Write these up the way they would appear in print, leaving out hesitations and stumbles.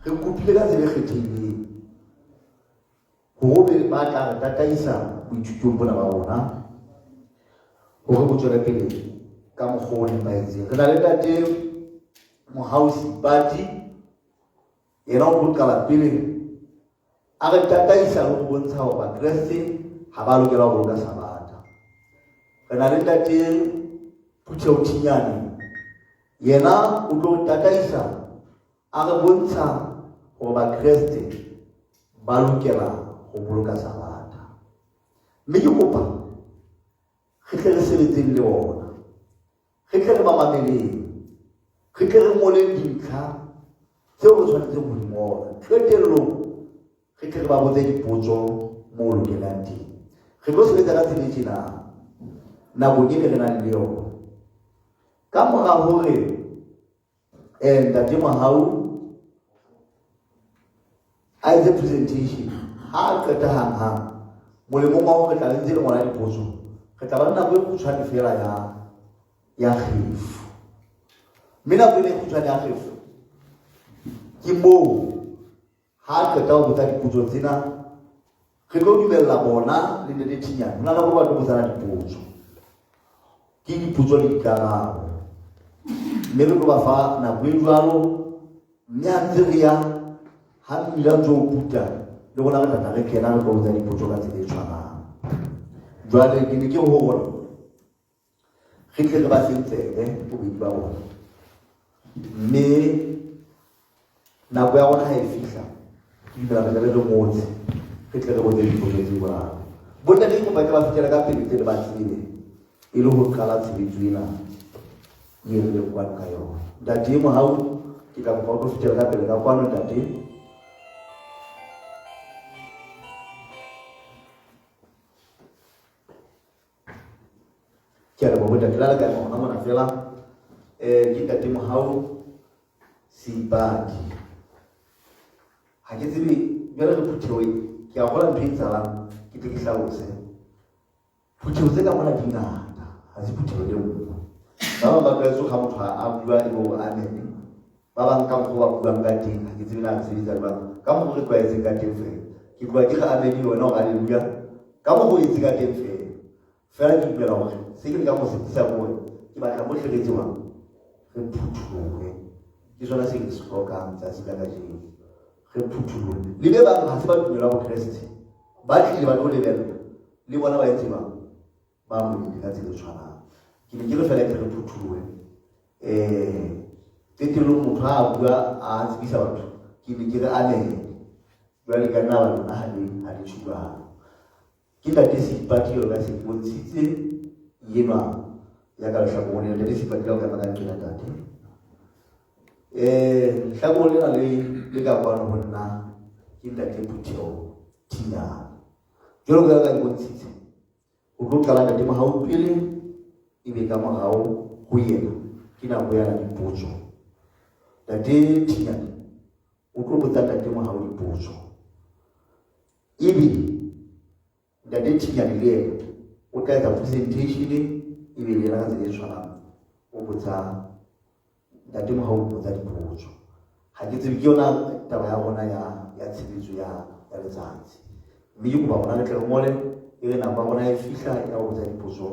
Re kopile ka tsela e kgethehileng hore be ba tla re tataisa boithutong bona ba rona hore bo tswele pele ka mokgwa o nepahetseng. Re na le ntate Mohau Seipati, yena o tlo qala pele a re tataisa le ho bontsha hore Bakreste ha ba lokela ho boloka Sabatha. Re na le ntate Phutheho Thinyane, yena o tlo tataisa a re bontsha hore Bakreste ba lokela ho boloka Sabatha. Mme ke kopa re tle re sebetseng le ona, re tle re ba mameleng, re tle re ngoleng dintlha tseo re tshwanetseng ho di ngola. Qetellong re tle re ba botse dipotso moo lokelang teng. Re tlo sebetsa ka tsela e tjena nakong e re nang le yona. Ka mora hore Ntate Mohau a etse presentation, ha a qeta hang-hang, molemong wa hore re tla be ntse re ngola dipotso, re tla ba le nako e kgutshwane fela ya kgefu. Mme nako ena e kgutshwane ya kgefu ke moo ha a qeta ho botsa dipotso tsena, re tlo dumella bona le Ntate Thinyane ho na le hore ba tlo botsana dipotso. Ke dipotso le dikarabo. Mme re tlo ba fa nako e jwalo, mme ha ntse re ya, ha mmila ntse o puta, le rona re tla tla re kena re tlo botsa dipotso ka tsela e tshwanang. Jwale ke ne ke ho rona re tle re ba feng tsebe bobedi ba bona. Mme nako ya rona ha e fihla, ke dumela re tlabe re ngotse, re tle re botse dipotso tse jwalo. Bontate ke kopa ke ba fetele ka pele tle le ba tsebe e le ho qala tshebetso ena e re leng kwano ka yona. Ntate Mohau, ke tla kopa o tlo fetela ka pele ka kwano ntate. Ke a leboha bontate, la le ka ema hona mona fela. Ke ntate Mohau Seipati. Ha ke tsebe jwale re phutheho e, ke a hola ntho e etsahalang, ke tle ke hlalose. Phutheho tse ka mona di ngata, ha se phutheho e nngwe. Ba bang ba tlwaetse ha motho a bua e bo amen. Ba bang ka mokgwa ba buang ka teng, ha ke tsebe na re sebetsa jwang. Ka mokgwa re tlwaetseng ka teng fela. Ke tloha ke re amen le wena o re haleluya. Ka mokgwa o etse ka teng fela. Fela ke dumela hore se ke lekang ho se tlisa ke hore ke batla bohle re tsebang re phuthulohe. Ke sona se ke se hlokang tsatsi la kajeno. Re phuthulohe. Le be bang ha se ba dumela ho Kreste, ba tlile ba tlo lebella, le bona ba etse bang ba molemi ka tsela e tshwanang. Ke ne ke re fela ke re phuthulohe. Qetellong motho ha a bua a tsebisa batho, ke ne ke re amen. Jwale ka nna ba lona ha le tjho jwalo. Ke Ntate Seipati jwalo ka se ke bontshitse enwa ya ka lehlakoreng lena. Ntate Seipati ka o ka ema ka nqena ntate. Lehlakoreng lena le ka kwano ho nna ke Ntate Phutheho Thinyane. Jwalo ka ka ke bontshitse, o tlo qala Ntate Mohau pele, ebe ka morao ho yena ke nako ya dipotso. Ntate Thinyane o tlo botsa Ntate Mohau dipotso. Ebe Ntate Thinyane le yena o tla etsa presentation, ebe le yena ka tsela e tshwanang o botsa Ntate Mohau, o botsa dipotso. Ha ke tsebe, ke yona taba ya rona ya tshebetso ya letsatsi. Mme ke kopa rona re tle re ngole, e re nako ya rona e fihla ya ho botsa dipotso,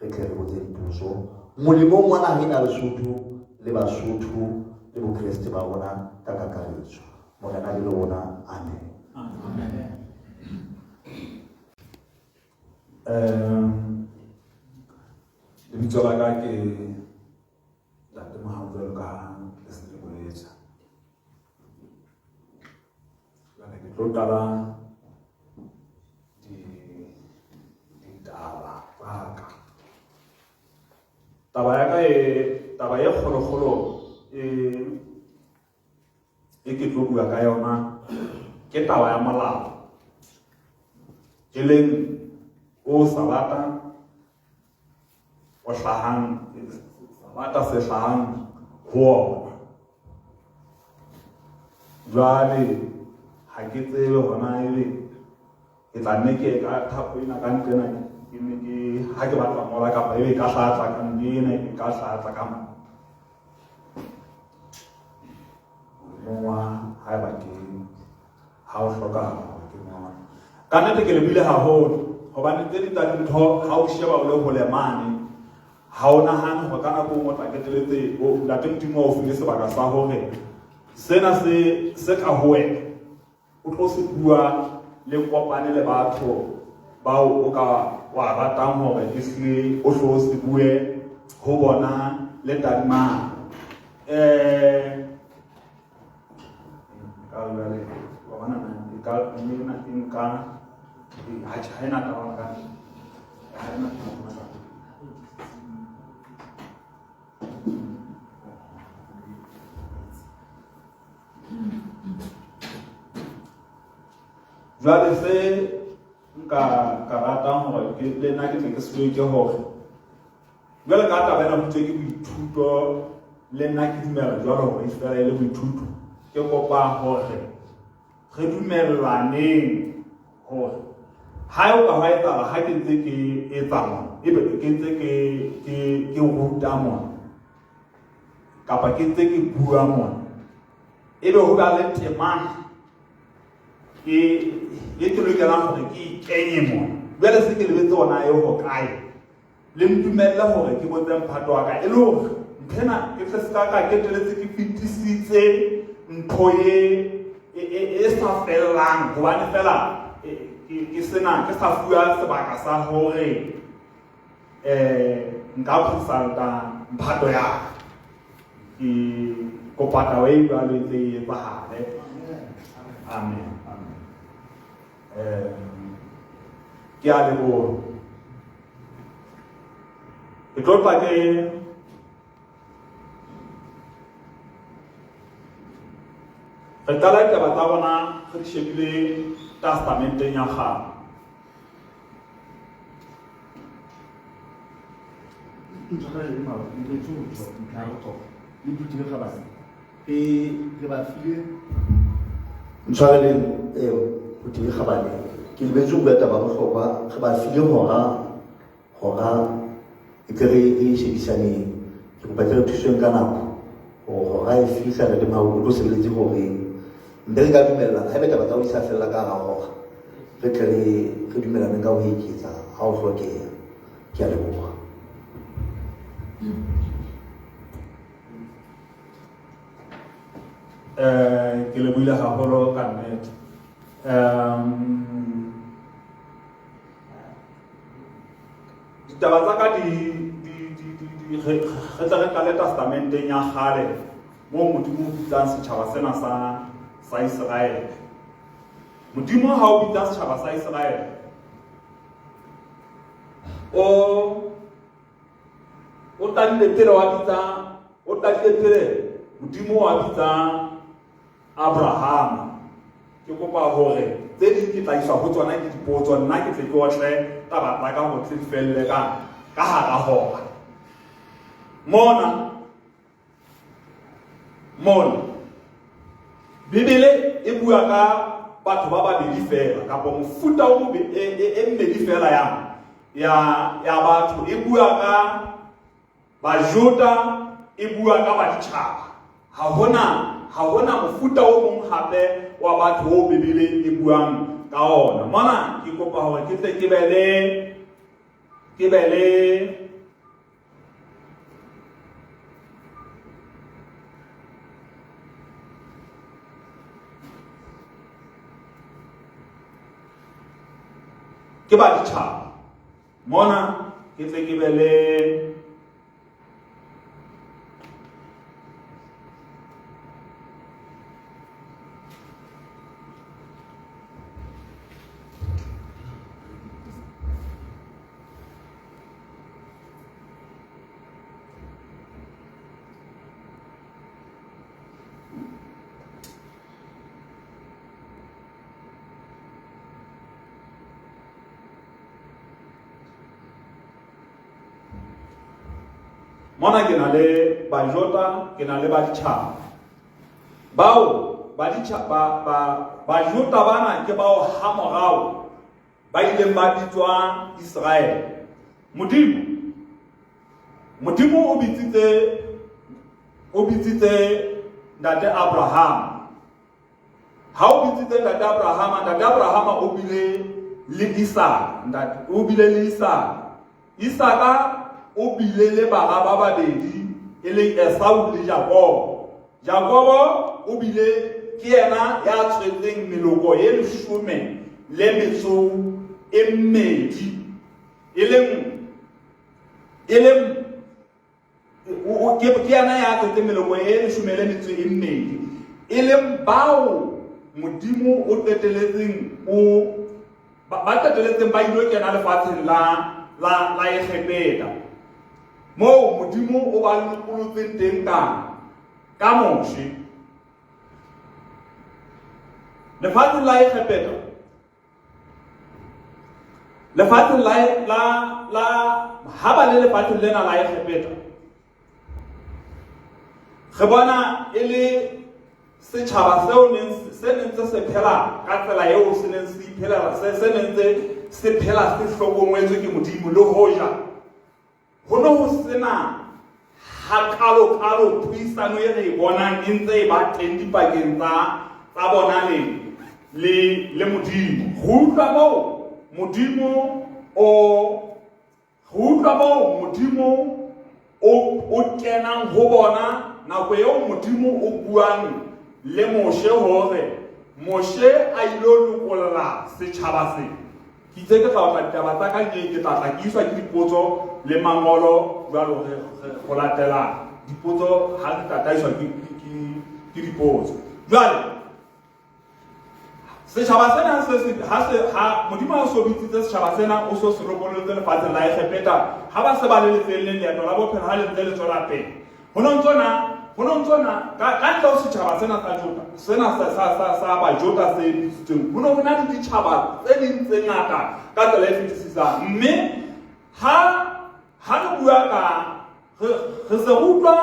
re tle re botse dipotso molemong wa naha ena Lesotho le Basotho le Bokreste ba rona ka kakaretso. Morena be le rona. Amen. Amen. Lebitso la ka ke Ntate Mohau jwalo ka ha le se le boletse. Jwale ke tlo qala ditaba tsa ka. Taba ya ka e, taba e kgolokgolo e e ke tlo bua ka yona ke taba ya molao, e leng o Sabata o hlahang, Sabata se hlahang ho ona. Jwale ha ke tsebe hona ebe ke tla nne ke ka thapo ena ka nqena, ke ne ke ha ke batla ngola kapa ebe ka hlatla ka nqena, e ka hlatla ka mo. Mongwa haeba ke ha o hlokahala hore ke ngole. Ka nnete ke lebohile haholo hobane tse ding tsa dintho ha o sheba o le hole mane ha o nahane hore ka nako e nngwe o tla qeteletse Ntate Modimo o file sebaka sa hore sena se se ka ho wena o tlo se bua le kopane le batho bao o ka wa ratang hore ehlile o hlo se bue ho bona le tadimang um ka jwale wa bona na e ka mme ena e nka ha ena taba ka ha ena taba ka. Jwale se nka ka ratang hore ke le nna ke tle ke se bue ke hore jwale ka taba ena ho thwe ke boithuto le nna ke dumela jwalo hore e fela e le boithuto. Ke kopa hore re dumellaneng hore ha o ka hwa etsahala ha ke ntse ke etsa mona ebe ke ntse ke ke ke ruta mona kapa ke ntse ke bua mona ebe ho ba le temana e e ke lokelang hore ke ikenye mona jwale se ke lebetse ona e hokae le ntumelle hore ke botse mphato wa ka e le hore nthena ke tle se ka ka keteletse ke fetisitse ntho e e, e, e sa fellang hobane fela ke sena ke sa fuwa sebaka sa hore eh nka consulta mphato ya ka ke kopa taba e jwalo e tle e etsahale. Amen, amen. Ke a leboha. Ke tlo tla ke re qala ditaba tsa rona re di shebile testamenteng ya kgale. Ntshwareleng Phuti le Kgabane, ke lebetse ho bua taba ya bohlokwa. Re ba file hora hora e tle re e shebisaneng. Ke kopa tle re thusweng ka nako hore hora e fihla re le o tlo sebeletse horeng. Mme re ka dumellana haeba taba tsa ho di sa fella ka hara hora, re tle re re dumellaneng ka ho eketsa ha ho hlokeha. Ke a leboha. Ke lebohile haholo ka nnete. Um ditaba tsa ka di di di di di re re tle re qale testamenteng ya kgale moo Modimo o bitsang setjhaba sena sa sa Iseraele. Modimo ha o bitsa setjhaba sa Iseraele o o qadile pele wa bitsa o qadile pele Modimo wa bitsa Abrahama. Ke kopa hore tse ding ke tla iswa ho tsona ke dipotso, nna ke tle ke otle taba tsa ka hore tle di felle ka ka hara hora. Mona mona Bibele e bua ka batho ba babedi fela kapa mofuta o mobe e, e, e mmedi fela ya ya ya batho. E bua ka Bajuda, e bua ka baditjhaba. Ha hona ha hona mofuta o mong hape wa batho o Bibele e buang ka ona. Mona ke kopa hore ke tle ke be le ke be le ke baditjhaba. Mona ke tle ke be le Mona ke na le Bajota, ke na le Baditjhaba. Bao Baditjhaba ba Bajota bana ke bao hamorao ba ileng ba bitswa Iseraele. Modimo Modimo o bitsitse o bitsitse ntate Abraham. Ha o bitsitse ntate Abrahama, ntate Abrahama o bile le Isaka, ntate o bile le Isaka. Isaka o bile le bara ba babedi e leng Esau le Jakobo. Jakobo o bile ke yena ya tswetseng meloko e leshome le metso e mmedi e leng e leng ke yena ya tswetseng meloko e leshome le metso e mmedi e leng bao Modimo o qeteletseng o ba qeteletseng ba ilo kena lefatsheng la la la Egepeta moo Modimo o ba lokolotseng teng ka ka Moshe. Lefatsheng la Egepeta, lefatsheng la la la ha ba le lefatsheng lena la Egepeta, re bona e le setjhaba seo neng se neng se se phela ka tsela eo se neng se iphelela se se neng se se phela se hlokometswe ke Modimo le hoja ho ne ho sena hakalo-kalo puisano e re e bonang e ntse e ba teng dipakeng tsa tsa bona le le le Modimo. Ho utlwa moo Modimo o ho utlwa moo Modimo o o kenang ho bona nako eo Modimo o buang le Moshe hore Moshe a ilo lokolla setjhaba se. Ke itse ke tla otla ditaba tsa ka ke ke tla tla ke iswa ke dipotso le mangolo jwalo re go latela dipotso ha re tataiswa ke ke ke dipotso. Jwale setjhaba sena se se ha se ha Modimo a so bitsitse setjhaba sena o so se lokollotse lefatsheng la Egepeta ha ba se ba le lefelleng leeto la bophelo ha le ntse le tswela pele ho no ntso na ho no ntso na ka ka ntle ho setjhaba sena sa Juda sena sa sa sa sa Bajuda se bitsitsweng ho no ho na le ditjhaba tse ding tse ngata ka tsela e fetisisang mme ha ha re bua ka re re se re utlwa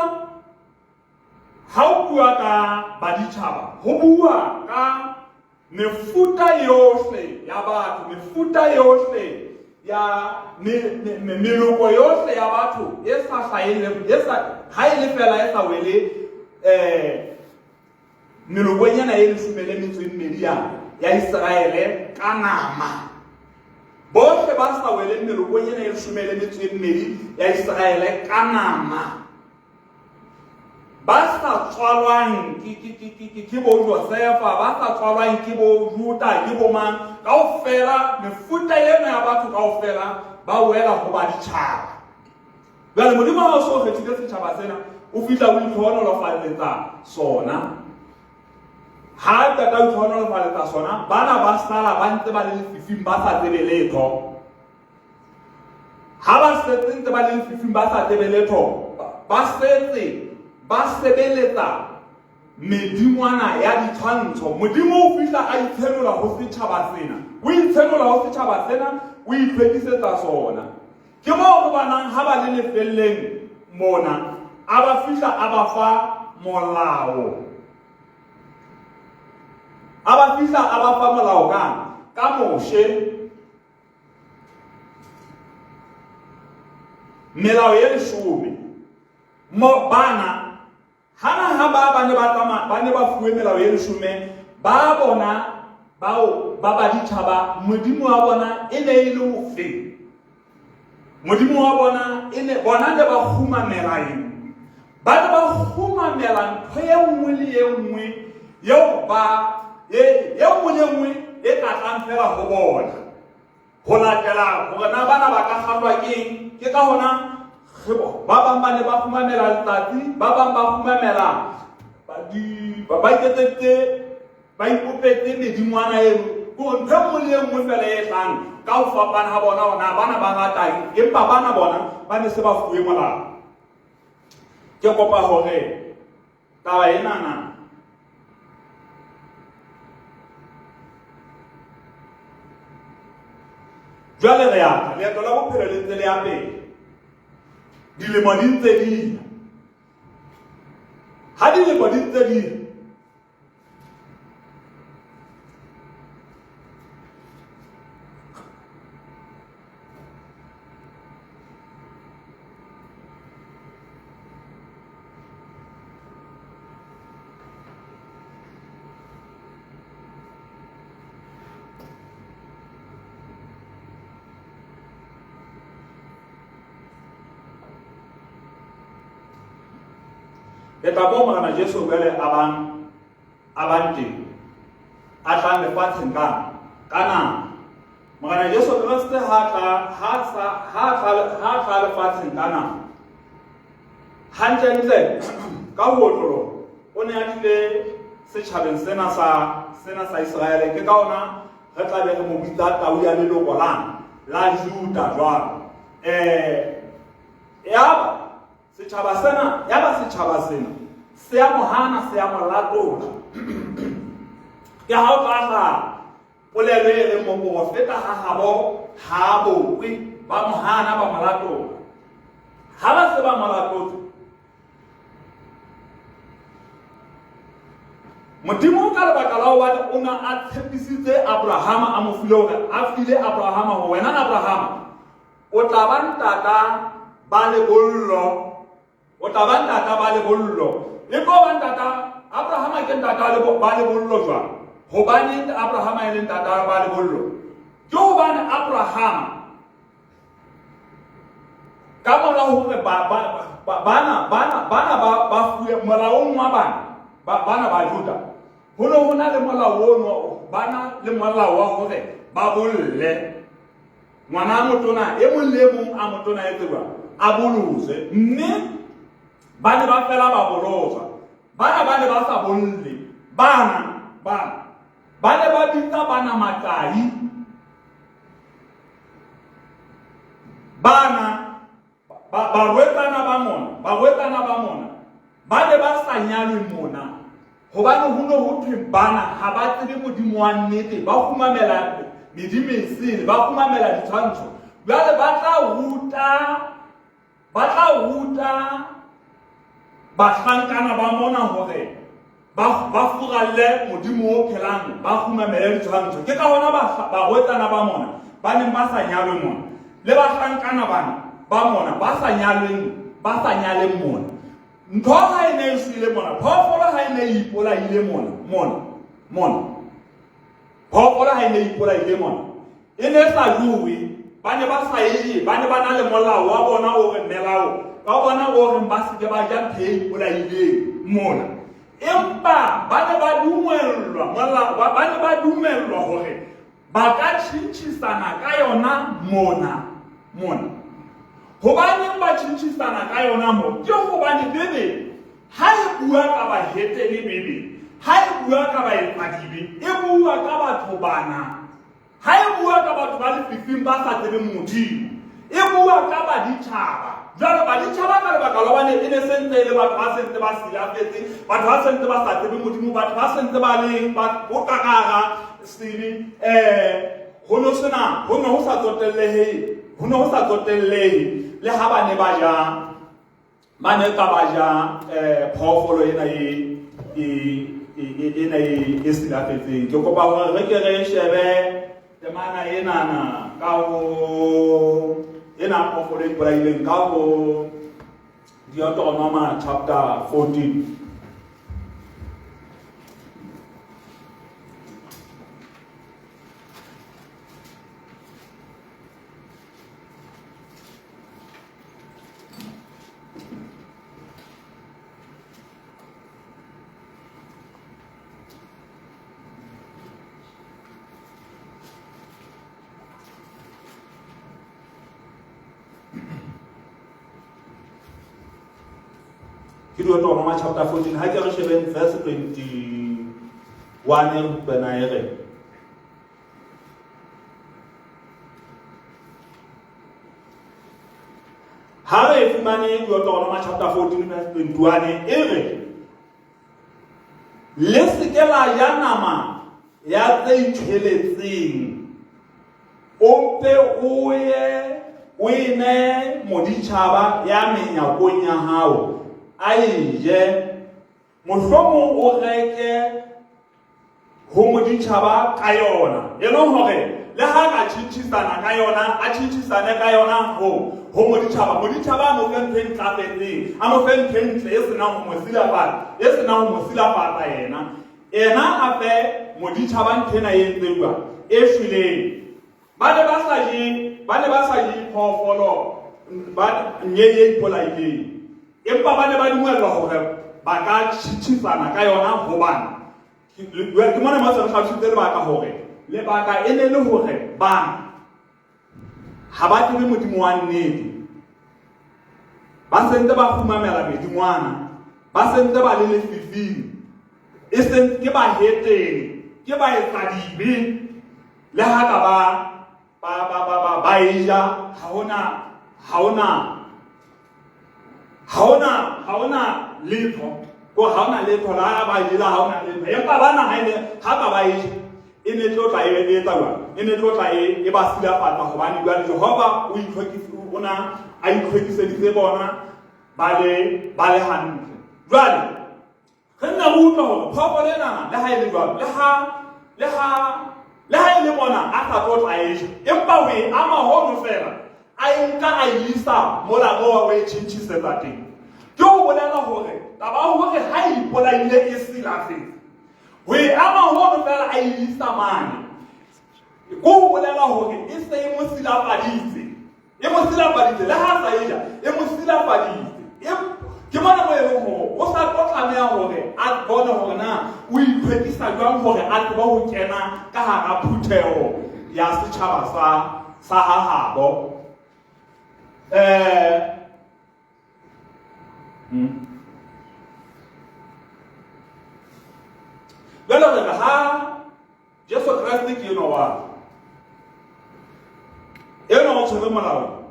ha o bua ka baditjhaba ho bua ka mefuta yohle ya batho mefuta yohle ya meloko yohle ya batho e sa hlaheng e sa ha e le fela e sa wele eh melokong ena e leshome le metso e mmedi ya ya Iseraele ka nama bohle ba sa weleng melokong ena e leshome le metso e mmedi ya Iseraele ka nama ba sa tswalwang ke bo Josefa, ba sa tswalwang ke bo Juda, ke bo mang, kaofela mefuta ena ya batho kaofela ba wela ho baditjhaba. Jwale Modimo ha o so kgethile setjhaba sena, o fihla o itlhohonolofalletsa sona. Ha a qeta ho itlhohonolofalletsa sona, bana ba sala ba ntse ba le lefifing ba sa tsebe letho. Ha ba setse ntse ba le lefifing ba sa tsebe letho, ba setse ba sebeletsa medingwana ya ditshwantsho. Modimo o fihla a itshenola ho setjhaba sena, o itshenola ho setjhaba sena, o itlhwekisetsa sona. Ke moo re bonang ha ba le lefelleng mona, a ba fihla a ba fa molao. A ba fihla a ba fa molao kang? Ka Moshe. Melao ye leshome. Mo bana hana ha ba ba ne ba tsamaya ba ne ba fuwe melao ye leshome ba bona bao ba baditjhaba modimo wa bona e ne e le ofe? Modimo wa bona e ne bona ne ba kgumamela eng? Ba ne ba kgumamela ntho e nngwe le e nngwe eo ba e nngwe le e nngwe e ka tlang fela ho bona. Ho latela hore na bana ba ka kgahlwa ke eng, ke ka hona ba bang ba ne ba kgumamela letsatsi, ba bang ba kgumamela ba iketseditse ba ipopetse medingwana eno kore ntho e nngwe le e nngwe fela e tlang ka ho fapana ha bona hore na bana ba rata eng, empa bana bona ba ne se ba fuwe molao. Ke kopa hore taba enana jwale re ya tla leeto la bophelo le ntse le ya pele dilemo di ntse di ya ha dilemo di ntse di ya Le tla moo Morena Jesu jwale a bang a bang teng, a tlang lefatsheng ka nama. Morena Jesu Kreste ha tla ha sa ha tla ha tla lefatsheng ka nama. Hantlentle ka ho otloloha o ne a tlile setjhabeng sena sa Iseraele. Ke ka ona re tla be re mo bitsa tau ya leloko la Juda jwalo. Yaba setjhaba sena se a mo hana, se a mo latola. Ke ha o tla hlaha polelo e reng moporofeta ha habo ha bokwe. Ba mo hana, ba mo latola. Ha ba se ba mo latotse, Modimo ka lebaka la hobane o ne a tshepisitse Abrahama, a mo file hore a file Abrahama ho wena Abrahama o tla ba ntata ba lebollo, o tla ba ntata ba lebollo. E tlo ba ntata Abrahama ke ntata ba lebollo jwang? Hobane Abrahama e le ntata ba lebollo ke hobane Abrahama ka mora hore bana ba fuwe molaong wa bana ba Juda, ho ne ho na le molao ono, bana le molao wa hore ba bolle. Ngwana a motona e mong le e mong a motona e tseba a boloswe, mme ba ne ba fela ba boloswa. Bana ba ne ba sa bolle. Bana ba ne ba bitsa bana makai. Bana barwetsana ba mona, barwetsana ba mona ba ne ba sa nyalwe mona, hobane ho ne ho thwe bana ha ba tsebe Modimo wa nnete, ba kgumamela medimo esele, ba kgumamela ditshwantsho. Jwale ba tla ruta bahlankana ba mona hore ba furalle Modimo o phelang, ba kgumamele ditshwantsho. Ke ka hona barwetsana ba mona ba neng ba sa nyalwe mona, le bahlankana bana ba mona ba sa nyalweng, ba sa nyaleng mona. Ntho ha e ne e shwele mona, phoofolo ha e ne e ipolaile mona, phoofolo ha e ne e ipolaile mona, e ne sa jowe. Ba ne ba sa eye, ba ne ba na le molao wa bona o re melao wa bona o reng ba seke ba ja ntho e ipolaileng mona. Empa ba ne ba dumellwa molao, ba ne ba dumellwa hore ba ka tjhintjhisana ka yona mona. Hobaneng ba tjhintjhisana ka yona mo? Ke hobane Bebele ha e bua ka bahetene, Bebele ha e bua ka baetsadibe, e bua ka batho bana. Ha e bua ka batho ba lefifing ba sa tsebeng Modimo, e bua ka baditjhaba. Jwale baditjhaba ka lebaka la hobane e ne se ntse e le batho ba sentse ba silafetse, batho ba sentse ba sa tsebe Modimo, batho ba sentse ba leng ba ho ka hara sebe, ho no sena, ho ne ho sa tsotellehe, ho ne ho sa tsotellehe le ha ba ne ba ja, ba ne ka ba ja phoofolo ena ena e silafetseng. Ke kopa hore re ke re shebe temana enana ka ho ena phoofolo e ipolaileng ka ho Deuteronoma chapter 14. Ke Deuteronoma chapter 14, ha ke re shebeng verse 21 e rupena e re ha re e fumane. Deuteronoma chapter 14 verse 21 e re, le se ke la ja nama ya tse itjheletseng, o mpe o ye o e ne moditjhaba ya menyakong ya hao a e je. Mohlomong o reke ho moditjhaba ka yona, e leng hore le ha ka tjhintjhisana ka yona, a tjhintjhisane ka yona ho moditjhaba. Moditjhaba a mo fe ntho e ntlafetseng, a mo fe ntho e ntle e senang ho mo silafatsa, e senang ho mo silafatsa yena. Ena a fe moditjhaba ntho ena e entseng jwang, e shweleng. Ba ne ba sa je phoofolo ba nye e ipolaileng, empa ba ne ba dumellwa hore ba ka tjhitjhisana ka yona hobane ke mona mo se re hlalositse lebaka hore lebaka e ne le hore bana ha ba tsebe Modimo wa nnete, ba sentse ba kgumamela medingwana, ba sentse ba le lefifing, e seng ke bahetene, ke baetsadibe, le ha ka ba ba ba ba ba ba eja, ha hona ha hona ha hona ha hona letho, ko ha hona letho la ba jela, ha hona letho. Empa bana ha ene ha ba ba eja, e ne tlo tla e etsa jwang? E ne tlo tla e e ba silafatsa, hobane jwale Jehova o itlhwekisi, o na a itlhwekiseditse bona ba le ba le hantle. Jwale re nna re utlwa hore phoofolo enana le ha e le jwalo, le ha le ha le ha e le mona a sa tlo tla e ja, empa ho e ama hono fela, a e nka a e isa mola moo o e tjhentjhisetsa teng. Ke ho bolela hore taba ya hore ha e ipolaile e silafetse, ho e ama hono fela a e isa mane, ke ho bolela hore e se e mo silafaditse, e mo silafaditse le ha a sa e ja, e mo silafaditse. Ke mona mo e leng hore o sa tlo tlameha hore a bone hore na o itlhwekisa jwang hore a tsebe ho kena ka hara phutheho ya setjhaba sa sa hahabo. Jwale re re ha Jesu Kreste ke enwa wa enwa o tshwere molao,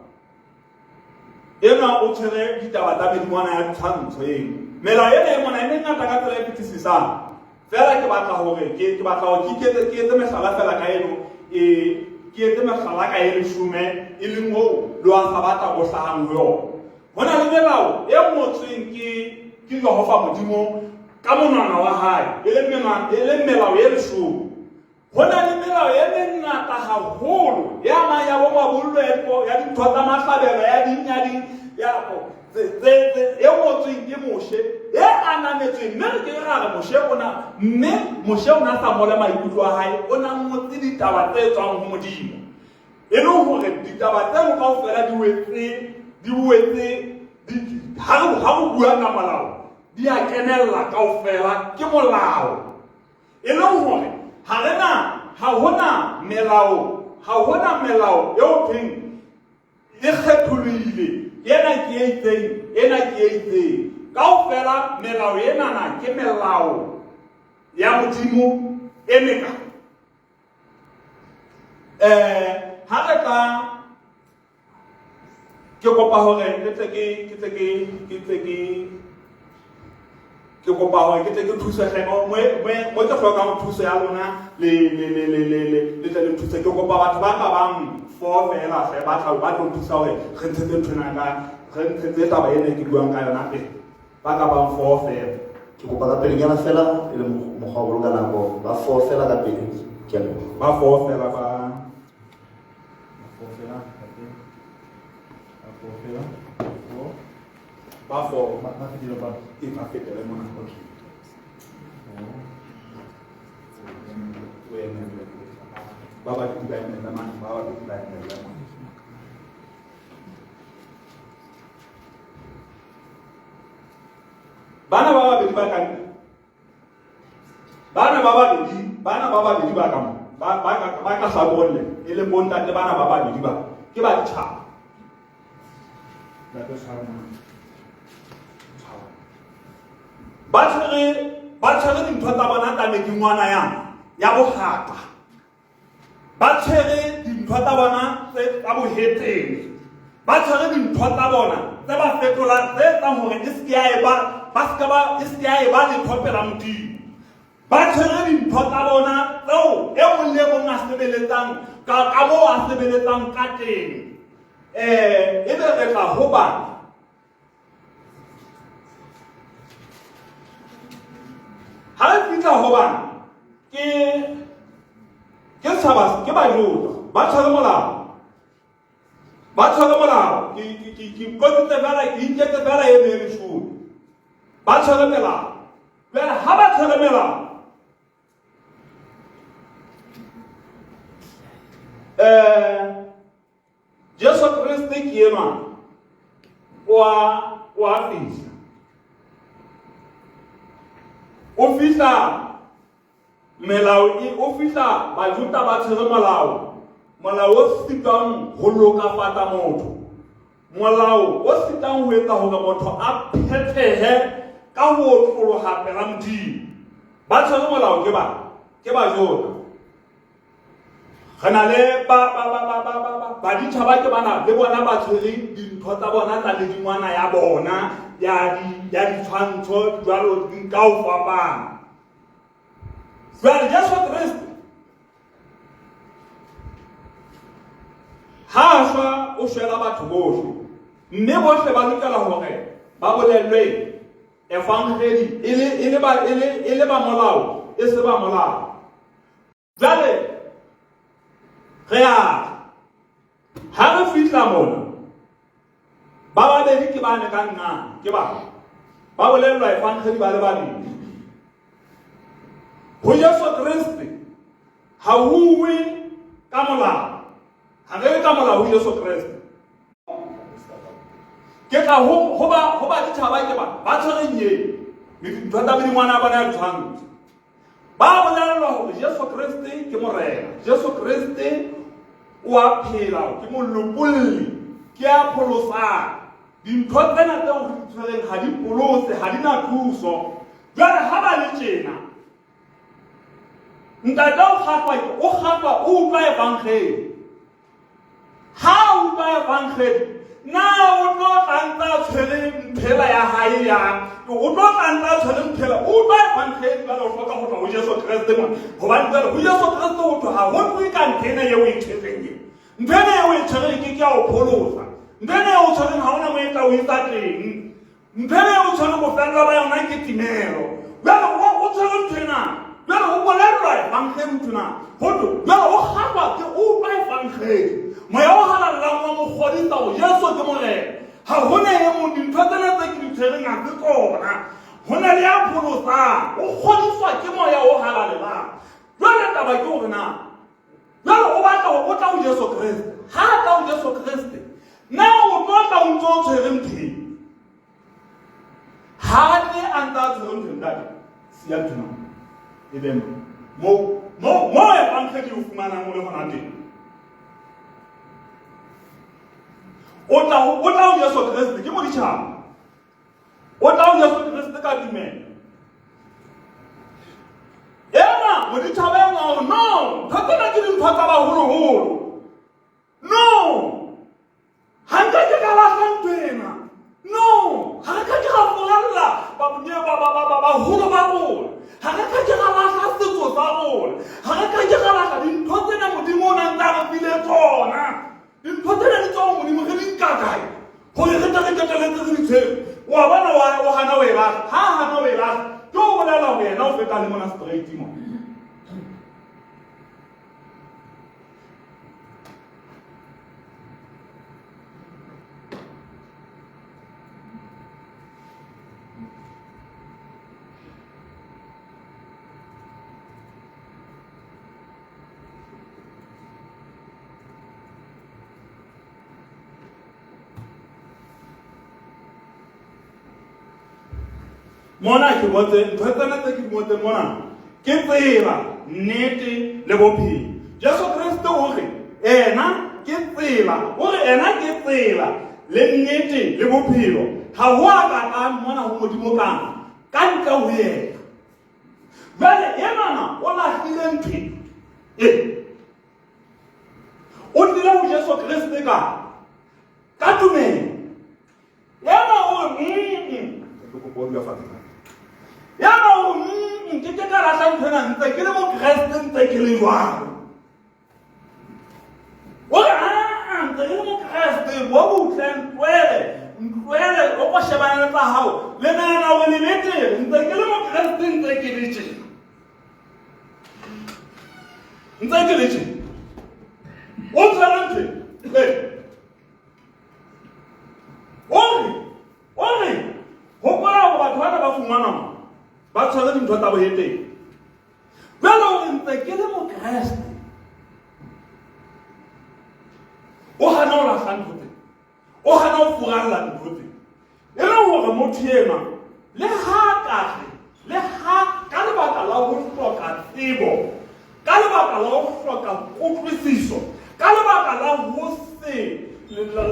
enwa o tshwere ditaba tsa medingwana ya ditshwantsho eno. Melao ena e mona e mengata ka tsela e fetisisang. Fela ke batla hore ke ke batla hore ke iketse ke etse mehlala fela ka eno, e ke etse mehlala ka e leshome e leng oo le wa Sabatha o hlahang ho yona. Ho na le melao e ngotsweng ke ke Jehova Modimo ka monwana wa hae, e leng menwana, e leng melao e leshome. Ho na le melao e mengata haholo e amang ya bo mabollo, ya dipo, ya dintho tsa mahlabelo, ya ding, ya ding, ya tse, tse, tse, e ngotsweng ke Moshe, e ananetsweng. Mme re ke ra re Moshe o na, mme Moshe o na sa ngole maikutlo a hae, o na ngotse ditaba tse tswang ho Modimo. E le hore ditaba tseo kaofela di wetse, di wetse, di, ha re, ha re bua ka molao, di a kenella kaofela, ke molao. E le hore ha re na, ha hona melao, ha hona melao eo thweng e kgetholohile, ena ke e itseng, ena ke e itseng. Kaofela melao enana ke melao ya Modimo e mekae. Ha re tla, ke kopa hore ke tle ke, ke tle ke, ke tle ke, ke kopa hore ke tle ke thuswe hle, mo, mo, mo, mo ke hlokang thuso ya lona, le, le, le, le, le, le, le tle le nthuse. Ke kopa batho ba ka bang 4 feela hle, ba tla, ba tlo nthusa hore re ntshetse ntho ena ka, re ntshetse taba ena e ke buang ka yona pele. Ba ka bang 4 feela. Ke kopa ka pelenyana fela, e le mokgwa wa boloka nako, ba 4 fela ka pele. Ke a leboha. Ba 4 fela ba, ba 4 fela, ba 4 fela, 4. Ba 4. Ba, ba fetile ba. E, ba fetele mona. Okay. Ba babedi ba emelle mane, ba babedi ba emelle mane. Bana ba babedi ba ka, bana ba babedi, bana ba babedi ba ka mo, ba, ba ka, ba ka hlakoreng le, e leng bontate bana ba babedi ba, ke ba ditjhaba. Ntate, tshwara mona. Tshwara. Ba tshwere, ba tshwere dintho tsa bona tsa medingwana ya, ya bohata. Ba tshwere dintho tsa bona tse tsa bohetene. Ba tshwere dintho tsa bona tse ba fetolang, tse etsang hore e se ke ya eba, ba se ka ba, e se ke ya eba letho pela Modimo. Ba tshwere dintho tsa bona tseo e mong le e mong a sebeletsang ka, ka moo a sebeletsang ka teng. Ebe re tla ho bana. Ha re fihla ho bana, ke, ke tshaba, ke Bajuda, ba tshwere molao. Ba tshwere molao. Ke, ke, ke, ke qotsitse fela, ke inketse fela e meng leshome. Ba tshwere melao. Jwale ha ba tshwere melao, Jesu Kreste ke enwa o a, o a fihla. O fihla melao e o fihla Bajuda ba tshwere molao, molao o sitang ho lokafatsa motho, molao o sitang ho etsa hore motho a phethehe ka ho otloloha pela Modimo. Ba tshwere molao ke ba ke Bajuda. Re na le ba ba ba ba ba ba ba baditjhaba ke bana le bona ba tshwere dintho tsa bona tsa medingwana ya bona ya di ya ditshwantsho jwalo ka ho fapana. Jwale Jesu Kreste ha a shwa o shwela batho bohle mme bohle ba lokela hore ba bolellwe evangeli e le e le ba e le e le ba molao e se ba molao. Jwale re a ha re fihla mona ba babedi ke bane ka nna ke ba ba bolellwa evangeli ba le babedi ho Jesu Kreste ha ho uwe ka molao ha re ka molao ho Jesu Kreste ke tla ho ho ba ho ba ditjhaba ke ba ba tshwereng ye dintho tsa medingwana ya bona ya ditshwantsho Ba bolellwa hore Jesu Kreste ke Morena. Jesu Kreste o a phela, ke molopolli, ke a pholosang. Dintho tsena tseo re di tshwereng ha di pholose, ha di na thuso. Jwale ha ba le tjena, ntate o kgahlwa ke o kgahlwa o utlwa evangeli. Ha a utlwa evangeli, na o tlo tla ntse a tshwere mphela ya hae ya o tlo tla ntse a tshwere mphela o utlwa evangeli jwale o hloka ho tla ho Jesu Kreste mona hobane jwale ho Jesu Kreste ho thwe ha ho tlohe ka ntho ena eo o e tshwereng e ntho ena eo o e tshwereng ke ke ya o pholosa ntho ena eo o tshwereng ha ona mo e tla o isa teng Ntho ena e o tshwere bofello ba yona ke timelo. Jwale o tshwere ntho ena. Jwale o bolellwa evangeli ntho ena. Ho thwe jwale o kgahlwa ke o utlwa evangeli. Moya o halalelang wa mo kgodisa hore Jesu ke Morena. Ha ho na e mong dintho tsena tse ke di tshwereng ha se tsona. Ho na le ya pholosang. O kgodiswa ke moya o halalelang. Jwale taba ke hore na Jwale o batla hore o tla ho Jesu Kreste. Ha a tla ho Jesu Kreste, na o tlo tla o ntse o tshwere nthweng? Ha a tle a ntse a tshwere nthweng, ntate, siya nthwena e be mo mo mo evangeli o fumanang o le hona teng. O tla o tla ho Jesu Kreste ke moditjhaba. O tla ho Jesu Kreste ka tumelo. Ena moditjhaba enwa hore no, ntho tsena ke dintho tsa baholoholo. No, ha nke ke ka lahla ntho ena. No, ha re ka ke ra furalla baholo ba rona. Ha re ka ke ra lahla setso sa rona. Ha re ka ke ra lahla dintho tsena Modimo o nang tsa re file tsona. Dintho tsena di tswa ho Modimo re di nka kae? Gore re tle re qeteletse re di tshwere. Wa bona wa o hana o e lahla. Ha a hana o e lahla, ke o bolela hore yena o feta le mona straight mo. Mona ke ngotse ntho tsena tse ke di ngotseng mona ke tsela, nnete le bophelo. Jesu Kreste o re ena ke tsela, o re ena ke tsela le nnete le bophelo. Ha ho a ka tlang mona ho Modimo kang ka ntle ho yena. Jwale enwana o lahlile ntho e. O tlile ho Jesu Kreste ka ka tumelo. Yaba o re mm Yaba o re mm ke ke ka lahla ntho ena ntse ke le Mokreste ntse ke le jwalo. O re aa ntse ke le Mokreste bo butle ntwele ntwele o ko shebana le tsa hao le nahana hore le betere ntse ke le Mokreste ntse ke le tjena. Ntse ke le tje. O tshwere ntho e. O re, o re, hopola hore batho bana ba fumana mo, ba tshwere dintho tsa boheteng. Jwale o re ntse ke le Mokreste. O hana ho lahla ntho tse. O hana ho furalla ntho tse. E le hore motho enwa le ha ka re, le ha ka lebaka la ho hloka tsebo, ka lebaka la ho hloka kutlwisiso, ka lebaka la ho se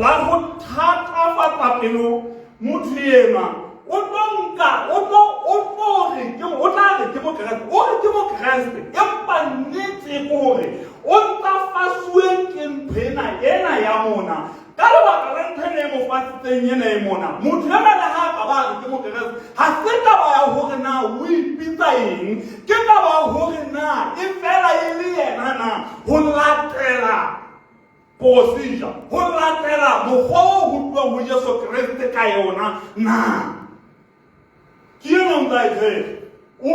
la ho thatafatsa pelo, motho enwa o tlo nka o tlo o tlo re ke o tla re ke mokreste, o re ke mokreste, empa nnete ke hore o ntsa fasuwe ke ntho ena ena ya mona. Ka lebaka la ntho ena e mo fasitseng ena e mona, motho enwa le ha a ka ba a re ke mokreste, ha se taba ya hore na o ipitsa eng, ke taba ya hore na e fela e le yena na ho latela procedure, ho latela mokgwa o ho tluwang ho Jesu Kreste ka yona na. Ke ena o ntsa e tshwere. O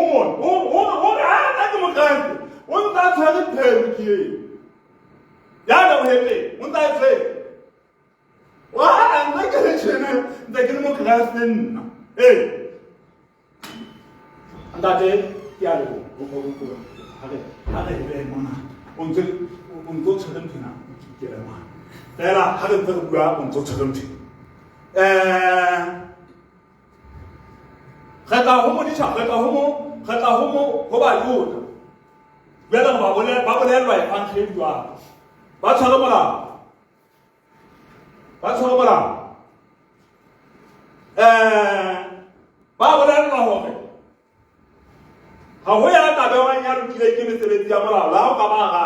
mona, o re, ha nna ke mokreste, o ntsa tshwere phelo ke eo. Ya lebohetseng, o ntsa e tshwere. Wa nna ke le tjhene, ntse ke le mokreste nna. Ee. Ntate, ke a leboha. Ha re behe mona. O ntse o ntse o tshwere ntho ena, ke leboha. Fela ha re ntse re bua o ntse o tshwere ntho. Re tla ho moditjhaba, re tla ho mo, re tla ho mo, ho Bajuda. Jwale ba bolellwa, ba bolellwa evangeli jwalo. Ba tshware molao. Ba tshware molao. Ba bolellwa hore ha ho ya ka bewang ya lokileng ke mesebetsi ya molao, la ho ka ba rata.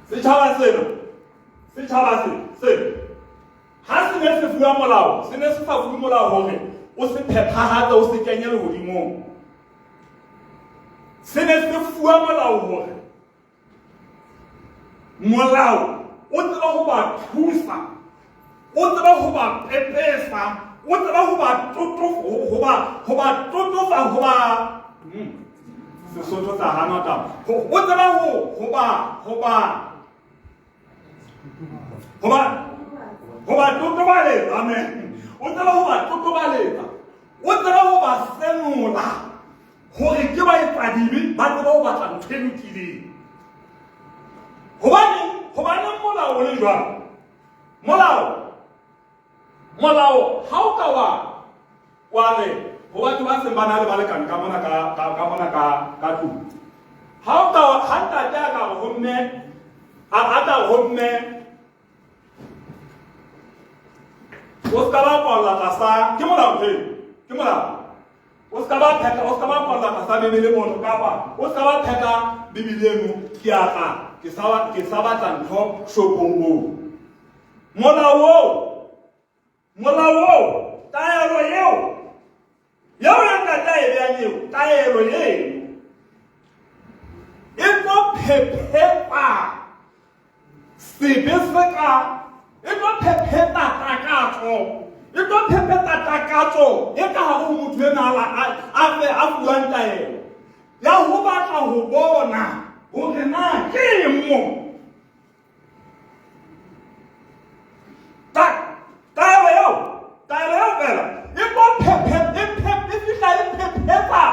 Setjhaba sena, setjhaba se, se, ha se ne se fuwa molao, se ne se sa fuwe molao hore o se phethahatse, o se kenye lehodimong. Se ne se fuwa molao hore molao o tseba ho ba thusa, o tseba ho ba pepesa, o tseba ho ba toto, ho ba, ho ba totofa, ho ba, Sesotho sa hana taba. Ho, o tseba ho, ho ba, ho ba, ho ba, ho ba totobaletsa, amen. O tseba ho ba totobaletsa, o tseba ho ba senola hore ke baetsadibe, ba tseba ho batla ntho e lokileng. Hobaneng, hobaneng molao o le jwalo? Molao, molao ha o ka wa, wa re ho batho ba seng ba na le balekane ka mona ka, ka, ka mona ka, ka tlung. Ha o ka wa, ha ntate a ka re ho mme, a, a ka re ho mme, o ska ba kwalla tlasa, ke molao ntho eo, ke molao. O ska ba phetha, o ska ba kwalla tlasa Bibele mono, kapa o ska ba phetha Bibele eno, ke a tla, ke sa, ke sa batla ntho shopong moo. Molao oo, molao oo, taelo eo, eo ya ntate a e behang eo, taelo eo, e tlo phephetsa sebe se ka, e tlo phephetsa takatso, e tlo phephetsa takatso e ka hare ho motho enwa a, a, a, a fuwang taelo ya ho batla ho bona hore na ke eng mo. Taelo eo, taelo eo fela e tlo phephe, e phephe, e fihla e phephetsa,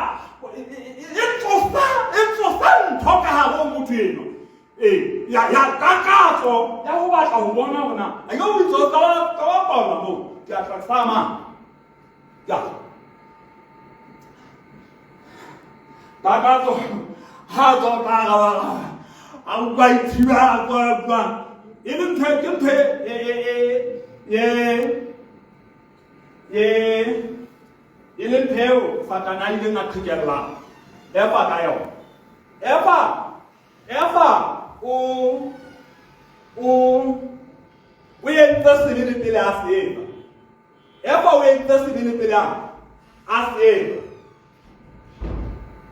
e tsosa, e tsosa ntho ka hare ho motho enwa. Ee, ya, ya takatso ya ho batla ho bona hore na, a ke o itse o ka ba, ka ba paola moo, ke a tla tsamaya. Ya. Takatso ha tswa o tla araba, a utlwa ithiba, a tswa a utlwa. E le ntho, ke ntho e, e, e, e, e, e le ntho eo Satane a ileng a qhekella Eva ka yona. Eva, Eva o, o, o entse sebe le pele a se etsa. Eva o entse sebe le pele a a se etsa.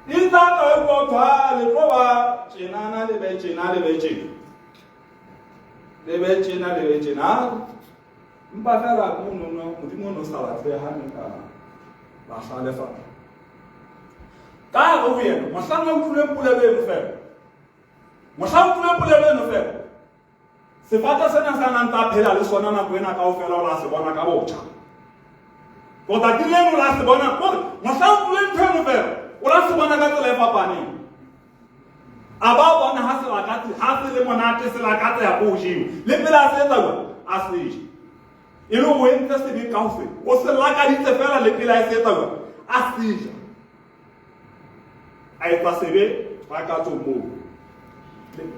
Itse a ka e bua thwa le tlo ba tjenana le be tjena le be tjena. Le be tjena le be tjena. Empa fela monono Modimo o ne o sa batle ha ne ka ba hlalefa. Ka hare ho yena mohlang a utlwileng polelo eno fela. Mohlang a utlwileng polelo eno fela. Sefate sena sa nang tsa phela le sona nako ena kaofela o la se bona ka botjha. Kotsatsi leno o la se bona kore mohla o utlwile ntho eno fela o la se bona ka tsela e fapaneng. A ba bona ha se lakatse ha se le monate se lakatseha ko jewa le pele a se etsa jwang a se je. E le o entse sebe ka ho se o se lakaditse fela le pele a se etsa jwang a se ja. A etsa sebe takatsong moo.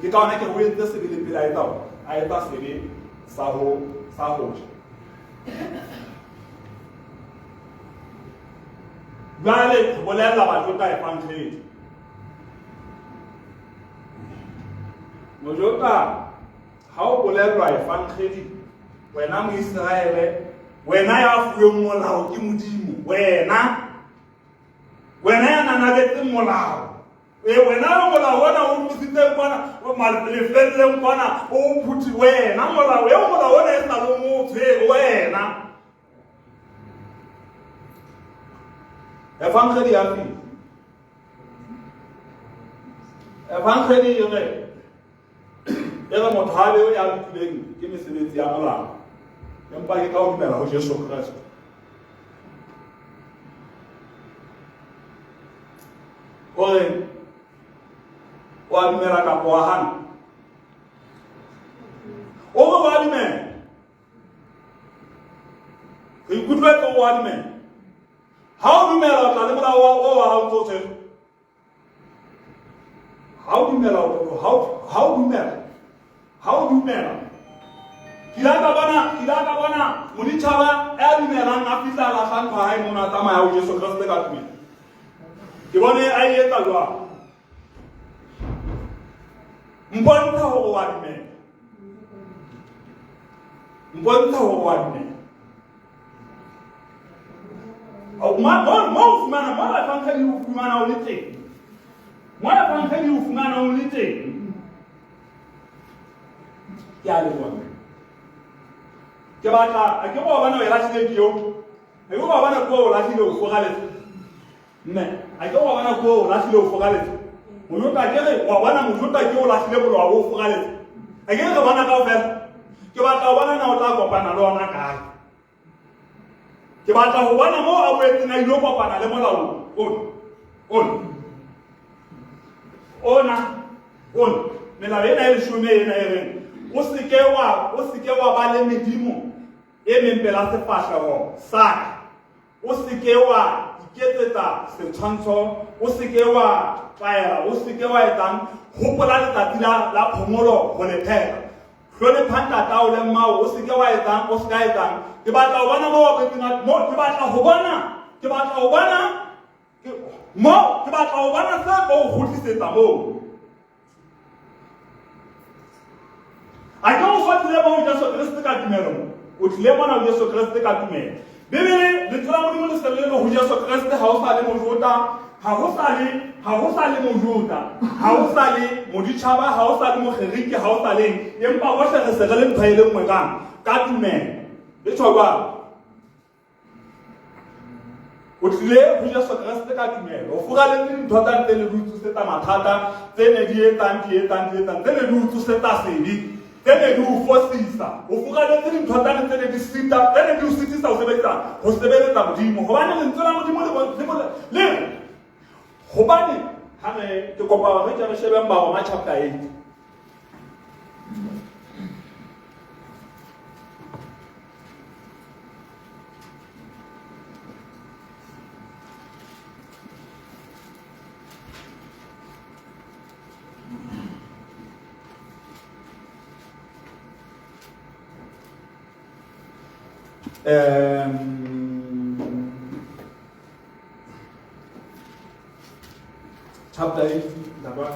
Ke ka hona ke re o entse sebe le pele a etsa a etsa sebe sa ho sa ho ja. Jwale re bolella Bajota evangeli. Mojota ha o bolellwa evangeli wena Moiseraele wena ya fuweng molao ke Modimo wena wena ya nanabetseng molao e wena yo molao ona o tlositseng kwana lefelleng kwana o phuthi wena molao eo molao ona e sa le mo tshwere wena evangeli ya fihla evangeli e re e re motho ha be ya lokileng ke mesebetsi ya molao empa ke ka ho dumela ho Jesu Kreste o re o a dumela kapa wa hana o re wa dumela re ikutlwetse o wa dumela ha o dumela o tla le molao o wa hao ntse o tshwere Ha o dumela ha o dumela ha o dumela ke ile ka bona ke ile ka bona moditjhaba ya dumelang a fihla a lahla ntho hae mono a tsamaya ho Jesu Kreste ka tumelo ke bone a e etsa jwang mpontsha hore wa dumela mpontsha hore wa dumela Mo o fumana mo evangeli o fumana o le teng mo evangeli o fumana o le teng ke a leboha ke batla a ke go bona o e lahlile ke eo a ke go bona ko o lahlile o fogaletse mme a ke go bona ko o lahlile o fogaletse mojota ke re wa bona mojota ke o lahlile boloa o fogaletse a ke re bona kaofela ke batla go bona na o tla kopana le ona kae Ke batla ho bona moo a boetseng a ilo kopana le molao ona. Ona. Ona. Ona. Melao ena e leshome ena e reng o se ke wa o se ke wa ba le medimo e meng pela sefahleho sa ka. O se ke wa iketsetsa setshwantsho, o se ke wa tlaela, o se ke wa etsang, hopola letsatsi la, la phomolo ho le phetha. Hlonepha ntatao le mmao, o se ke wa etsang, o se ka etsang. Ke batla ho bona mo mo ke batla ho bona, ke batla ho bona mo ke batla ho bona se tlo o kgutlisetsa moo. A ke o so tlile mo Jesu Kriste ka tumelo mo. O tlile mona ho Jesu Kriste ka tumelo. Bibele, lentswe la Modimo le se le le ho Jesu Kriste ha o sa le Mojota, ha ho sa le, ha ho sa le Mojota, ha ho sa le moditjhaba, ha ho sa le Mogerike, ha ho sa leng, empa bohle re se re le ntho e le nngwe kang ka tumelo. Le tjho jwalo. O tlile ho Jesu Kreste ka tumelo. O furaletse dintho tsa ntle le di o tsosetsa mathata, tse ne di etsang, di etsang, di etsang, tse ne di o tsosetsa sebe, tse ne di o fosisa. O furaletse dintho tsane tse ne di sita, tse ne di o sitisa ho sebetsa, ho sebeletsa Modimo. Hobane lentswe la Modimo le le re, hobane ha re ke kopa hore re ke re shebeng Baroma chapter 8. Chapter 8 ndaba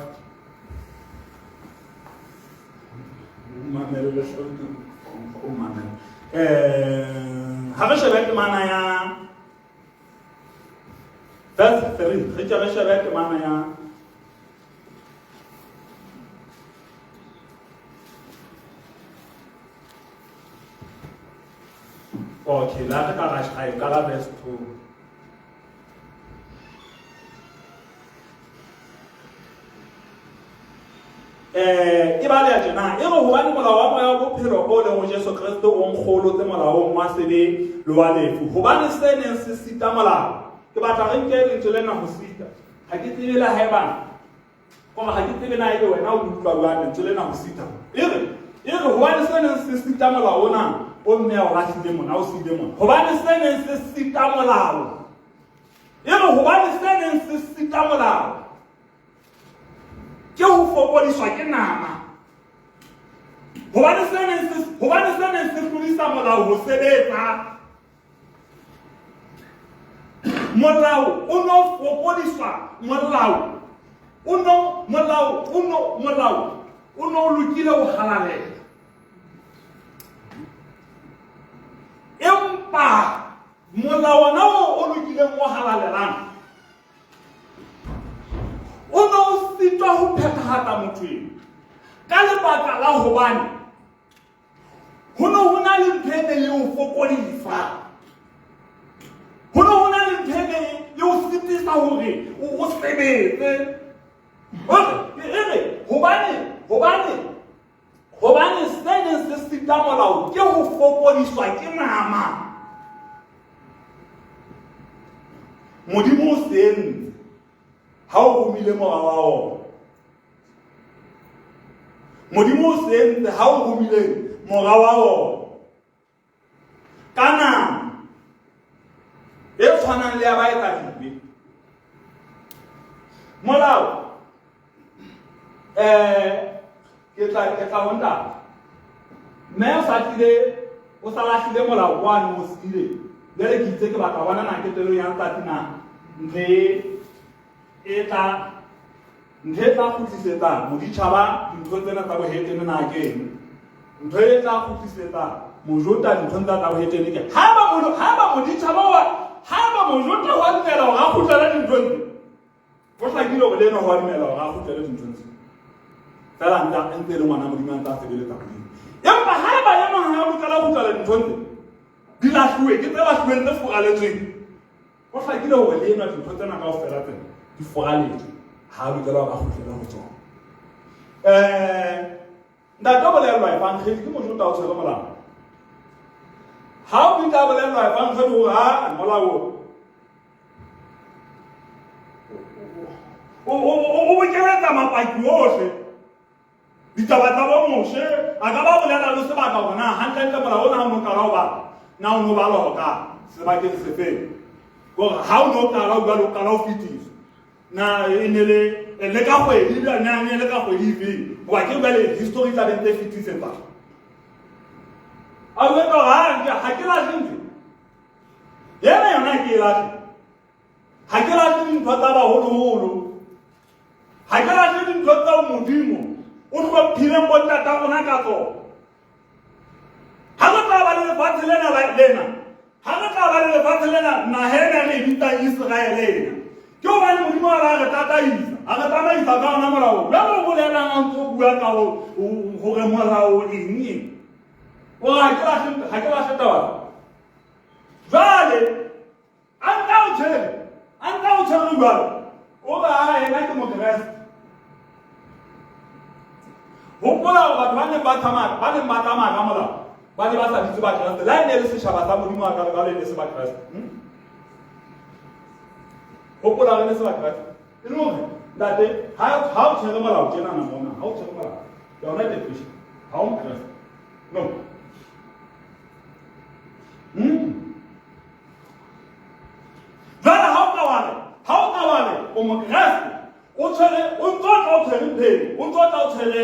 mamele o mamele ha re shebe temana ya verse 3 re ke re shebe temana ya okay la re ka ra qala verse 2 Eh, e baleha tjena e re hobane molao wa moya wa bophelo o leng ho Jesu Kreste o nkgolotse molaong wa sebe le wa lefu hobane se neng se sita molao ke batla re nke lentswe lena ho sita ha ke tsebe le haebana kore ha ke tsebe na ebe wena o utlwa jwang lentswe lena ho sita e re e re hobane se neng se sita molao ona o mme a o lahlile mona o siile mona hobane se neng se sita molao e re hobane se neng se sita molao. Ke ho fokodiswa ke nama. Hobane se neng se hobane se neng se hlodisa molao ho sebetsa. Molao o no fokodiswa molao o no molao o no molao o no lokile ho halalela. Empa molao ona o o lokileng o halalelang o ne o sitwa ho phethahatsa motho eo ka lebaka la hobane ho ne ho na le ntho e neng e o fokodisa ho ne ho na le ntho e neng e o sitisa hore o sebetse e re hobane hobane hobane se neng se sita molao ke ho fokodiswa ke nama modimo o se entse ha o romile mora wa ona modimo o se entse ha o romile mora wa ona ka nama e tshwanang le ya baetsadibe molao um ke tla ke tla ho ntate mme o sa tlile o sa lahlile molao kwano o siile jale ke itse ke batla bona na ketelong ya ntate na ntho e e tla Ntho e tla kgutlisetsa moditjhaba dinthong tsena tsa bohetene na ke eng? Ntho e tla kgutlisetsa mojota dinthong tsa tsa bohetene ke haeba haeba moditjhaba wa haeba mojota wa dumela hore a kgutlele dinthong tse, ho hlakile hore le ena wa dumela hore a kgutlele dinthong tse. Fela ntse ntse e le ngwana Modimo a ntse a sebeletsa Modimo. Empa haeba ena ha a lokela ho kgutlela dinthong tse, di lahluwe ke tse lahluweng tse furaletsweng. Ho hlakile hore le enwa dintho tsena kaofela tsena di foraletswe, ha a lokela hore a kgutlele ho tsona. Ntate o bolellwa evangeli ke mojota o tshwere molao. Ha o bitla a bolellwa evangeli hore ha molao o bokeletsa mapaki ohle Ditaba tsa bo Moshe a ka ba bolela le sebaka hore na hantlentle molao ona ha o no qala ho bala na o no balwa ho ka sebakeng sefeng gore ha o no qala o bua le o qala ho fetiswa na e ne le le ka kgwedi na ne le ka kgwedi efeng hoba ke jwale history tla be ntse fetisetsa a jwetsa hore ha ke lahle ntho ena yona ke e lahle Ha ke lahle dintho tsa baholoholo. Ha ke lahle dintho tseo Modimo o hlophileng bontata rona ka tsona. Ha re tla ba le lefatshe lena lena, ha re tla ba le lefatshe lena naha ena re e bitsang Iseraele ena. Ke hobane Modimo a ba re tataisa, a re tsamaisa ka ona molao. Jwale o bolelang a ntse o bua ka hore molao eng eng. O re ha ke lahle taba. Jwale A nka o tshwere, a nka o tshwere jwalo. O ba a ena ke Mokreste. Hopola hore batho ba neng ba tsamaya, ba neng ba tsamaya ka molao, ba ne ba sa bitse Bakreste. Le ha e ne e le setjhaba sa Modimo a kalo kalo e ne se Bakreste. Hopola hore e ne se Bakreste. E le hore ntate ha ha o tshwere molao tjenana mona, ha o tshwere molao, yona ke Christian. Ha o Mokreste. No. Jwale ha o ka wa re, ha o ka wa re o Mokreste, o tshwere, o ntso tla o tshwere pheko, o ntso tla o tshwere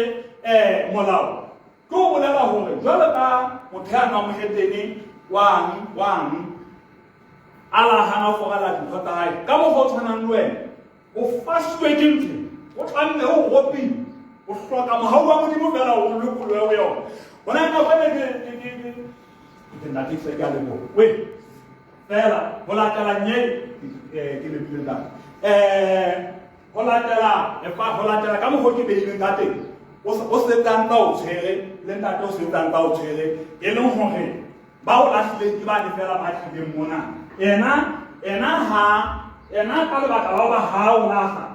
molao. Ke o bolela hore jwalo ka motho ya nwang mohetene wang wang a la hana ho forala dintho tsa hae ka mokgwa o tshwanang le wena o fasuwe ke ntho o tlamme o ropile o hloka mohau wa Modimo fela o lokolohe ho yona. Hona nako ene ke ntate ke se ke a leboha. We fela ho latela nye ke lebile ntate. Ho latela ho latela ka mokgwa ke beileng ka teng o setsang tsa o tshwere le ntate o setsang tsa o tshwere e leng hore ba o lahlileng ke bane fela ba tlileng mona. Ena ena ha ena ka lebaka la hoba ha o lahla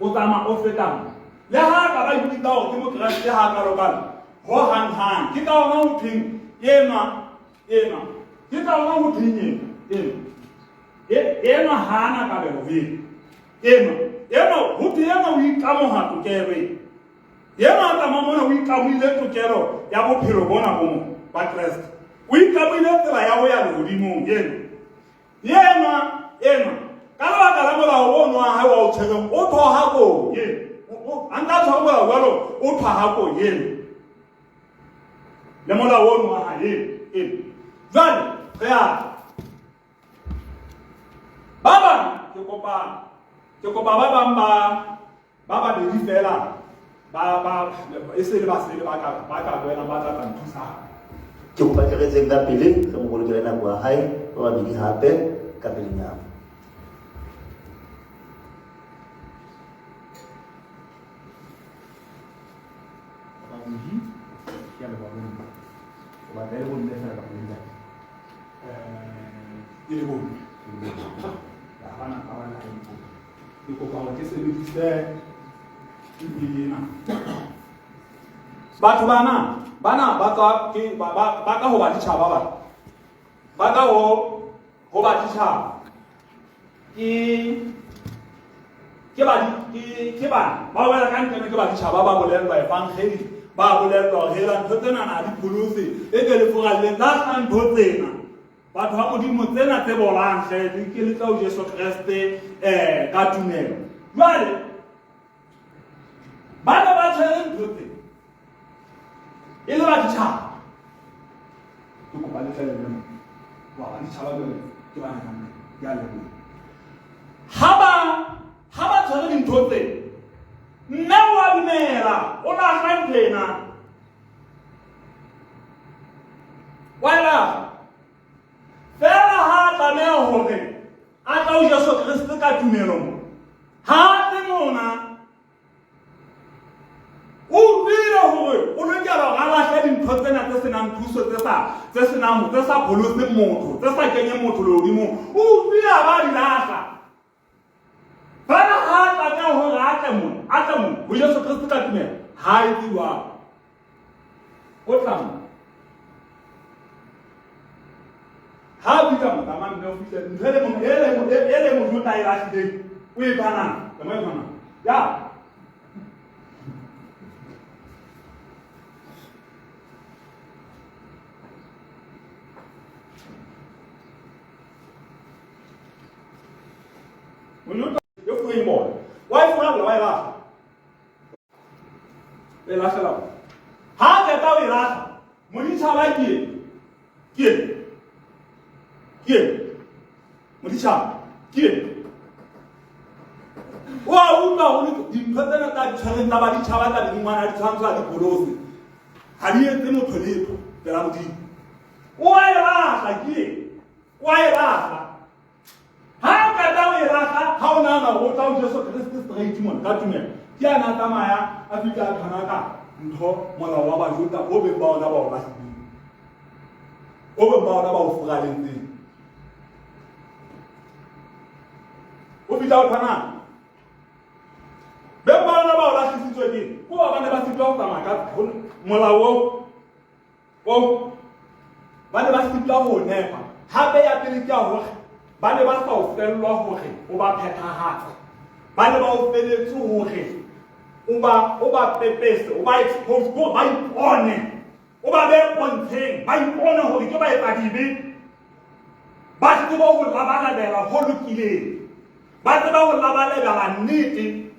o tsamaya o feta mo. Le ha ka ba ipitsa hore ke Mokreste ha kalo-kalo ho hang-hang. Ke ka hona ho thweng enwa enwa ke ka hona ho thweng enwa enwa enwa ha ana kabelo ho ena enwa enwa ho thwe enwa o ikamoha tokelo ena enwa a tsamaya mona o ikamohile tokelo ya bophelo bona bo mo ba Kreste o ikamohile tsela ya ho ya lehodimong ena Enwa, enwa, ka lebaka la molao ono wa hae wa o tshwereng, o thoha koo, A ntse a tshware molao jwalo, o thwahako eno le molao ono wa hae eno. Jwale re a ba bang, ke kopa ba bang ba babedi fela ba e se le basele ba ka boelang ba tla tla nthusa. Ke kopa tle re etseng ka pele, re mo bolokele nako ya hae. Ba babedi hape ka pelenyana. Babedi, ke a leboha bomme. O batla e le bomme fela kapa le ntate? E le bomme. Ha bana ka bana e le bomme. Ke kopa hore ke sebedise ntho ena. Batho bana ba tswa ke ba ka ho baditjhaba, ba ka ho baditjhaba, ke bana ba wela ka ntle, ke baditjhaba, ba bolellwa evangeli, ba bolellwa hore hela, ntho tsena na di pholose, e ke le furalleng, lahla ntho tsena, batho ba Modimo, tsena tse bolang hle, le ke le tla ho Jesu Kreste ka tumelo. Jwale ba ne ba tshwere ntho tse e le baditjhaba. Ke kopa le tlele le mo wa baditjhaba. Jwale ke bana ka mme, ke a leboha. Ha ba tshwere dintho tse, mme wa dumela, o lahla ntho ena, wa e lahla fela. Ha a tlameha hore a tla ho Jesu Kreste ka tumelo mo, ha a tle mona, o utlwile hore o lokela hore a lahle dintho tsena tse senang thuso, tse sa pholoseng motho, tse sa kenyeng motho lehodimong. O utlwile, a ba di lahla fela. Ha a tlameha hore a tle mona ho Jesu Kreste ka tumelo, ha a etse jwalo. O tla mo ha a fihla mo tsamaya, mme o fihle ntho e le mojota e lahlileng, o e tshwanang tsamaya, e tshwanang ya. Mojota e fuweng bona, wa e furalla, wa e lahla, o e lahlela. Ha a qeta o e lahla, moditjhaba ke e moditjhaba ke e o a utlwa hore dintho tsena tsa ditshwereng tsa baditjhaba, tsa medingwana ya ditshwantsho, a dipolose, ha di etse motho letho pela Modimo. O a e lahla, ke e o a e lahla. Ha o qeta o e lahla, ha o nahana hore o tla ho Jesu Kreste straight mona ka tumelo, ke ana a tsamaya, a fihla a tshwana ka ntho molao wa Bajuda o beng ba ona ba o lahlileng, o beng ba ona ba o furaletseng. O fihla o tshwana beng ba ona ba o lahlisitswe ke ko ba ne ba sitwa ho tsamaya ka molao o ba ne ba sitwa ho nepa. Hape ya pele ke ya hore ba ne ba sa o fellwa hore o ba phethahatse, ba ne ba o feletse hore o ba pepese, o ba expose, ko ba ipone, o ba be pontsheng, ba ipone hore ke baetsadibe, ba tsebe ho labalabela ho lokileng, ba tseba ho labalabela nnete,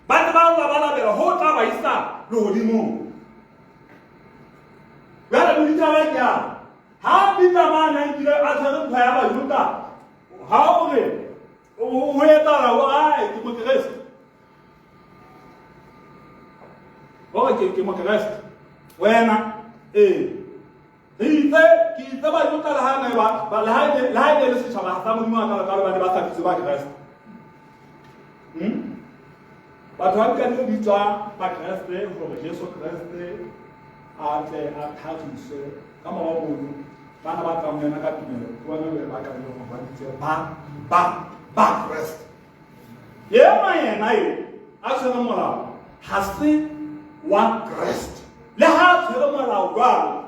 ba tseba ho labalabela ho tla ba isa lehodimong. Jwale moditjhaba ke a ha fihla mane, a nkile a tshwere ntho ya Bajuda, ha o re ho etsahala ho ae, ke Mokreste, hore ke Mokreste wena. Ee, re itse ke itse Bajuda le ha ne ba le ha e le setjhaba sa Modimo a kalo ba ne ba sa bitswe ba Kreste. Batho ba ka bitswa Bakreste hore Jesu Kreste a tle a thariswe ka mora mono. Bana ba tlang ho yena ka tumelo ke bona jwale ba ka hore ba bitswe ba Kreste. Ema yena eo a tshwere molao ha se wa Kreste, le ha a tshwere molao jwalo,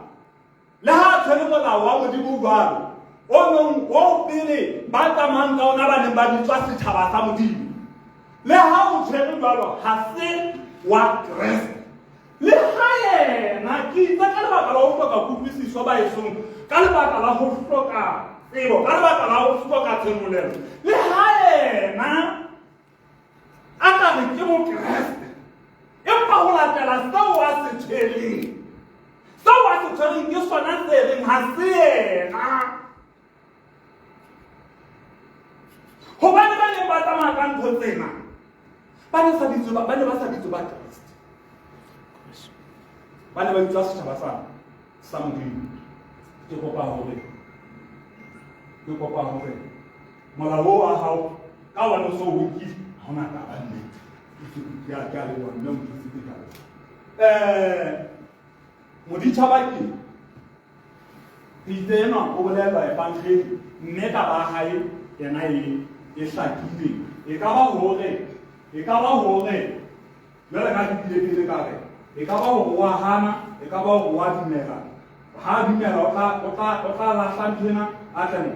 le ha a tshwere molao wa Modimo jwalo, o nong o pele ba tsamayang ka ona, ba neng ba bitswa setjhaba sa Modimo, le ha o tshwere jwalo, ha se wa Kreste. Le ha yena ke itse ka lebaka la ho hloka kutlwisiso baesong, ka lebaka la ho hloka tsebo, ka lebaka la ho hloka tshenolelo, le ha yena a ka re ke Mokreste. neng ba tsamaya ka ntho tsena ba ne sa bitswe ba ne ba sa bitswe ba Kreste. Ba ne ba bitswa setjhaba sa Modimo. Ke kopa hore molao wa hao ka wa no so o nkile ha hona taba nnete. Ke a leboha mme mothusi ke a leboha. Moditjhaba ke itse enwa o bolellwa evangeli mme taba ya hae yena e hlakile. E ka ba hore jwale ka ke bile pele ka re e ka ba hore wa hana, e ka ba hore wa dumela. Ha dumela o tla lahla ntho ena a tle mo.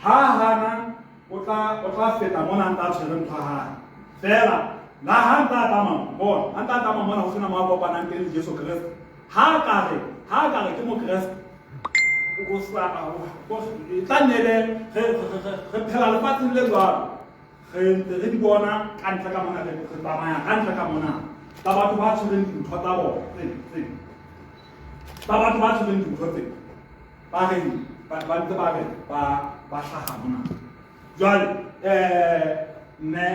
Ha hana o tla feta mona ntse a tshwere ntho ya hae. Fela la ha ntse a tsamaya bona, ha ntse a tsamaya mona ho sena mo a kopanang teng le Jesu Kreste. Ha ka re ke mokreste o sa tla nele re phela lefatsheng le jwalo. Re ntse re di bona ka ntle ka mona, re tsamaya ka ntle ka mona tsa batho ba tshwereng dintho tsa bona tse tsa batho ba tshwereng dintho tse ba reng ba ntse ba re ba hlaha mona. Jwale mme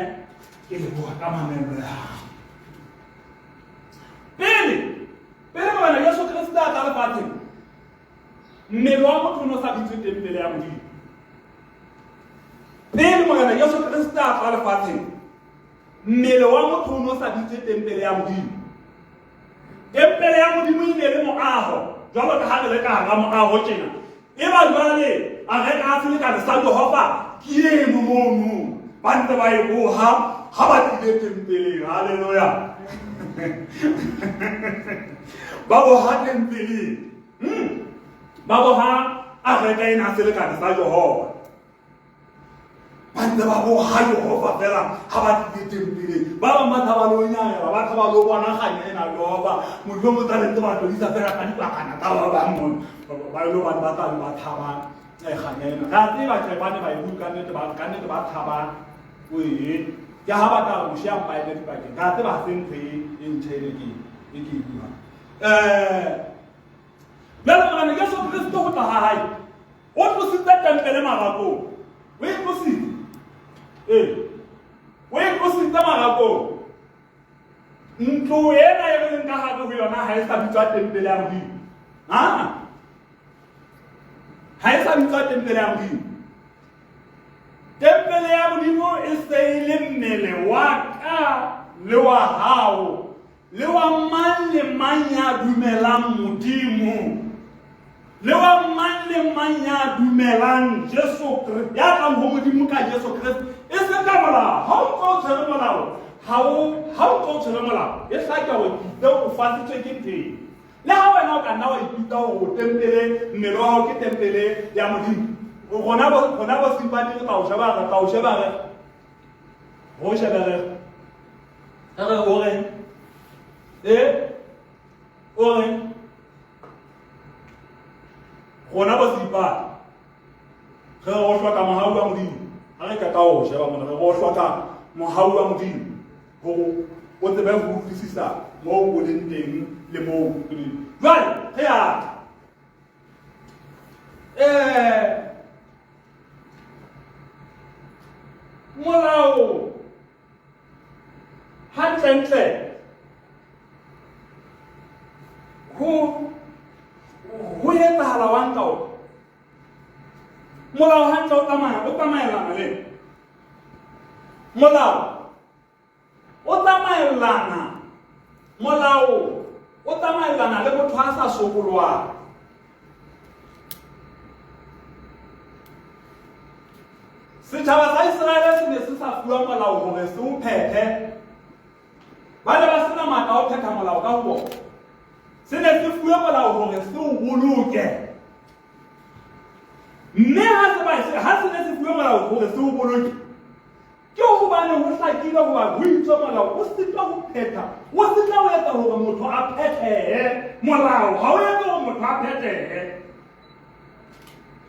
ke leboha ka mamello ya hao. Pele Morena Jesu Kreste a tla lefatsheng, mmele wa motho o ne o sa bitswe tempele ya Modimo. Pele Morena Jesu Kreste a tla lefatsheng, mmele wa motho o ne o sa bitswe tempele ya Modimo. Tempele ya Modimo e ne le moaho, jwalo ka ha re le ka hara moaho tjena. E ba jwale a re ka selekane sa Jehova ke eno mono, ba ntse ba e boha ha ba tlile tempeleng. Haleluya. Ba boha tempeleng. Ba boha areka ena selekane sa Jehova. Ba ntse ba boha Jehova fela ha ba tlile tempeleng. Ba bang ba tshaba le ho nyamela, ba tshaba le ho bona kganya ena Jehova. Modimo o tla ntse ba tlodisa fela ka dipakana tsa ba bang mona. Ba ile ba ba tla ba tshaba kganya ena. Re a tseba tjhe ba ne ba e bua ka nnete ba tshaba o e. Ke ha ba tla re Moshe a mpa eme dipakeng. Re a tseba ha se ntho e ntjha ene ke e buang. Jwale Morena Jesu Kreste ho tla ha hae o tlositse tempele marakong. O e tlositse. O e tlositse marakong. Ntlo ena e re leng ka hare ho yona ha e sa bitswa tempele ya Modimo. Ha e sa bitswa tempele ya Modimo. Tempele ya Modimo e se e le mmele wa ka le wa hao le wa mang le mang ya dumelang Modimo, le wa mang le mang ya dumelang Jesu Kreste, ya tlang ho Modimo ka Jesu Kreste, e seng ka molao. Ha o ntse o tshwere molao, ha o ntse o tshwere molao, e hlaka hore ke itse o fasitswe ke ntho eng. Le ha wena o ka nna wa ikutlwa hore o tempele, mmele wa hao ke tempele ya Modimo. Rona bo Simpati re tla o sheba, re tla o sheba re o shebe re re o reng? O reng? Rona bo Simpati re o hloka mohau wa Modimo. Ha re qeta ho sheba mona, re o hloka mohau wa Modimo hore o tsebe ho utlwisisa moo o leng teng le moo o leng. Jwale re a tla. Molao hantlentle ho etsahala wang ka ona? Molao hantle o tsamaelana le molao o tsamaelana, molao o tsamaelana le motho a sa sokolwang. Setjhaba sa Iseraele se ne se sa fuwa molao hore se o phethe. Ba ne ba sena matla a ho phetha molao ka ho bona. Se ne se fuwe molao hore se o boloke. Mme ha se ne se fuwe molao hore se o boloke, ke hobane ho hlakile hoba ho itswe molao o sitwa ho phetha, o sitwa ho etsa hore motho a phethehe. Molao ha o etse hore motho a phethehe.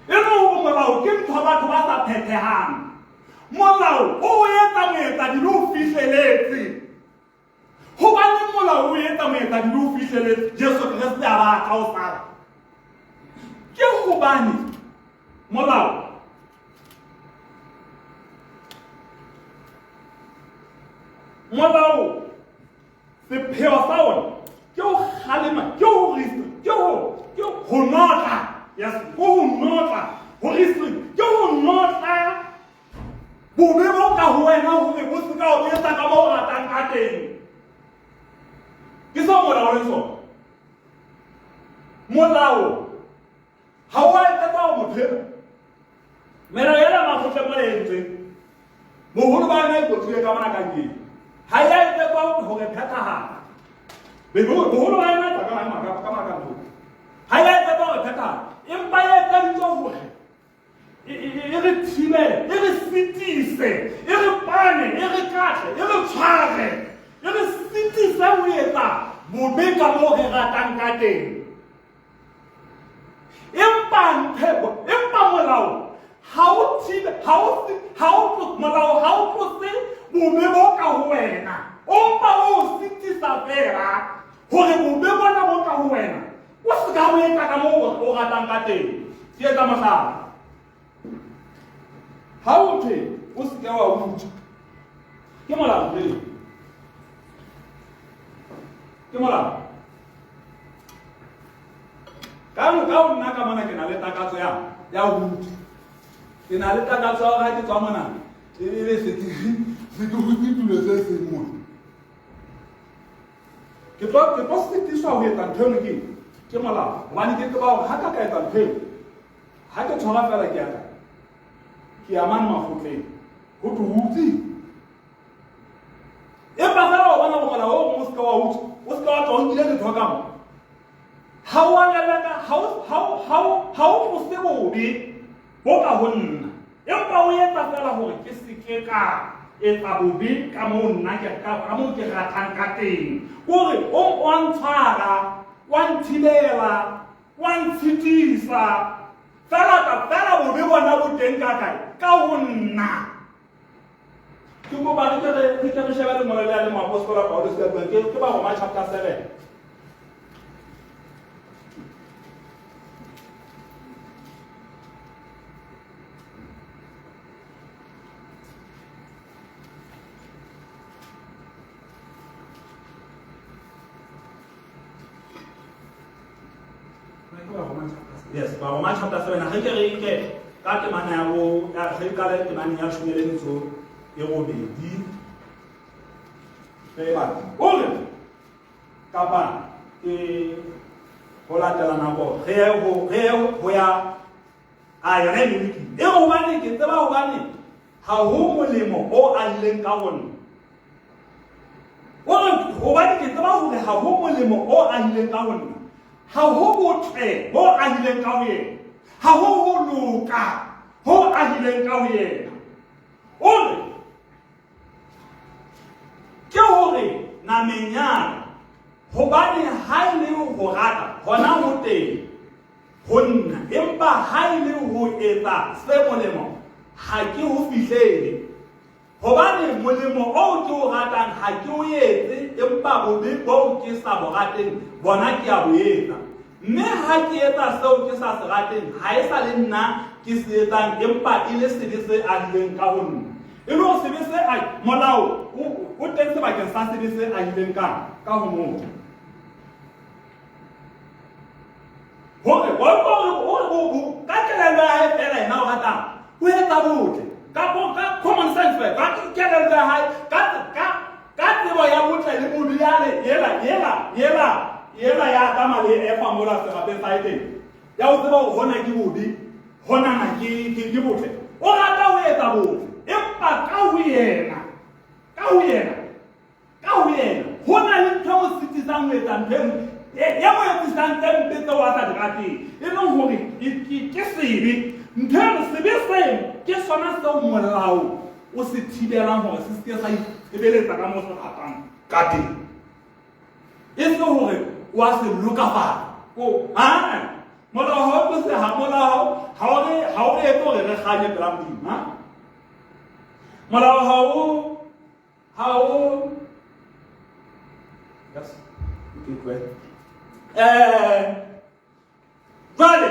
E le hore molao ke ntho batho ba sa phethehang. Molao o etsa moetsadibe o fihleletse. Hobane molao o etsa moetsadibe o fihleletse, Jesu Kreste a ba a tla o sala. Ke hobane molao Molao sepheo sa ona ke ho kgalema, ke ho restrict, ke ho notla. Yes, ke ho notla, ho restrict ke ho notla bobe bo ka ho wena hore bo se ka o etsa ka moo o ratang ka teng. Ke seo molao o leng sona. Molao ha o a etsetsa hore motho enwa, melao ena makgotleng mona e entsweng, boholo ba yona e kotsile ka mona kajeno, ha e a etsetswa hore phethahala. Boholo ba yona e tswa ka mona ka ntlong. Ha e a etsetswa hore phethahala, empa e etseditswe hore e re thibele, e re sitise, e re pane, e re katle, e re tshware, e re sitise ho etsa bobe ka moo re ratang ka teng. Empa molao ha o thibe, ha o ha o molao ha o tlose bobe bo ka ho wena, o mpa o sitisa fela hore bobe bona bo ka ho wena o se ka o etsa ka moo o ratang ka teng. Ke etsa mohlala, ha o thwe o se ke wa utswa, ke molao pele, ke molao ka ho nna ka mona. Ke na le takatso ya ho utswa, ke na le takatso ya hore ha ke tswa mona ebe se ke hutse tulo se seng mona. Ke tlo sitiswa ho etsa ntho eno ke molao, hobane ke tseba hore ha ka etsa ntho eno, ha ke tshwara fela, ke ya ka ke ya mane makgotleng, ho thwe o utswile. Empa fela wa bona hore molao o mong o se ke wa utswa, o se ke wa tswa o nkile letho ka mo, ha o a leleka, ha o tlose bobe bo ka ho nna, empa o etsa fela hore ke se ke ka etsa bobe ka moo nna ka moo ke ratang ka teng. Kore o wa ntshwara, wa nthibela, wa ntshitisa fela ka fela bobe bona bo teng ka kae? Ka ho nna. Ke kopa re ke re shebe lengolo le le moapostola Paulus ka buang, ke Baroma chapter 7. Yes, Baroma chapter 7. Re ke re nke ka temana ya bo re qale temaneng ya 18. Re bala. O re kapa ke ho latela nako re ye ho ya a yona e lokile. E re hobane ke tseba hobane ha ho molemo o ahileng ka ho nna. O re hobane ke tseba hore ha ho molemo o ahileng ka ho nna, ha ho botle bo ahileng ka ho yena, ha ho ho loka ho ahileng ka ho yena. O re ke hore nameng ya ka, hobane ha e le ho rata hona ho teng ho nna, empa ha e le ho etsa se molemo ha ke ho fihlele. Hobane molemo oo ke o ratang ha ke o etse, empa bobe boo ke sa bo rateng bona ke a bo etsa. Mme ha ke etsa seo ke sa se rateng, ha e sa le nna ke se etsang, empa e le sebe se ahileng ka ho nna. E le hore sebe se a molao o teng sebakeng sa sebe se ahileng ka ho motho. Hore wa utlwa hore ka kelello ya hae fela yena o ratang o etsa botle ka common sense fela, ka kelello ya hae, ka tsebo ya botle le bobe yale yela ya Adama le Eva mola serapeng sa Edene, ya ho tseba hore hona ke bobe, honana ke botle. O rata ho etsa botle, empa ka ho yena ho na le ntho e mo sitisang ho etsa ntho e nngwe e mo etsisang tse mpe tseo a sa di rateng, e leng hore ke sebe. Ntho eno, sebe seno ke sona seo molao o se thibelang hore se seke sa itshebeletsa ka moo se ratang ka teng, e se hore wa se lokafatsa. O aa molao ha o tlose, ha molao ha o re etse hore re kganye pela Modimo. Ha molao ha o yes, ke tlohe. Jwale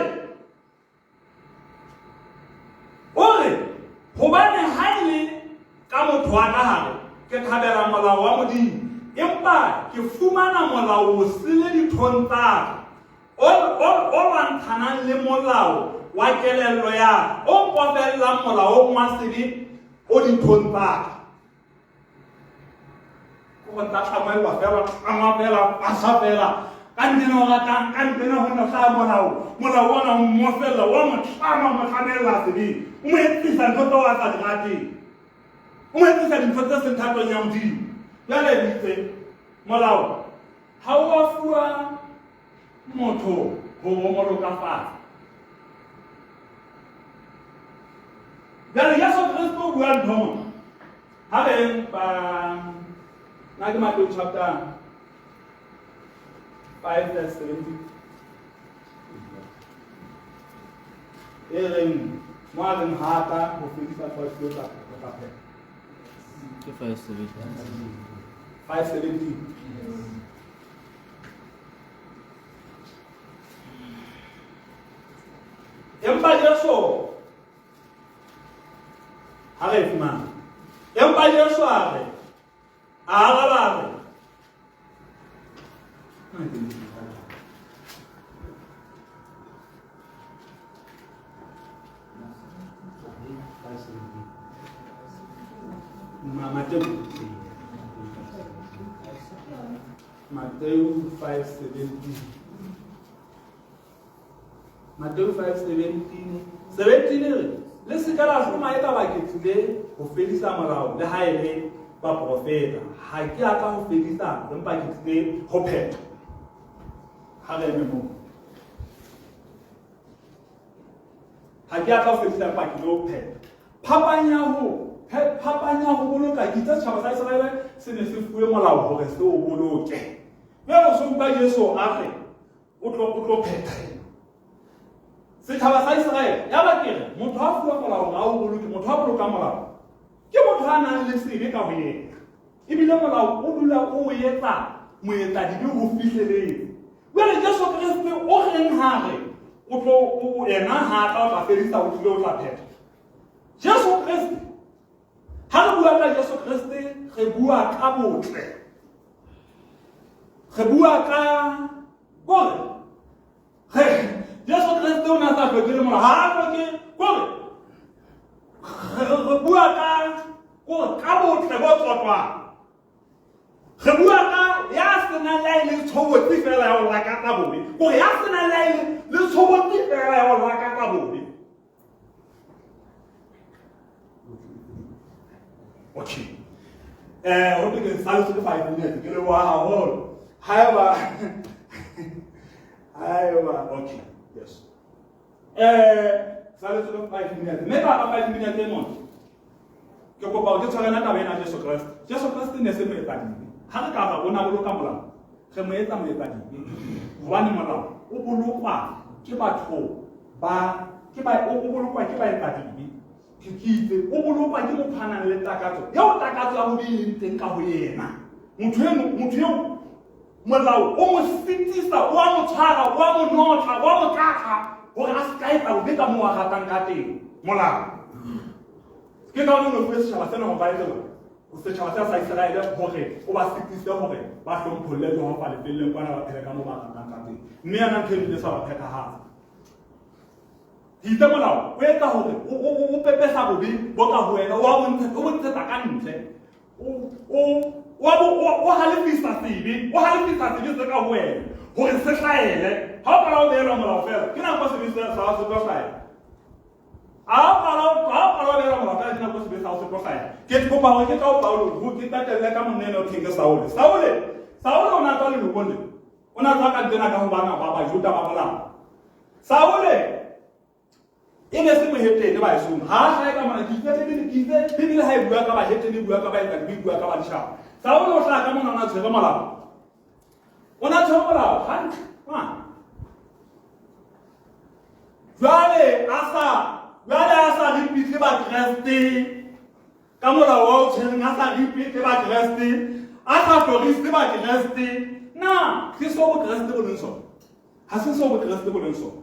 o re hobane ha e le ka motho wa ka hare Ke thabela molao wa Modimo, empa ke fumana molao o sele dithong tsa ka, o lwantshanang le molao wa kelello ya ka, o mpofellang molaong wa sebe o dithong tsa ka. Ke go tla tlamaelwa fela, tlangwa fela, pasa fela. Ka ntena o ratang, ka ntena ho no hlaha molao. Molao ona o mmofella, wa mo tlama, o mo tlamella sebeng. O mo etsisa ntho tseo a sa di rateng. O mo etsisa dintho tse seng thatong ya Modimo. Jwale itse, molao ha o a fuwa motho ho o mo lokafatsa. Jwale Jesu Kristo o bua ntho mona. Ha re ba na ke Matthew chapter 5 verse 17. E reng mo a reng ha ka ho fedisa tlwaelo tsa tla phela. Ke 5:17. 5:17. Empa Jesu ha re e fumana. Empa Jesu a re, a araba a re, Mateo Mateo 5:17. Mateo 5:17. 17 e re, le se ka la hloma eka ba ke tlile ho fedisa molao le ha e le baprofeta. Ha ke a tla ho fedisa, empa ke tlile ho phetha. Ha re eme moo. Ha ke a tla ho fedisa, empa ke tlile ho phetha. Phapang ya ho phapang ya ho boloka ke itse setjhaba sa Iseraele se ne se fuwe molao hore se o boloke. Jwale o so utlwa Jesu a re o tlo phetha ena. Setjhaba sa Iseraele ya ba ke re motho a fuwa molao hore a o boloke, motho a bolokang molao ke motho a nang le sebe ka ho yena. Ebile molao o dula o etsa moetsadibe ho fihleletse. Jwale Jesu Kreste o reng ha re o tlo o yena ha tla o tla fedisa o tlile o tla phetha. Jesu Kreste ha re bua ka Jesu Kreste re bua ka botle. Re bua ka kore re Jesu Kreste o ne a sa hloke le molao ha a hloke kore re bua ka kore ka botle bo tsotwang. Re bua ka ya senang le ha e le tshobotsi fela ya ho lakatsa bobe. Kore ya senang le ha e le tshobotsi fela ya ho lakatsa bobe. Okay. Ho thwe ke saletse ke 5 minutes, ke leboha haholo. Haeba okay, yes. Saletse ke 5 minutes. Mme ka 5 minutes e mona. Ke kopa hore ke tshwarena taba ena Jesu Kreste. Jesu Kreste ne se moetsadibe. Ha re ka ra o na boloka molao, re mo etsa moetsadibe. Hobane molao o bolokwa ke batho ba ke ba o bolokwa ke baetsadibe. Ke itse o bolokwa ke motho a nang le takatso. Eo takatso ya bobe e leng teng ka ho yena. Motho eno, motho eo molao o mo sitisa, o a mo tshwara, o a mo notla, o a mo tlatla hore a se ka etsa bobe ka moo a ratang ka teng. Molao. Ke ka hona o fuwe setjhaba sena hore ba etse jwang? Setjhaba sena sa Iseraele hore o ba sitise hore ba hlompholle Jehova lefelleng kwana ba phele ka moo ba ratang ka teng. Mme yona ntho e ile sa ba phethahatsa. Ke itse molao o etsa hore o pepesa bobe bo ka ho wena, o a bontshetsa, o bontshetsa ka ntle. O halefisa sebe, o halefisa sebe se ka ho wena hore se hlahele. Ha o qala o behelwa molao fela, ke nako sebe se sa se tlo hlahela. Ha o qala o behelwa molao fela, ke nako sebe sa se tlo hlahela. Ke kopa hore ke tla ho Paulo, ho ke qetelle ka monna enwa ho thweng ke Saule. Saule, Saule o ne a tswa lelokong le. O ne a tswa ka ntlena ka ho bana ba Bajuda ba molao. Saule e ne se mohetene baesong. Ha a hlahe ka mona, ke itse Bibele, ke itse Bibele ha e bua ka bahetene, e bua ka baetsadibe, e bua ka baditjhaba. Saule o hlaha ka mona, o ne a tshwere molao. O ne a tshwere molao hantle. Jwale a sa, jwale a sa ripitle Bakreste ka molao wa o tshwereng, a sa ripitle Bakreste, a sa hlorise Bakreste. Na ke seo Bokreste bo leng sona? Ha se seo Bokreste bo leng sona.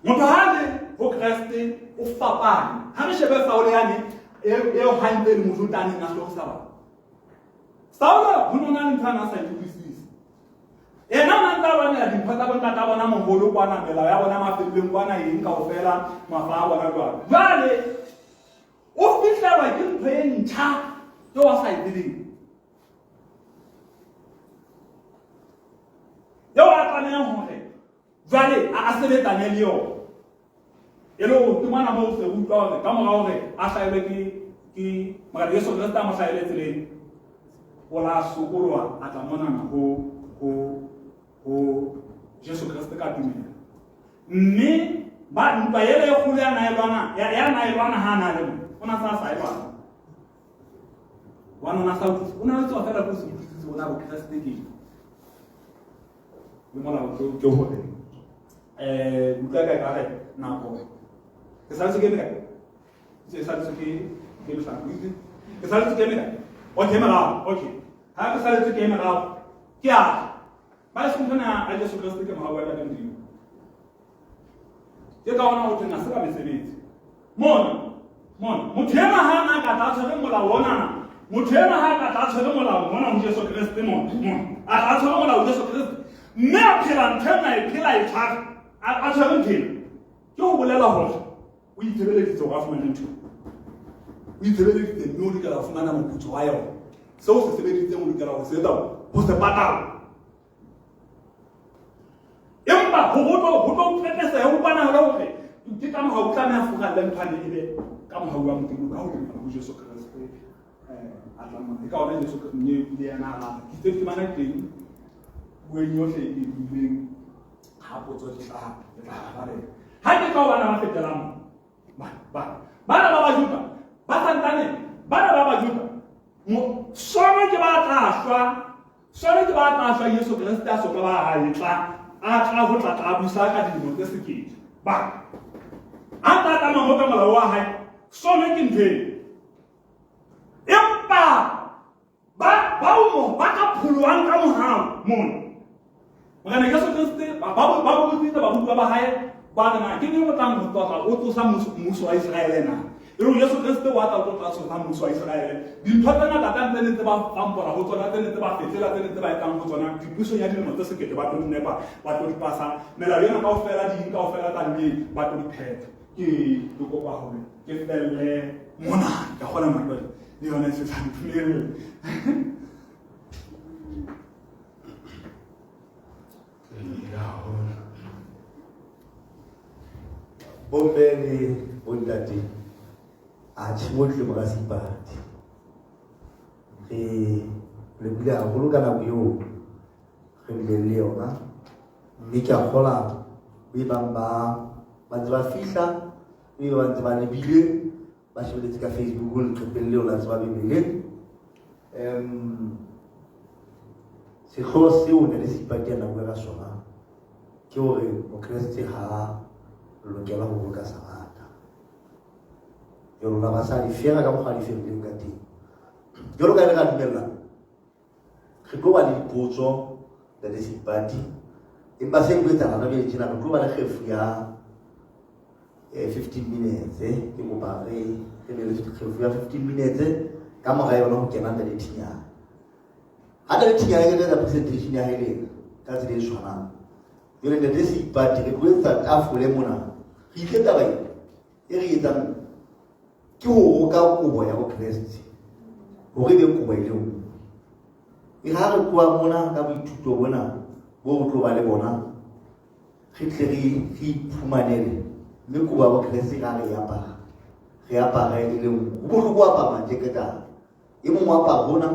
Motho ha le ho Kreste o fapane. Ha re shebe Saule yane Eo hantle le Mojuda a neng a hlorisa batho. Saulo ho ne ho na le ntho a ne a sa e utlwisise. Yena o ne a ntse a lwanela dimpho tsa bontata bona moholo kwana, melao ya bona mafelleng kwana, eng kaofela, mafa a bona jwalo. Jwale o fihlelwa ke ntho e ntjha eo a sa e tsebeng, eo a tlamehang hore jwale a sebetsane le yona. E le hore ke mona moo se utlwa hore ka mora hore a hlahelwe ke Morena Jesu Kreste, a mo hlahele tseleng, o la sokoloha, a tla monana ho Jesu Kreste ka tumelo. Mme ba ntwa ele e kgolo ya na e lwana, ya na e lwana ha na le mo, o na sa e lwana. Hobane o na sa utlwisise, o na le tswa fela ko se utlwisise, o na Bokreste ke le molao ke hore utlwa ka ekare nako ke santse ke eme kae? Ke santse ke mehlano, ke santse ke eme kae? Okay, merao. Okay, ha ke saletse ke merao, ke a ba se nthona a Jesu Kreste ke mohau wa Ntate Modimo. Ke ka ona ho thweng ha se ka mesebetsi. Mona motho enwa ha na ka tla tshwere molao onana, motho enwa ha ka tla tshwere molao mona ho Jesu Kreste, mona a tla tshwere molao Jesu Kreste, mme a phela ntho ena, e phela e tshwara, a tshwere ntho ena, ke ho bolela hore o itshebeleditse hore a fumane ntho, o itshebeleditse, mme o lokela ho fumana moputso wa yona. Seo se sebeditseng o lokela ho se etsa, ho se patala. Empa ho tlo qetesehe, ho bonahale hore ke ka mohau, o tlameha furalle nthwane, ebe ka mohau wa Modimo, ka ho dumela ho Jesu Kreste, a tla mona. E ka ona Jesu mme le yena a rata. Ke itse temana teng bueng yohle e buileng, ha potso di hlaha, ke tla arabela. Ha ke tla ho bana ba fetelang bana ba Bajuda ba santsane, bana ba Bajuda sone ke ba tla shwa, sone ke ba tla shwa Jesu Kreste a soka ba a etla, a tla ho tla busa ka dilemo tse sekete. Ba a tla tsamaya mo ka molao wa hae, sone ke ntho eno. Empa ba mo ba ka pholoang ka mohau mona Morena Jesu Kreste, ba botsitse barutuwa ba hae, ba re, na ke neng o tlang ho tlotla o tsosa mmuso wa Iseraele na? E re Jesu Kreste wa tla o tlo tla tsosa mmuso wa Iseraele. Dintho tse ngata tsa ntse ne tse ba pampora ho tsona, tse ne tse ba fetela, tse ne tse ba etsang ho tsona dipusong ya dilemo tse sekete, ba tlo di nepa, ba tlo di pasa. Melao ena kaofela, ding kaofela tsa nneng, ba tlo di phetha. Ke kopa hore ke felle mona, ke kgona nako le yona e se sa ntumelle. Bomme le bontate, a tjhe bohle mora Seipati, re lebohile haholo ka nako eo re bileng le yona, mme ke a kgola be bang ba ntse ba fihla, mme ba ntse ba lebile, ba shebeletse ka Facebook leqepheng leo la Tseba Bibele. Sehlooho seo ne le Seipati a na bua ka sona ke hore Mokreste ha lokela ho boloka Sabatha. Jwalo la basadi fela ka mokgwa di ferileng ka teng. Jwalo ka le ra dumellana, re tlo ba le dipotso Ntate Seipati, empa se tlo etsahala hona jwale tjena, re tlo ba le kgefu ya 15 minutes. Ke kopa re be le kgefu ya 15 minutes, ka mora yona ho kena Ntate Thinyane. Ha Ntate Thinyane ke etsa presentation ya hae le ena ka tsela e tshwanang. Jwale Ntate Seipati, re tlo etsa tafole mona, re itle taba e e re etsang ke ho roka kobo ya Bokreste hore e be kobo e le nngwe. E ha re tloha mona ka boithuto bona bo re tlo ba le bona, re tle re iphumanele mme kobo ya Bokreste ha re e apara, re apare e le nngwe. Ho bohloko ho apara majeketana, e mong o apara hona,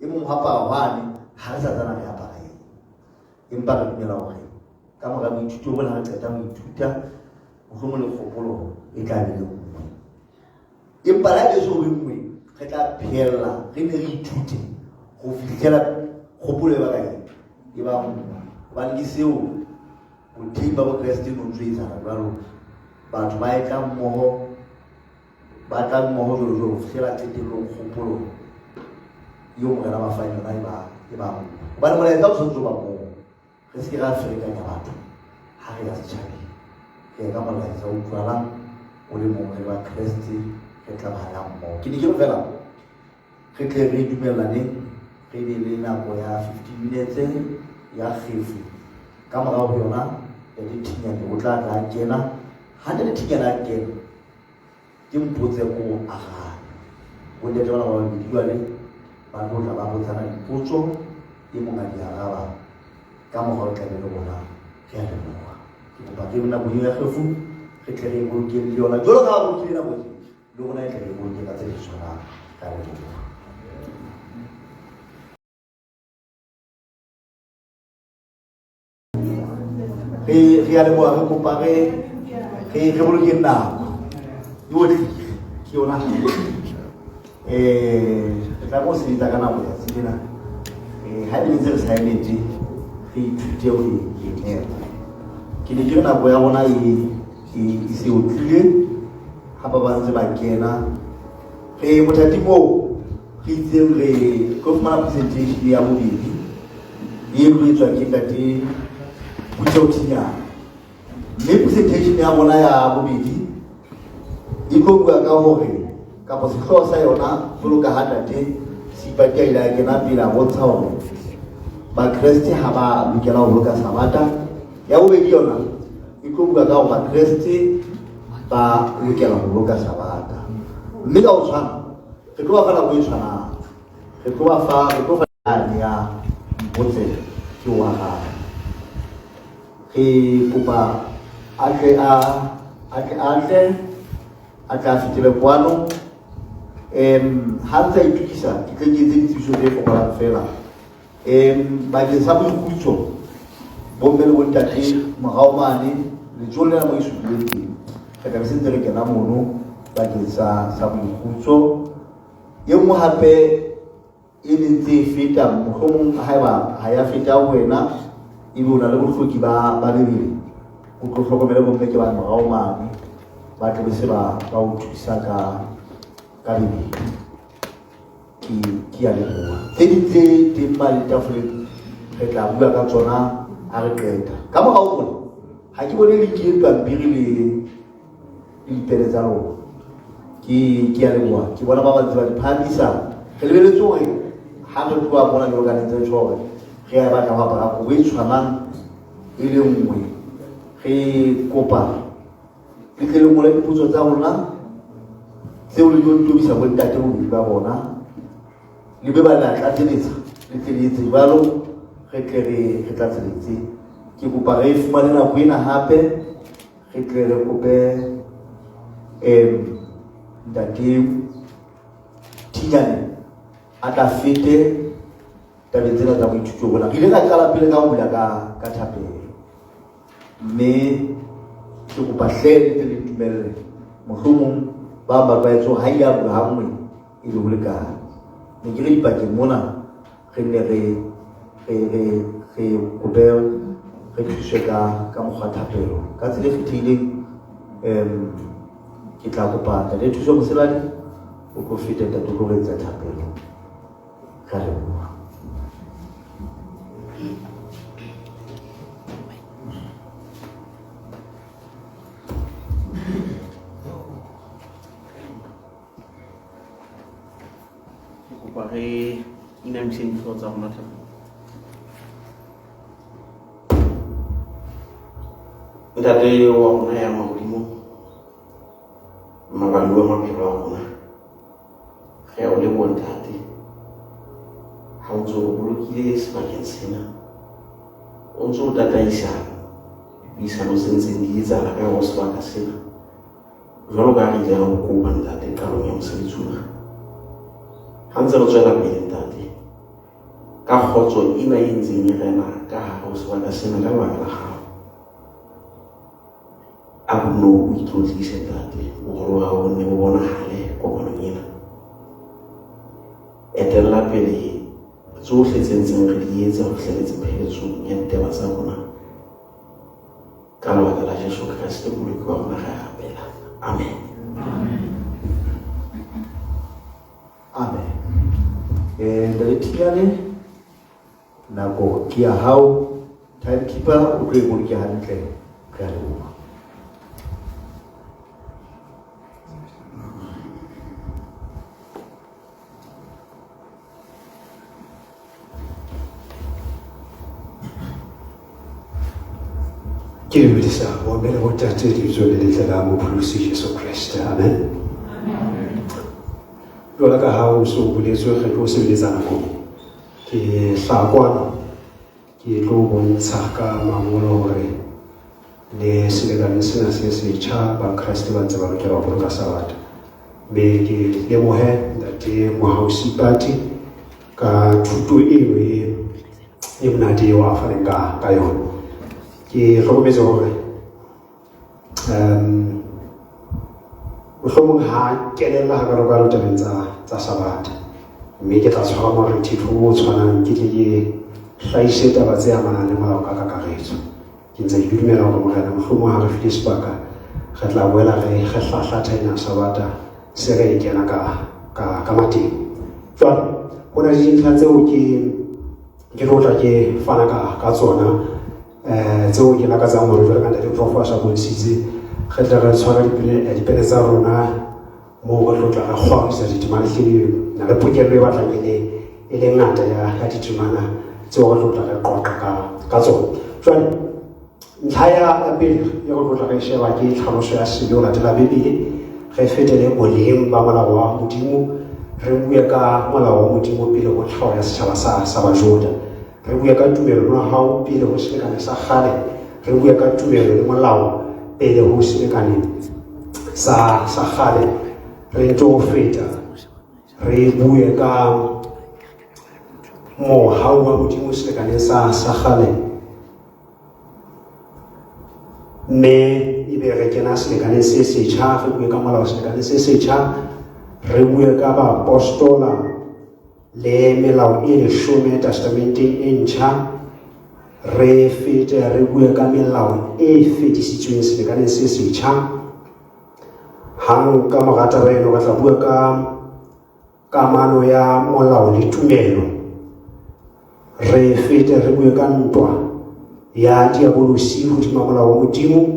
e mong o apara hwane, ha re sa tsana re apara eng. Empa re dumela hore ka mora boithuto bona re qeta ho ithuta, mohlomong le kgopolo e tla be le nngwe. Empa le ha e so be nngwe, re tla phehella re ne re ithute ho fihlela kgopolo e ba ka eng, e ba nngwe. Hobane ke seo bothei ba Bokreste no ntso etsahala jwalo. Batho ba etla mmoho, ba tla mmoho jwalo jwalo ho fihlela qetellong kgopolo eo Morena ba fang yona e ba nngwe. Hobane molaetsa o tshwanetse ho ba moo. Re se ke ra ferekanya batho ha re ya setjhabeng. Re ya ka molaetsa o utlwalang o le mong, re ba Kreste, re tla bala mmoho. Ke ne ke re fela re tle re dumellaneng, re be le nako ya 15 minutes ya kgefu. Ka morao ho yona Ntate Thinyane o tla tla a kena. Ha Ntate Thinyane a kena, ke mpotse ko arabe. Bontate bana ba babedi jwale ba tlo tla ba botsana dipotso, e mong a di araba ka mokgwa o tla be le rona. Re a leboha. Ke kopa re nako eo ya kgefu re tle re e bolokeng le yona jwalo ka ha bolokile nako tse, le rona e tle re e boloke ka tsela e tshwanang. Re a leboha. Re a leboha, re kopa re bolokeng nako yotlhe ke yona. Re tla mo sebetsa ka nako tsatsi lena. Ha e ntse re sa emetse, re ithute ho e nepa. Ke ne ke re nako ya rona e se otlile ha ba ba ntse ba kena. Re mothating oo re itseng re tlo fumana presentation ya bobedi e tlo etswa ke Ntate Phutheo Thinyane. Mme presentation ya rona ya bobedi e tlo bua ka hore kapa sehlooho sa yona jwalo ka ha Ntate Seipati a ile a kena pele a bontsha hore Bakreste ha ba lokela ho boloka Sabata. Ya bobedi yona e tlo bua ka hore Bakreste ba lokela ho boloka Sabata. Mme ka ho tshwana re tlo ba fa nako e tshwanang, re tlo ba fa, re tlo fa ya mpotse ke wa gae. Re kopa a tle a, a tle a tle, a tle a fetele kwano. Ha ntse a itokisa, ke tle ke etse ditsebiso tse fokolang fela. Bakeng sa boikutso, bomme le bontate morao mane letsohong lena mo e supileng teng, re tla be se ntse re kena mono bakeng sa boikutso. E nngwe hape e ne ntse e feta, mohlomong haeba ha ya feta ho wena ebe o na le bohloki ba Bibele, o tlo hlokomele bomme ke ba morao mane ba tla be se ba o thusa ka Bibele. Ke a leboha. Tse ding tse teng mane tafoleng re tla bua ka tsona ha re qeta. Ka morao mona ha ke bone le nkile pampiri le dipene tsa lona. Ke a leboha. Ke bona ba ba ntse ba di phahamisa. Re lebeletse hore ha re tloha mona jwalo ka ne ntse re tjho hore re a batla ho apara kobo e tshwanang e le nngwe. Re kopa le tle le ngole dipotso tsa rona tseo le tlo tobisa bontate bobedi ba bona, le be ba le a tlatseletsa, le tle le etse jwalo, re tle re tlatseletse. Ke kopa re fumane nako ena hape, re tle re kope Ntate Thinyane a tla fete tabeng tsena tsa boithuto bona. Re ile ra qala pele ka ho bula ka thapelo, mme ke kopa hle le tle le ntumelle, mohlomong ba ba tlwaetse hore ha ile a bula ha nngwe e be ho lekane. Ne ke re dipakeng mona re nne re kope re thuswe ka mokgwa thapelo ka tsela e kgethehileng. Ke tla kopa Ntate Thuso Moselane o tlo feta, Ntate o tlo re etsa thapelo. Re a leboha. Ke kopa re inamiseng dihlooho tsa rona thapelo. Ntate wa rona ya mahodimo, mabapi wa maphelo a rona, re a o leboha Ntate ha o ntse o bolokile sebakeng sena, o ntse o tataisa dipuisano tse ntseng di etsahala ka hare ho sebaka sena. Jwalo ka ha re ile ra o kopa Ntate qalong ya mosebetsi ona, ha ntse re tswela pele Ntate ka kgotso ena e ntseng e rena ka hare ho sebaka sena ka lebaka la hao, a ko nno o itlotlise Ntate, boholo ba hao bo nne bo bonahale kopanong ena. Etella pele tsohle tse ntseng re di etsa ho fihleletse pheletsong ya ditaba tsa rona ka lebaka la Jesu Kreste Moloki wa rona, re a rapela. Amen. Amen. Ntate Thinyane, nako ke ya hao. Timekeeper o tlo e boloke hantle. Re a leboha. Ke dumedisa bomme le botate lebitsong le letle la Mopholosi Jesu Kreste. Amen. Jwalo ka ha o so boletswe re tlo sebeletsa nakong. Ke hlaha kwano ke tlo bontsha ka mangolo hore le selekane sena se setjha Bakreste ba ntse ba lokela ho boloka Sabata. Mme ke lebohe Ntate Mohau Sipati ka thuto eno e e monate eo a faneng ka ka yona. Ke hlokometse hore mohlomong ha kenella hakalo-kalo tabeng tsa tsa Sabata, mme ke tla tshwara morethetho o tshwanang ke tle ke hlahise taba tse amanang le molao ka kakaretso. Ke ntse ke dumela hore Morena mohlomong ha re file sebaka re tla boela re re hlahlatha ena Sabata se re e kena ka ka ka mateng. Jwale ho na le dintlha tseo ke ke tlo tla ke fana ka ka tsona tseo ke lakatsang hore jwale ka Ntate Prof a sa bontshitse re tle re tshware dipene tsa rona moo re tlo tla re kgwarisa ditemana. Ehlile na le pokello e batlang e le ngata ya ditemana tseo re tlo tla re qoqa ka ka tsona. Jwale ntlha ya pele e re tlo tla re sheba ke tlhaloso ya sebe ho latela Bibele. Re fetele boleng ba molao wa Modimo, re bue ka molao wa Modimo pele ho tlhaho ya setjhaba sa sa Bajuda, re bue ka tumelo ya hao pele ho selekane sa kgale, re bue ka tumelo le molao pele ho selekane sa sa kgale, re ntso feta re bue ka mohau wa Modimo selekaneng sa sa kgale, mme ebe re kena selekaneng se setjha, re bue ka molao selekaneng se setjha, re bue ka baapostola le melao e leshome testamenteng e ntjha, re fete re bue ka melao e fetisitsweng selekaneng se setjha. Hang ka mora taba eno re tla bua ka kamano ya molao le tumelo, re fete re bue ka ntwa ya diabolosi hodima molao wa Modimo.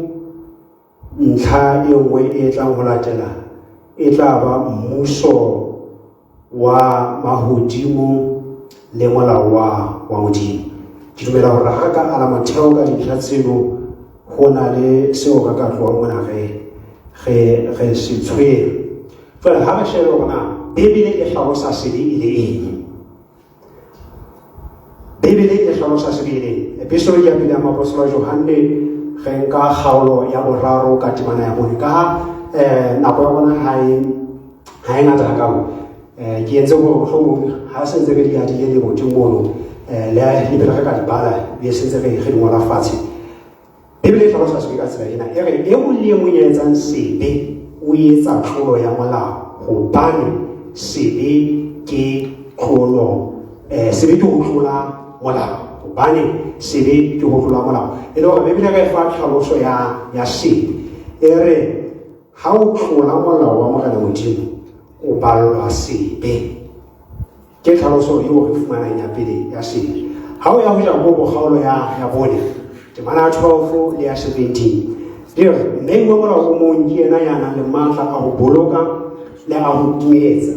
Ntlha e nngwe e tlang ho latela e tla ba mmuso wa mahodimo le molao wa Modimo. Ke dumela hore ha re ka ala motheo ka dintlha tseno, ho na le seo re ka tlohang mona re re re se tshwere. Jwale ha re shebe hore na Bibele e hlalosa sebe e le eng. Bibele e hlalosa sebe e le eng. Epistle ya pele ya moapostola Johanne re nka kgaolo ya boraro ka temana ya bone. Ka ha nako ya rona ha e ngata hakalo, ke entse hore mohlomong ha se ntse re di adile leboteng mono, le pele re ka di bala be se ntse re di ngola fatshe. Bibele e hlalosa sebe ka tsela ena, e re e mong le e mong ya etsang sebe o etsa tlolo ya molao, hobane sebe ke tlolo, sebe ke ho tlola molao, hobane sebe ke ho tlola molao. E le hore Bibele re fa tlhaloso ya sebe, e re ha o tlola molao wa Morena Modimo o ballwa sebe. Ke tlhaloso eo re fumanang ya pele ya sebe. Ha o ya ho Jakobo kgaolo ya bone temana ya 12 le ya 17, di re mmei wa molao o mong ke yena ya nang le matla a ho boloka le a ho timetsa.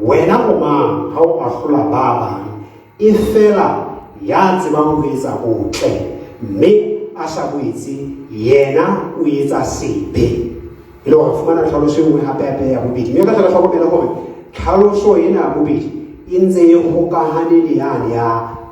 Wena o mang ha o ahlola ba bang? E fela ya tsebang ho etsa botle mme a sa bo etse, yena o etsa sebe. E le hore fumana tlhaloso e nngwe hape hape ya bobedi. Mme ka tla hlokomela hore tlhaloso ena ya bobedi e ntse e hokahane le yane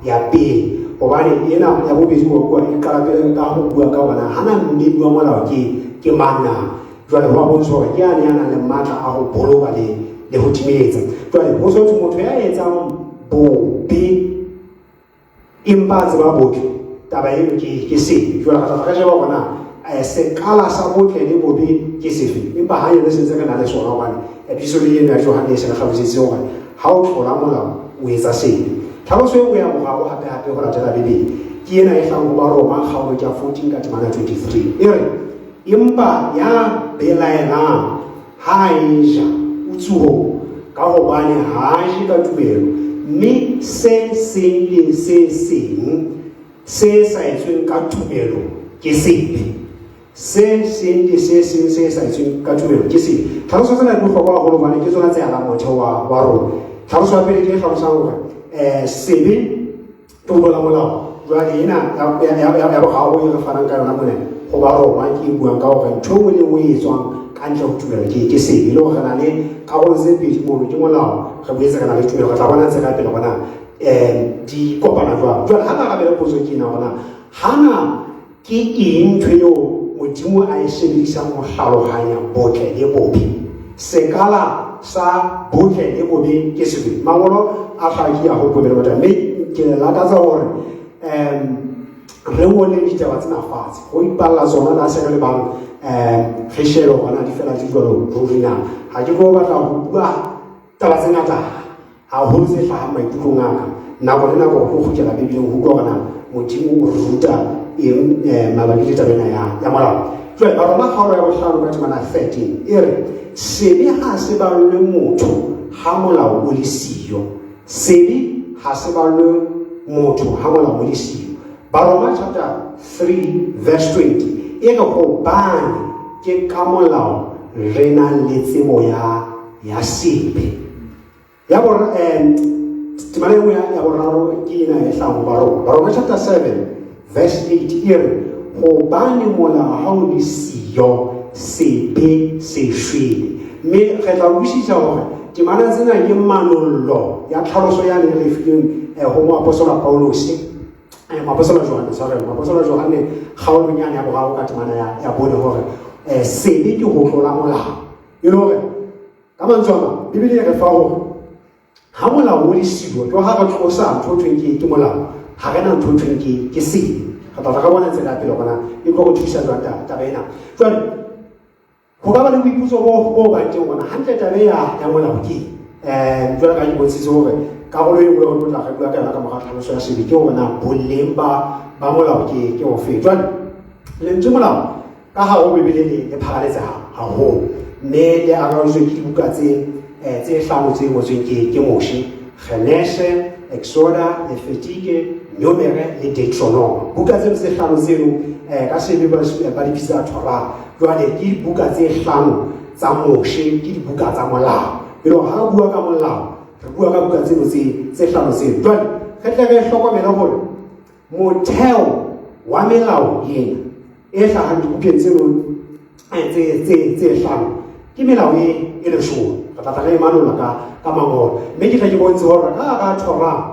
ya pele, hobane ena ya bobedi wa bua e qala pele ka ho bua ka hore na hana mmedi wa molao ke mang na. Jwale ho a bontsha hore ke yane ya nang le matla a ho boloka le ho timetsa. Jwale ho so thwe motho ya etsang bobe empa a tseba botle, taba eo ke sebe. Jwale re tla re sheba hore na sekala sa botle le bobe ke sefe, empa ha yone se ntse re na le sona, hobane episode eno ya Johanne e se re hlalositse hore ha o tlola molao o etsa sebe. Tlhaloso e nngwe ya boraro hape hape ho latela Bibele ke ena e hlahang ho Baroma kgaolo ya 14 ka temana 23, e re empa ya belaelang ha e ja o tsuhong, ka hobane ha a je ka tumelo, mme se seng le se seng se sa etsweng ka tumelo ke sebe. Se seng le se seng se sa etsweng ka tumelo ke sebe. Tlhaloso tsena di bohlokwa haholo hobane ke tsona tse alang motheo wa rona. Tlhaloso ya pele ke e tlhalosang hore sebe ke ho tlola molao. Jwale ena ya boraro e re fanang ka yona mona ho Baroma ke e buang ka hore ntho e nngwe le e nngwe e etswang ka ntle ho tumelo ke sebe. E le hore re na le karolo tse pedi mono, ke molao, re boetse re na le tumelo. Re tla bona tse ka pele hore na di kopana jwang. Jwale ha re arabele potso ke ena hore na hana ke eng ntho eo Modimo a e sebedisang ho hlalohanya botle le bobe. Sekala sa botle le bobe ke sefe? Mangolo a hlakile haholo polelo botala, mme ke lakatsa hore re ngole ditaba tsena fatshe, go ipalla tsona la se re le bang, re shebe hore na di fela di jwalo ruri na. Ha ke tlo batla ho bua taba tse ngata haholo tse hlahang maikutlong a ka. Nako le nako re tlo kgutlela Bibeleng ho utlwa hore na Modimo o re ruta eng mabapi le taba ena ya molao. Jwale Baroma kgaolo ya bohlano ka temana 13 e re sebe ha se ballwe motho ha molao o le siyo. Sebe ha se ballwe motho ha molao o le siyo. Baroma chapter 3 verse 20 e re hobane ke ka molao re nang le tsebo ya sebe. Ya bor temana e nngwe ya boraro ke ena e hlahang ho Baroma. Baroma chapter 7 verse 8 e re hobane molao ha o le siyo sebe se shwele. Mme re tla utlwisisa hore temana tsena ke manollo ya tlhaloso ya neng re fileng ho moapostola Paulus, moapostola Johanne, sorry, moapostola Johanne kgaolong yane ya boraro ka temana ya bone hore sebe ke ho tlola molao. E le hore ka mantswe a mang Bibele e re fa hore ha molao o le siyo, ke ha re tlosa ntho thweng ke molao, ha re na ntho thweng ke sebe. Re tla tla re bona tsela ya pele hore na e tlo re thusa jwang taba ena. Jwale ho ka ba le boipotso bo bang teng hore hantle taba ya molao ke jwale ka ke bontshitse hore karolo e nngwe re tlo tla re bua ka yona ka mora tlhaloso ya sebe ke hore na boleng ba molao ke ofe. Jwale lentswe molao ka ha ho Bibele le pharaletse haholo, mme le aroletswe ke dibuka tse hlano tse ngotsweng ke Moshe: Genese, Exoda, Lefetike, Numere le Deuteronoma. Buka tseno tse hlano tseno ka sebe ba di bitsa Torah. Jwale ke dibuka tse hlano tsa Moshe, ke dibuka tsa molao. E le hore ha re bua ka molao, re bua ka buka tseno tse hlano tseno. Jwale re tle re hlokomele hore motheo wa melao ena e hlahang dibukeng tseno tse hlano ke melao e leshome. Re tla tla re e manolla ka mangolo, mme ke tla ke bontshe hore ka hara Torah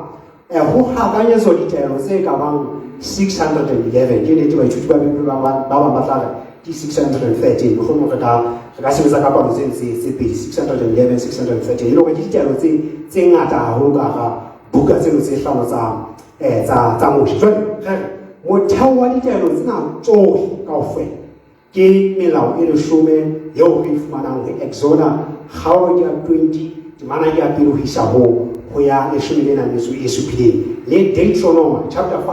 ho hakanyetswa ditaelo tse ka bang 611. Ke nnete baithuti ba Bibele ba bang ba tla re ke 613, mohlomong re ka sebetsa ka palo tseno tse pedi, 611, 613, e le hore ke ditaelo tse ngata haholo ka hara buka tseno tse hlano tsa Moshe. Jwale re re motheo wa ditaelo tsena tsohle kaofela ke melao e leshome eo re e fumanang ho Exoda kgaolo ke ya 20 temana ke ya pele ho isa ho ya leshome le nang metso e supileng, le Deuteronoma chapter 5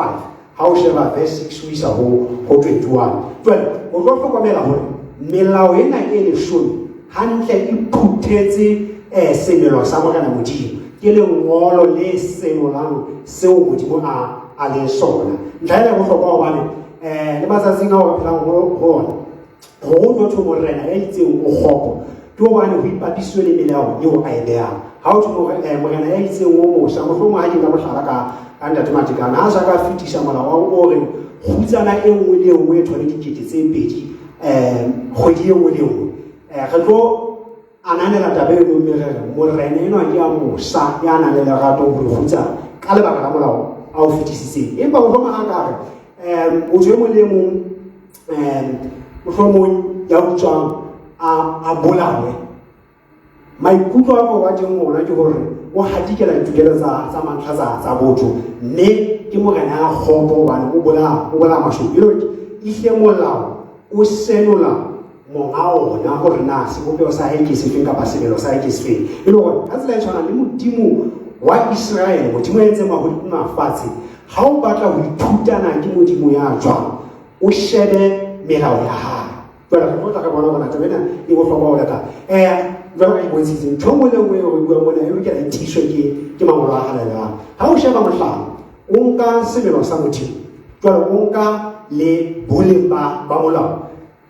ha o sheba verse 6 ho isa ho 21. Jwale o tlo hlokomela hore melao ena e leshome hantle e phuthetse semelo sa Morena Modimo. Ke lengolo le senolang seo Modimo a leng sona. Ntlha ena e bohlokwa hobane le matsatsing ao re phelang ho ona, ho tlo thwe morena ya itseng o kgopo ke hobane ho ipapisitswe le melao eo a e behang. Ha o thwe morena ya itseng o mosa, mohlomong ha ke nka mohlala ka Ntate Matekane, ha a sa ka fetisa molao wa o reng kgutsana e nngwe le e nngwe e thole dikete tse pedi kgwedi e nngwe le e nngwe, re tlo ananela taba eno mme re re morena enwa ke ya mosa ya nang le lerato ho dikgutsana ka lebaka la molao a o fetisitseng. Empa mohlomong ha ka re motho e mong le e mong mohlomong ya utswang a bolawe, maikutlo a ka teng ona ke hore o hatikela ditokelo tsa mantlha tsa botho, mme ke morena ya kgopo hobane o bolaya mashodu. E le hore ehlile molao o senola monga ona hore na sebopeho sa hae ke sefeng kapa semelo sa hae ke sefeng. E le hore ka tsela e tshwanang le Modimo wa Iseraele, Modimo ya entseng mahodimo mafatshe, ha o batla ho ithutana ke Modimo ya jwang, o shebe melao ya hae. Jwale re tlo tla re bona hore taba ena e bohlokwa ho le kae. Jwale ka ke bontshitse, ntho e nngwe le e nngwe e re buang mona e lokela e tiiswe ke mangolo a halalelang. Ha o sheba mohlala, o nka semelo sa Modimo, jwale o nka le boleng ba molao.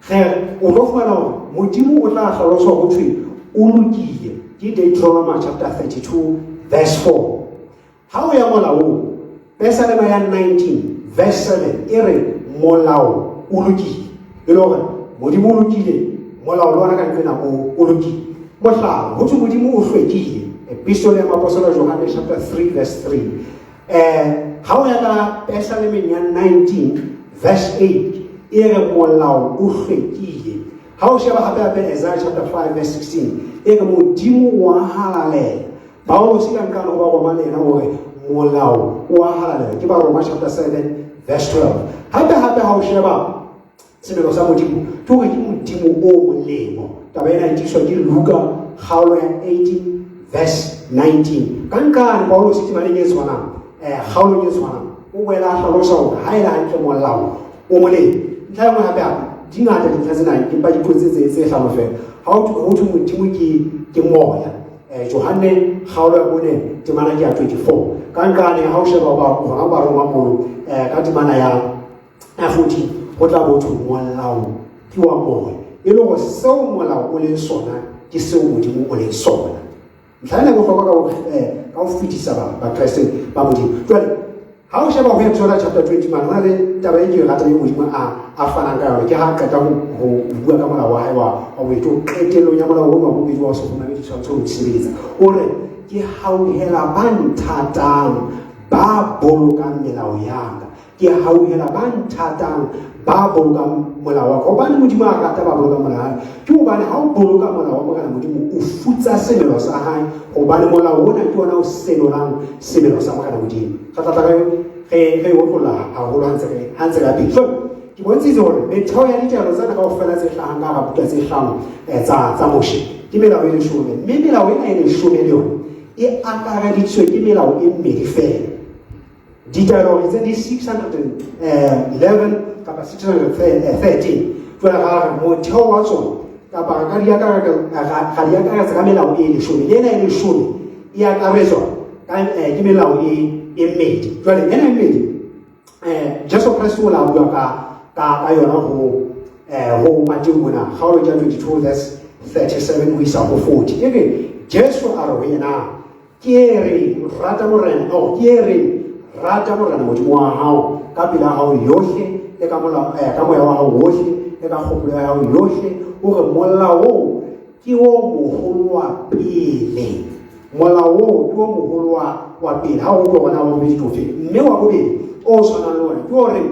Re o tlo fumana hore Modimo o tla hlaloswa ho thwe o lokile ke Deuteronoma chapter 32 verse 4. Ha o ya molaong, Pesalema ya 19 verse 7 e re molao o lokile. E le hore Modimo o lokile, molao le ona ka nqena o lokile. Mohlala, ho thwe Modimo o hlwekile. Epistole ya Moapostola Johanne chapter 3 verse 3. Ha o ya ka Pesalemeng ya 19 verse 8 e re molao o hlwekile. Ha o sheba hape hape Isaiah chapter 5 verse 16 e re Modimo wa halalela. Paulus ka nqane ho ba Roma le yena o re molao o a halalela. Ke ba Roma chapter 7 verse 12. Hape hape ha o sheba semelo sa Modimo ke hore ke Modimo o molemo. Taba ena e tiiswa ke Luka kgaolo ya 18 verse 19. Ka nqane Paulus temaneng e tshwanang, kgaolong e tshwanang, o boela a hlalosa hore ha e le hantle molao o molemo. Ntlha e nngwe hape hape, di ngata dintlha tsena empa di qotse tse hlano fela. Ha ho thwe Modimo ke moya. Johanne kgaolo ya 4 temana ke ya 24. Ka nqane ha o sheba hona ba Roma mono, ka temana ya 14 ho tla bo thwe molao ke wa moya. E le hore seo molao o leng sona ke seo Modimo o leng sona. Ntlha ena e bohlokwa ka ho fetisa Bakreste ba Modimo. Jwale ha o sheba ho Exodus chapter 20 mane, ho na le taba e ke e ratang e Modimo a fanang ka yona. Ke ha a qeta ho bua ka molao wa hae wa bobedi, qetellong ya molao ono wa bobedi wa ho se kgumame ditshwantsho ho di sebeletsa. O re, ke hauhela ba nthatang, ba bolokang melao ya ka. Ke hauhela ba nthatang, ba bolokang molao wa ka. Hobane Modimo a rata ba bolokang molao wa hae. Ke hobane ha o boloka molao wa Morena Modimo, o futsa semelo sa hae. Hobane molao ona ke ona o senolang semelo sa Morena Modimo. Re tla tla re otlolla haholo ha ntse re ya pele. Jwale, ke bontshitse hore metheo ya ditaelo tsena kaofela tse hlahang ka hara buka tse hlano, tsa Moshe ke melao e leshome. Mme melao ena e leshome le yona e akareditswe ke melao e mmedi feela. Ditaelo tse di 611 kapa 613. Jwale ra re motheo wa tsona kapa re ka di akaretsa, ra di akaretsa ka melao e leshome. Le ena e leshome e akaretswa ka, ke melao e mmedi. Jwale ena e mmedi, Jesu Kreste o la bua ka yona ho Matthew mona, kgaolo ya 22 verse 37 ho isa ho 40. E re Jesu a re ho yena, ke re rata Morena, oh, ke re rata Morena Modimo wa hao ka pelo ya hao yohle le ka molao, ka moya wa hao wohle le ka kgopolo ya hao yohle. O re molao oo ke o moholo wa pele. Molao oo ke o moholo wa pele. Ha o utlwa hore na wa bobedi ke ofe, mme wa bobedi o tshwanang le ona ke o reng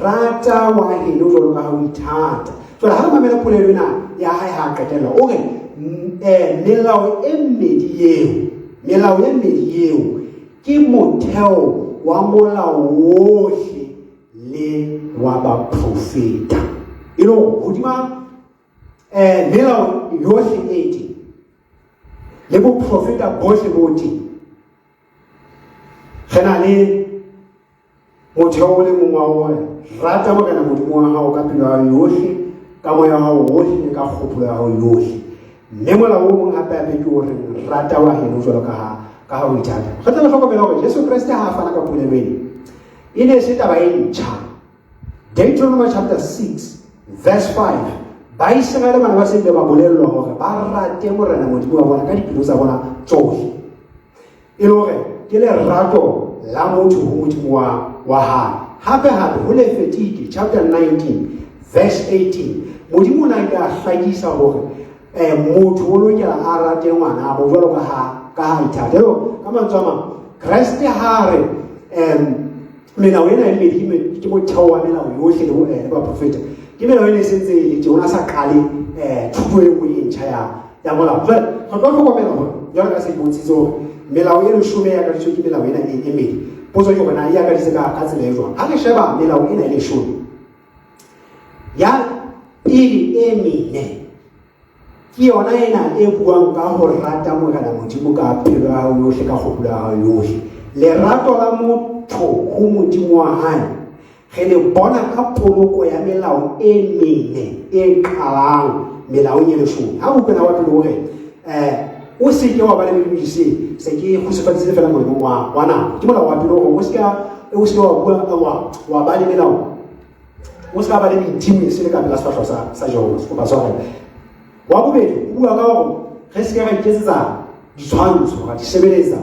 rata wa heno jwalo ka ha o ithata. Jwale ha re mamela polelo ena ya hae ha a qetella, o re, melao e mmedi eo, melao e mmedi eo ke motheo wa molao wohle le wa baprofeta. E le hore hodima, melao yohle e teng le boprofeta bohle bo teng, re na le motheo o le mong wa hore rata Morena Modimo wa hao ka pelo ya hao yohle, ka moya wa hao wohle le ka kgopolo ya hao yohle. Mme molao o mong hape hape ke o reng rata wa heno jwalo ka ha o ithata. Re tla hlokomela hore Jesu Kreste ha a fana ka polelo ena, e ne e se taba e ntjha. Deuteronomy chapter 6 verse 5, Baiseraele bana ba se ile ba bolellwa hore ba rate Morena Modimo wa bona ka dipelo tsa bona tsohle. E le hore ke lerato la motho ho Modimo wa hae. Hape hape ho Lefetike chapter 19 verse 18, Modimo o ne a ile a hlakisa hore, motho o lokela a rate ngwanabo jwalo ka ha ithata. Eo, ka mantswe a mang, Kreste ha re, melao ena e mmedi ke motheo wa melao yohle le baprofeta. Ke melao ena e sentse e le teng, o ne a sa qale, thuto e nngwe e ntjha ya molao. Jwale re tlo hlokomela hore jwalo ka se ke bontshitse hore melao e leshome e akareditswe ke melao ena e mmedi. Potso ke hore na e akareditse ka tsela e jwang. Ha re sheba melao ena e leshome ya pele e mene, ke yona ena e buang ka ho rata Morena Modimo ka pelo ya hao yohle, ka kgopolo ya hao yohle. Lerato la motho ho Modimo wa hae re le bona ka poloko ya melao e mene e qalang melaong e leshome. Ha o utlwela wa pele o re, o se ke wa ba le medimo e sele, se ke kgutsufaditse fela molemong wa nako. Ke molao wa pele o re, o se ke o se ke wa bua, wa ba le melao, o se ka ba le medimo e sele ka pela sefahleho sa Jehova. Se kopa tshwarelo. Wa bobedi o bua ka hore re se ke ra iketsetsa ditshwantsho, ra di sebeletsa,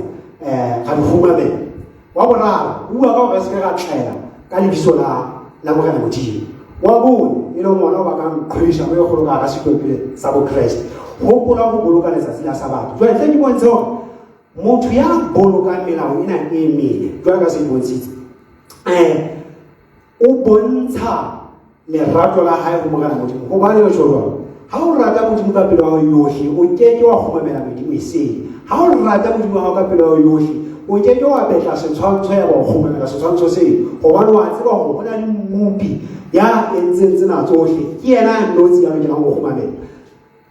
ra di kgumamela. Wa boraro o bua ka hore re se ke ra tlela ka lebitso la Morena Modimo. Wa bone e leng ona o bakang qhwebeshano e kgolo ka hara setopile sa bokreste. Hopola ho boloka letsatsi la Sabatha. Jwale tle ke bontshe hore motho ya bolokang melao ena e mene, jwalo ka se bontshitse, o bontsha lerato la hae ho Morena Modimo. Hobane ho jwalo, ha o rata Modimo ka pelo ya hao yohle, o keke wa kgumamela medimo e sele. Ha o rata Modimo wa hao ka pelo ya hao yohle, o keke wa betla setshwantsho ya ba o kgumamela setshwantsho seo, hobane wa tseba hore ho na le mmopi ya entseng tsena tsohle, ke yena a nnotshi ya lokelang ho kgumamela.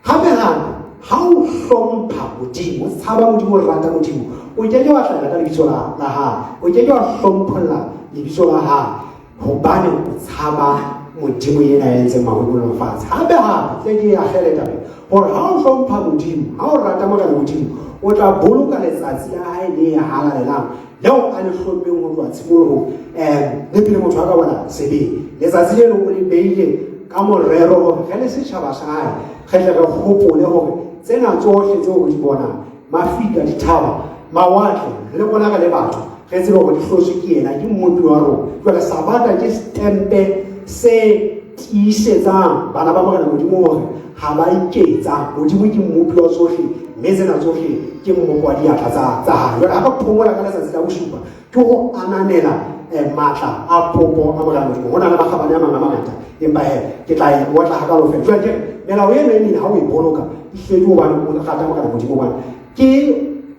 Hape hape, ha o hlompha Modimo, o tshaba Modimo, o rata Modimo, o keke wa hlahela ka lebitso la hae, o keke wa hlompholla lebitso la hae, hobane o tshaba Modimo yena ya entseng mahodimo le lefatshe. Hape hape, tle ke akgele taba ena, hore ha o hlompha Modimo, ha o rata Morena Modimo, o tla boloka letsatsi la hae le halalelang leo a le hlommeng ho tloha tshimolohong, le pele motho a ka bona sebeng. Letsatsi leno o le beile ka morero hore re le setjhaba sa hae re tle re hopole hore tsena tsohle tseo re di bonang, mafika, dithaba, mawatle, le rona re le batho, re tsebe hore di hlotswe ke yena, ke mmopi wa rona. Jwale Sabatha ke setempe se tiisetsang bana ba Morena Modimo hore ha ba iketsa, Modimo ke mmopi wa tsohle, mme tsena tsohle ke mmopo wa diatla tsa hae. Jwale ha ba phomola ka letsatsi la bosupa, ke ho ananela matla a popo a Morena Modimo. Ho na le makgabane a mang a mangata, empa he ke tla e otla ha kalo fela. Jwale ke re melao eno e mene ha o e boloka, ehlile ke hobane o rata Morena Modimo, hobane ke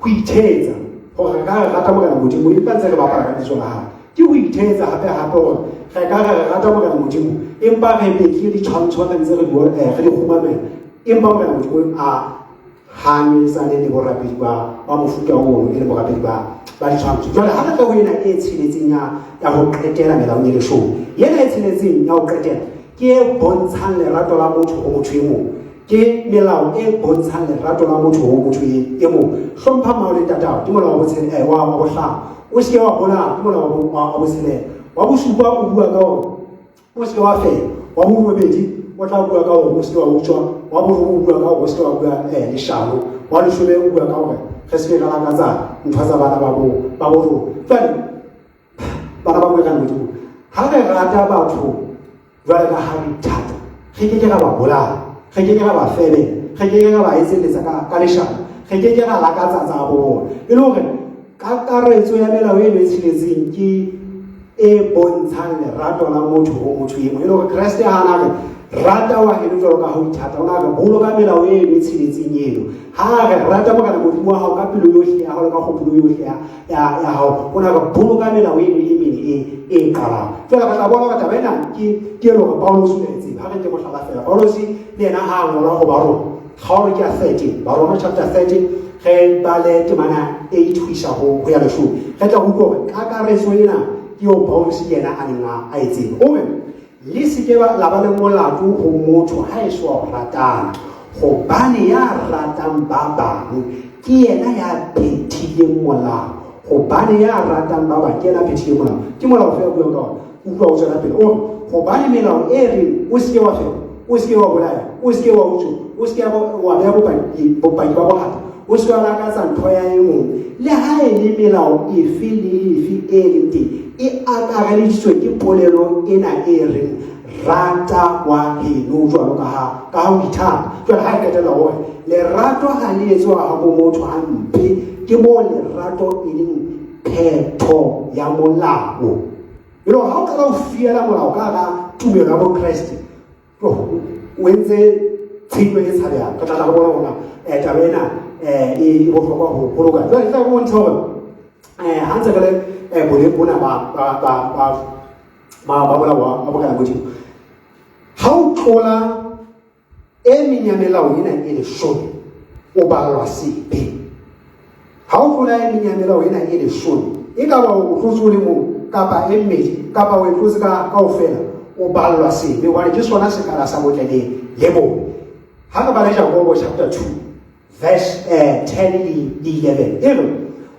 ho ithetsa hore re ka re rata Morena Modimo empa ntse re bapala ka lebitso la hae. Ke ho ithetsa hape hape hore re ka re rata Morena Modimo empa re betlile ditshwantsho re ntse re di kgumamela, empa Morena Modimo a hanyetsane le borapedi ba mofuta ono, e le borapedi ba ditshwantsho. Jwale ha re tla ho ena e tsheletseng ya ho qetela melaong e leshome, ena e tsheletseng ya ho qetela ke e bontshang lerato la motho ho motho e mong. Ke melao e bontshang lerato la motho ho motho e mong. Hlompha mmao le ntatao, ke molao wa bohlano. O seke wa bolaya, ke molao wa botshelela. Wa bosupa o bua ka hore o seke wa fela. Wa borobedi o tla bua ka hore o seke wa utswa. Wa borobong o bua ka hore o seke wa bua leshano. Wa leshome o bua ka hore re seke ra lakatsa ntho tsa bana ba bo rona. Jwale bana ba Morena Modimo, ha re rata batho jwale ka ha re ithata, re keke ra ba bolaya, re keke ra ba febela, re keke ra ba etselletsa ka leshano, re keke ra lakatsa tsa bo bona. E le hore kakaretso ya melao eno e tsheletseng ke e bontshang lerato la motho ho motho e mong. E le hore Kreste ha na re rata wa heno jwalo ka ha o ithata, o na re boloka melao eno e tsheletseng eno. Ha re rata Morena Modimo wa hao ka pelo yohle ya hao le ka kgopolo yohle ya hao, o na re boloka melao eno e mene e qalang. Jwale re tla bona hore taba ena ke e le hore Paulus o ne a e tseba. Ha re nke mohlala fela, Paulus le yena ha a ngola ho Baroma, kgaolo ke ya 13, Baroma chapter 13, re bale temana 8 ho isa ho ya leshome. Re tla utlwa hore kakaretso ena ke eo Paulus le yena a neng a e tseba. O re, le se ke la ba le molato ho motho ha e so ho ratana, hobane ya ratang ba bang ke yena ya phethileng molao. Hobane ya ratang ba bang ke yena ya phethileng molao. Ke molao ofe a buang ka ona? Utlwa o tswela pele. O re, hobane melao e reng o se ke wa feba, o se ke wa bolaya, o se ke wa utswa, o se ke wa beha bopaki ba bohata, o se ke wa lakatsa ntho ya e mong, le ha e le melao efe le efe e leng teng, e akareleditswe ke polelo ena e reng rata wa heno jwalo ka ha o ithata. Jwale ha e qetella hore lerato ha le etswa ha bo motho hampe, ke moo lerato e leng phetho ya molao. E le hore ha o qala ho fiela molao ka hara tumelo ya bokreste, o entse tshenyo e tshabehang. Re tla tla re bona hore taba ena e bohlokwa ho boloka. Jwale ke tla re bontshe hore ha ntse re le boleng bona ba molao wa Morena Modimo, ha o tlola e meng ya melao ena e leshome, o ballwa sebe. Ha o tlola e meng ya melao ena e leshome, e ka ba o tlotse o le mong kapa e mmedi kapa o e tlotse kaofela, o ballwa sebe, hobane ke sona sekala sa botle le bobe. Ha re bala Jakobo chapter 2 verse 10 le 11, e re,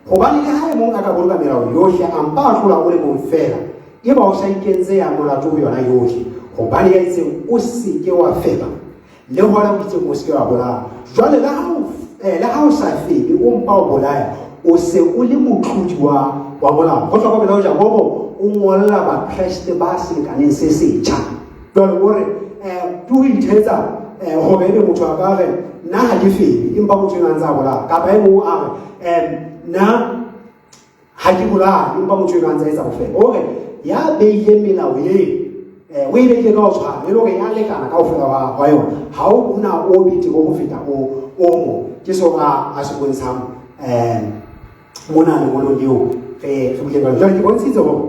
hobane le ha e mong a ka boloka melao yohle, a mpa a tlola o le mong fela, e ba o sa ikentse ya molato ho yona yohle. Hobane ya itseng o se ke wa feba, le hona o itseng o se ke wa bolaya. Jwale le ha o sa febe, o mpa o bolaya, o se o le motlodi wa molao. Ho hlokomela ho Jakobo o ngolla Bakreste ba selekaneng se setjha. Jwale o re, Ke ho ithetsa hore ebe motho a ka re nna ha ke febe empa motho enwa a ntse a bolaya, kapa e mong a re nna ha ke bolaye empa motho enwa a ntse a etsa bofebe. O re ya beileng melao eo, o e beile ka ho tshwana, e le hore ya lekana kaofela wa yona, ha o na o betere ho feta o mong. Ke seo a se bontshang mona lengolong leo re buileng ka lona. Jwale ke bontshitse hore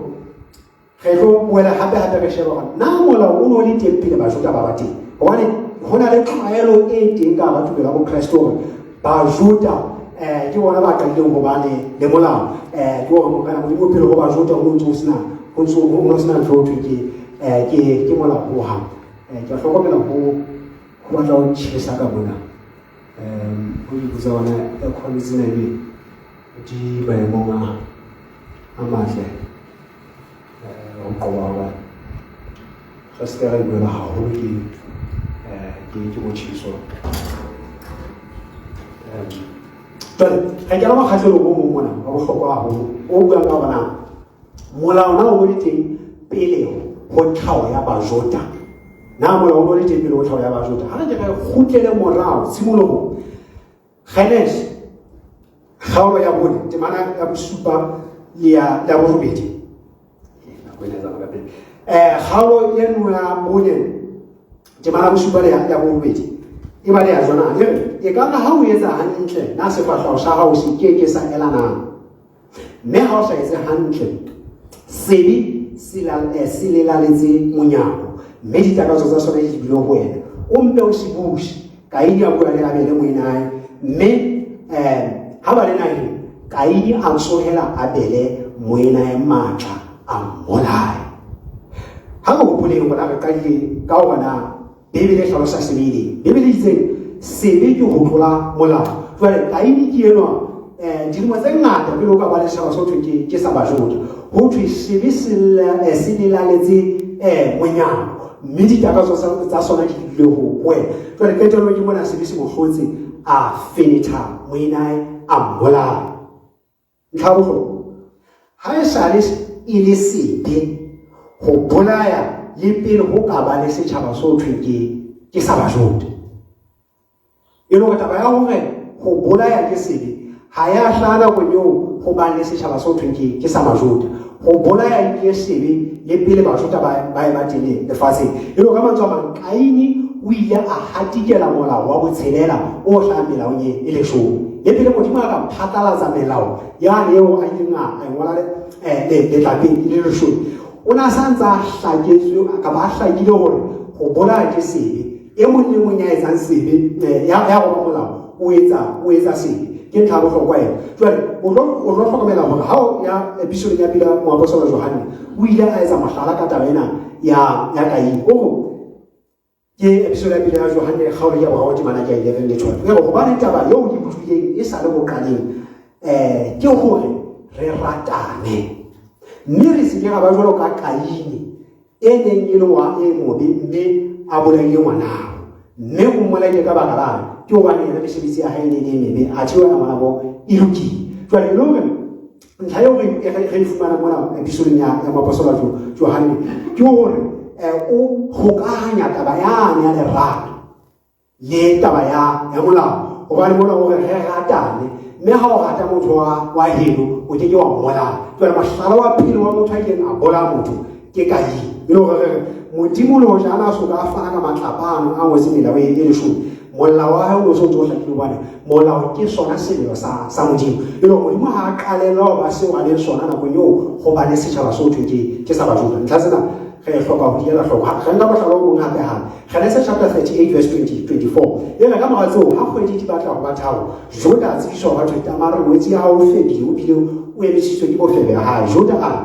re tlo boela hape hape re shebe hore na molao o no le teng pele Bajuda ba ba teng, hobane ho na le tlwaelo e teng ka hara tumelo ya Bokreste hore Bajuda ke bona ba qadileng ho ba le molao. Ke hore Morena Modimo pele ho Bajuda ho ntse ho sena, ho ntse ho sena ntho ho thwe ke molao ho hang. Ke a hlokomela ho batla ho tjhesa ka mona. Ho dipotsa hona aircon tsena ebe di maemong a matle ho qoba hobane re se ke ra imelwa haholo ke motjheso. Jwale re kena mokgahlelong o mong mona wa bohlokwa haholo o buang ka hore na molao na o le teng pele ho tlhaho ya Bajuda. Na molao o le teng pele ho tlhaho ya Bajuda. Ha re ke re kgutlele morao tshimolohong, Genese kgaolo ya 4 temana ya 7 le ya 8. Nako ena e tsamaya ka pele. Kgaolo eno ya 4 temana ya 7 le ya 8 e ba le ya jona. E re, e ka re ha o etsa hantle, na sefahleho sa hao se ke ke sa elana, mme ha o sa etse hantle, sebe se lelaletse monyako, mme ditakatso tsa sona di lebile ho wena. O mpe o se buse. Kaine a bua le Abele moenae, mme ha ba le naheng, Kaine a tsohela Abele moenae matla, a mmolaya. Ha re hopoleng hore re qadile ka hore na Bibele e hlalosa sebe. Bibele e itseng sebe ke ho tlola molao. Jwale Kaine ke enwa dilemo tse ngata pele o ka ba le setjhaba se ho thwe ke sa Bajuda, ho thwe sebe se lelaletse monyako, mme ditakatso tsa sona di lebile ho wena. Jwale qetellong ke mona sebe se mo hlotse, a fenetha moenae, a mmolaya. Ntlha ya bohlokwa, ha e sale e le sebe ho bolaya le pele ho ka ba le setjhaba se ho thweng ke sa Bajuda. E le hore taba ya hore ho bolaya ke sebe ha ya hlaha nakong eo ho bang le setjhaba se ho thweng ke sa Bajuda. Ho bolaya ke sebe le pele Bajuda ba eba teng lefatsheng. E le hore ka mantswe a mang, Kaine o ile a hatikela molao wa botshelela o hlahang melaong e leshome. Le pele Modimo a ka phatlalatsa melao yane eo a ileng a ngola letlapeng le leshome, o ne a sa ntse a hlaketswe kapa a hlakile hore ho bolaya ke sebe. E mong le mong ya etsang sebe, ya roba molao, o etsa sebe. Ke ntlha ya bohlokwa ena. Jwale o tlo hlokomela hore ha o ya episodeng ya pele ya moapostola Johanne, o ile a etsa mohlala ka taba ena ya Kaine. O re ke episode ya pele ya Johanne kgaolo ya 3 temana ya 11 le 12. E re hobane taba eo ke utlwileng e sa le boqaleng, ke hore re ratane, mme re se ke ra ba jwalo ka Kaine e neng e le wa e mobe, mme a bolaile ngwanabo, mme o mmolaile ka baka lang? Ke hobane yena mesebetsi ya hae e ne e le e mebe, athe yona ngwanabo e lokile. Jwale e le hore ntlha eo re e fumana mona episodeng ya moapostola Johanne ke hore o hokahanya taba yane ya lerato le taba ya molao, hobane mona o re re ratane, mme ha o rata motho wa heno o ke ke wa mmolaya. Jwale mohlala wa pele wa motho a ileng a bolaya motho ke Kaine. E le hore re re Modimo le hoja a na soka a fana ka matlapa ano a ngotse melao e leshome, molao wa hae o ne o se o ntse o hlakile, hobane molao ke sona semelo sa Modimo. E le hore Modimo ha a qalella ho ba seo a leng sona nakong eo ho ba le setjhaba se ho thweng ke sa Bajuda. Ntlha tsena re hloka ho di ela hloko. Re nka mohlala o mong hape hape. Genese chapter 38 verse 24. E re ka mora tseo, ha kgwedi di batla ho ba tharo, Juda a tsebiswa hore thwe Tamare ngwetsi ya hao o febile, o bile o emisitswe ke bofebe ya hae. Juda a re,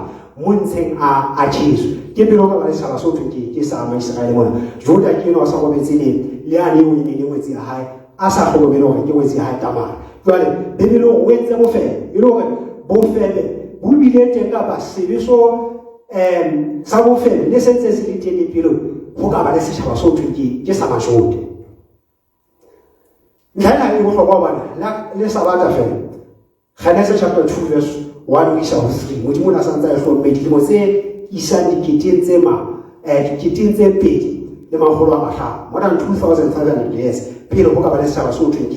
mo ntsheng a tjheswe. Ke pele ho ka ba le setjhaba se ho thweng ke sa Maiseraele mona. Juda ke enwa a sa robetse le yane eo e neng e le ngwetsi ya hae, a sa hlokomele hore ke ngwetsi ya hae Tamare. Jwale Bibele o entse bofebe, e le hore bofebe bo bile teng kapa sebe so sa bofebe le sentse se le teng le pele ho ka ba le setjhaba se ho thweng ke sa Bajuda. Ntlha ena e bohlokwa hobane le Sabata fela. Genese chapter 2 verse 1 ho isa ho 3, Modimo o ne a sa ntse a e hlomme dilemo tse isang diketeng tse ma, diketeng tse pedi. le makgolo a mahlano, more than 2500 years pele ho ka ba le setjhaba seo thweng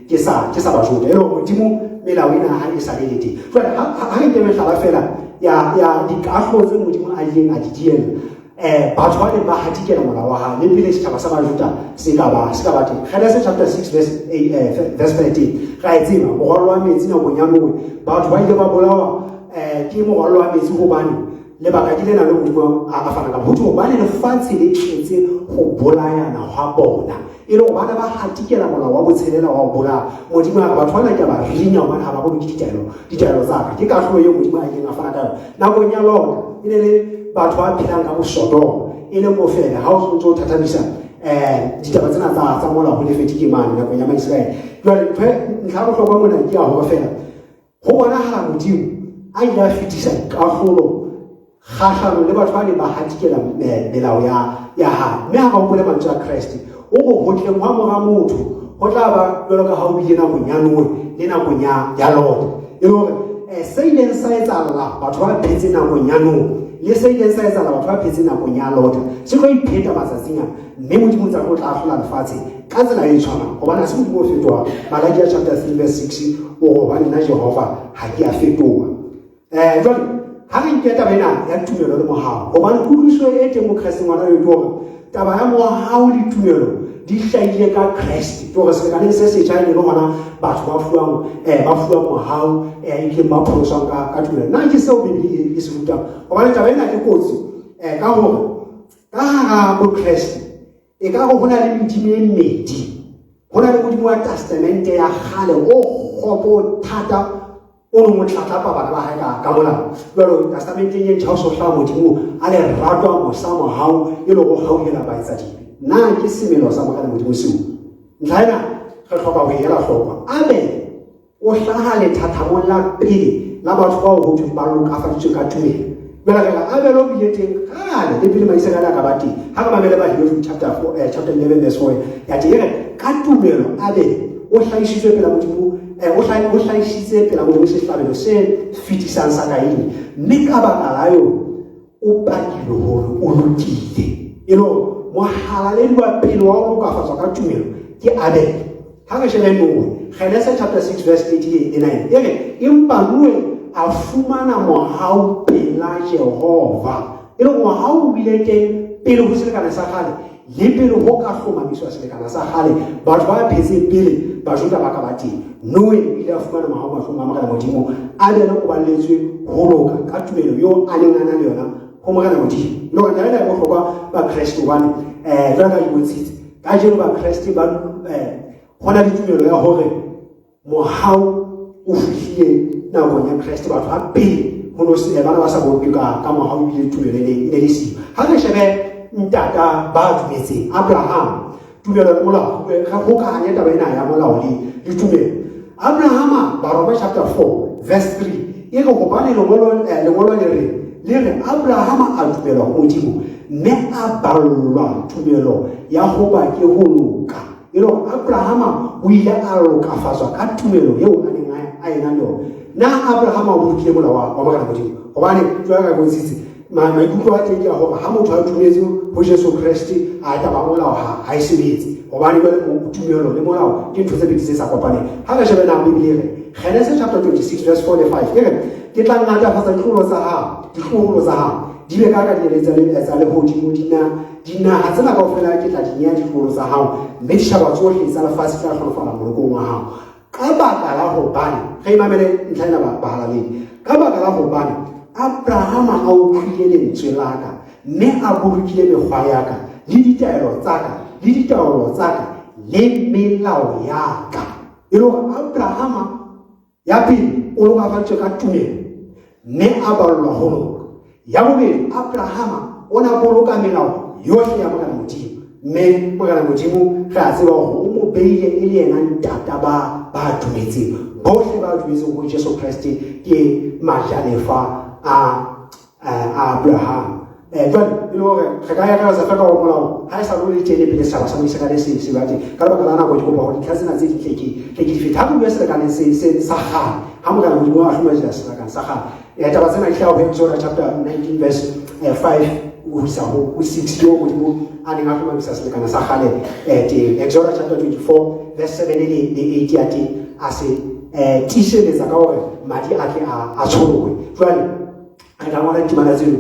ke sa Bajuda, e le hore Modimo melao ena ha e sa le teng. Jwale ha re nke mehlala fela ya dikahlolo tse Modimo a ileng a di diela batho ba neng ba hatikela molao wa hae le pele setjhaba sa Bajuda se ka ba teng. Genesis chapter 6 verse 8, verse 13, ra e tseba, morwallo wa metsi nakong ya Noe. Batho ba ile ba bolawa ke morwallo wa metsi hobane lebaka ke lena le Modimo a fana ka ho thwe hobane lefatshe le tletse ho bolayana hwa bona, e le hore bana ba hatikela molao wa botshelela wa ho bolaya. Modimo a re batho bana ke a ba rinya hobane ha ba boloke ditaelo tsa ka. Ke kahlolo eo Modimo a ileng a fana ka yona. Nakong ya Lota e ne le batho ba phelang ka bosodoma, e leng bofele. Ha o ntso o thathamisa ditaba tsena tsa molao ho Lefetike mane nakong ya Maiseraele. Jwale ntlha ya bohlokwa mona ke ya hore fela ho bonahala Modimo a ile a fetisa kahlolo kgahlano le batho ba neng ba hatikela melao ya hae. Mme ha ba hopole mantswe a Kreste, o re ho tleng hwa Mora Motho ho tla ba jwalo ka ha o bile nakong ya Noe le nakong ya Lota. E le hore se ileng sa etsahalla batho ba phetseng nakong ya Noe le se ileng sa etsahalla batho ba phetseng nakong ya Lota se tlo ipheta matsatsing ana, mme Modimo ntse a tlo tla ahlola lefatshe ka tsela e tshwanang, hobane ha se Modimo o fetohang. Malakia chapter 3 verse 6 o re hobane nna Jehova ha ke a fetoha. Jwale ha re nke taba ena ya tumelo le mohau, hobane kutlwisiso e teng mo Kreste ngwana yo ke hore taba ya mohau le tumelo di hlahile ka Kreste. Ke hore selekaneng se setjha e ne le hona batho ba fuwang mohau, ebileng ba pholoswang ka tumelo. Na ke seo Bibele e se rutang? Hobane taba ena ke kotsi, ka hore ka hara bokreste e ka re ho na le medimo e mmedi. Ho na le Modimo wa Testamente ya kgale o kgopo, o thata, o neng o tlatlapa bana ba hae ka molao. Jwalo Testamenteng e ntjha o so hlaha Modimo a lerato, a mosa, mohau, e le go hauhela baetsadibe. Na ke semelo sa Morena Modimo seo? Ntlha ena re hloka ho e ela hloko. Abele o hlaha lethathamong la pele la batho bao ho thweng ba lokafaditswe ka tumelo. Jwale re re Abele o bile teng kgale le pele Maiseraele a ka ba teng. Ha re mamele Baheberu chapter 4, chapter 11 verse 4 ya teng, e re ka tumelo Abele o hlahisitswe pela Modimo, o hlahisitse pela Modimo sehlabelo se fetisang sa Kaine, mme ka baka la yona o pakilwe hore o lokile. E le hore mohalaledi wa pele wa ho lokafatswa ka tumelo ke Abele. Ha re shebe Noe, Genese chapter 6 verse 8 le 9 e re empa Noe a fumana mohau pela Jehova. E le mohau o bile teng pele ho selekane sa kgale le pele ho ka hlomamiswa selekane sa kgale. Batho ba phetseng pele Bajuda ba ka ba teng, Noe o ile a fumana mohau mahlong a Morena Modimo. Abele o balletswe ho loka ka tumelo eo a neng a na le yona ho Morena Modimo. Le hore taba ena e bohlokwa Bakreste, hobane jwalo ka di bontshitse kajeno Bakreste ba ho na le tumelo ya hore mohau o fihlile nakong ya Kreste. Batho ba pele ho no se bana ba sa boloke ka mohau, ebile tumelo e ne le siyo. Ha re shebe ntata ba dumetseng, Abraham, tumelo le molao, re hokahanye taba ena ya molao le tumelo. Abrahama, Baroma chapter 4 verse 3 e re hobane lengolo le re Abrahama a dumela ho Modimo, mme a ballwa tumelo ya hoba ke ho loka. E le hore Abrahama o ile a lokafatswa ka tumelo eo a neng a ena le yona. Na Abrahama o bolokile molao wa Morena Modimo? Hobane jwalo ka bontshitse, maikutlo a teng ke a hore ha motho a dumetse ho Jesu Kreste, a taba molao ha e sebetse, hobane jwale tumelo le molao ke ntho tse pedi tse sa kopaneng. Ha re shebe na Bibele e re. Genesis chapter 26 verse 4 le 5 e re ke tla ngatafatsa ditloholo tsa hao, ditloholo tsa hao di be ka dinaledi tsa lehodimo, dinaha tsena kaofela ke tla di nea ditloholo tsa hao, mme ditjhaba tsohle tsa lefatshe tla hlolofala molokong wa hao. Ka baka la hobane, re mamele ntlha ena bahalaledi, ka baka la hobane Abrahama a utlwile lentswe la ka, mme a bolokile mekgwa ya ka le ditaelo tsa ka le ditaolo tsa ka le melao ya ka. E le hore Abrahama ya pele o lokafaditswe ka tumelo, mme a ballwa ho loka. Ya bobedi, Abrahama o na boloka melao yohle ya Morena Modimo, mme Morena Modimo re a tseba hore o mo beile e le yena ntata ba dumetseng. Bohle ba dumetseng ho Jesu Kreste ke majalefa a Abraham. Jwale e le hore re ka akaretsa fela ka molao ha e sa le teng le pele setjhaba sa Moiseraele se ba teng. Ka lebaka la nako ke kopa hore dintlha tsena tse ding tle ke di fete. Ha re bua selekaneng se sa kgale, ha Morena Modimo a hloma selekane sa kgale, taba tsena di hlaha ho Exodus chapter 19 verse 5. ho isa ho 6 ke Modimo a neng a hlomamisa selekane sa kgale teng. Exodus chapter 24 verse 7 le 8 ya teng a se tiiseletsa ka hore madi a tle a tsholohe. Jwale re tla ngola ditemana tseno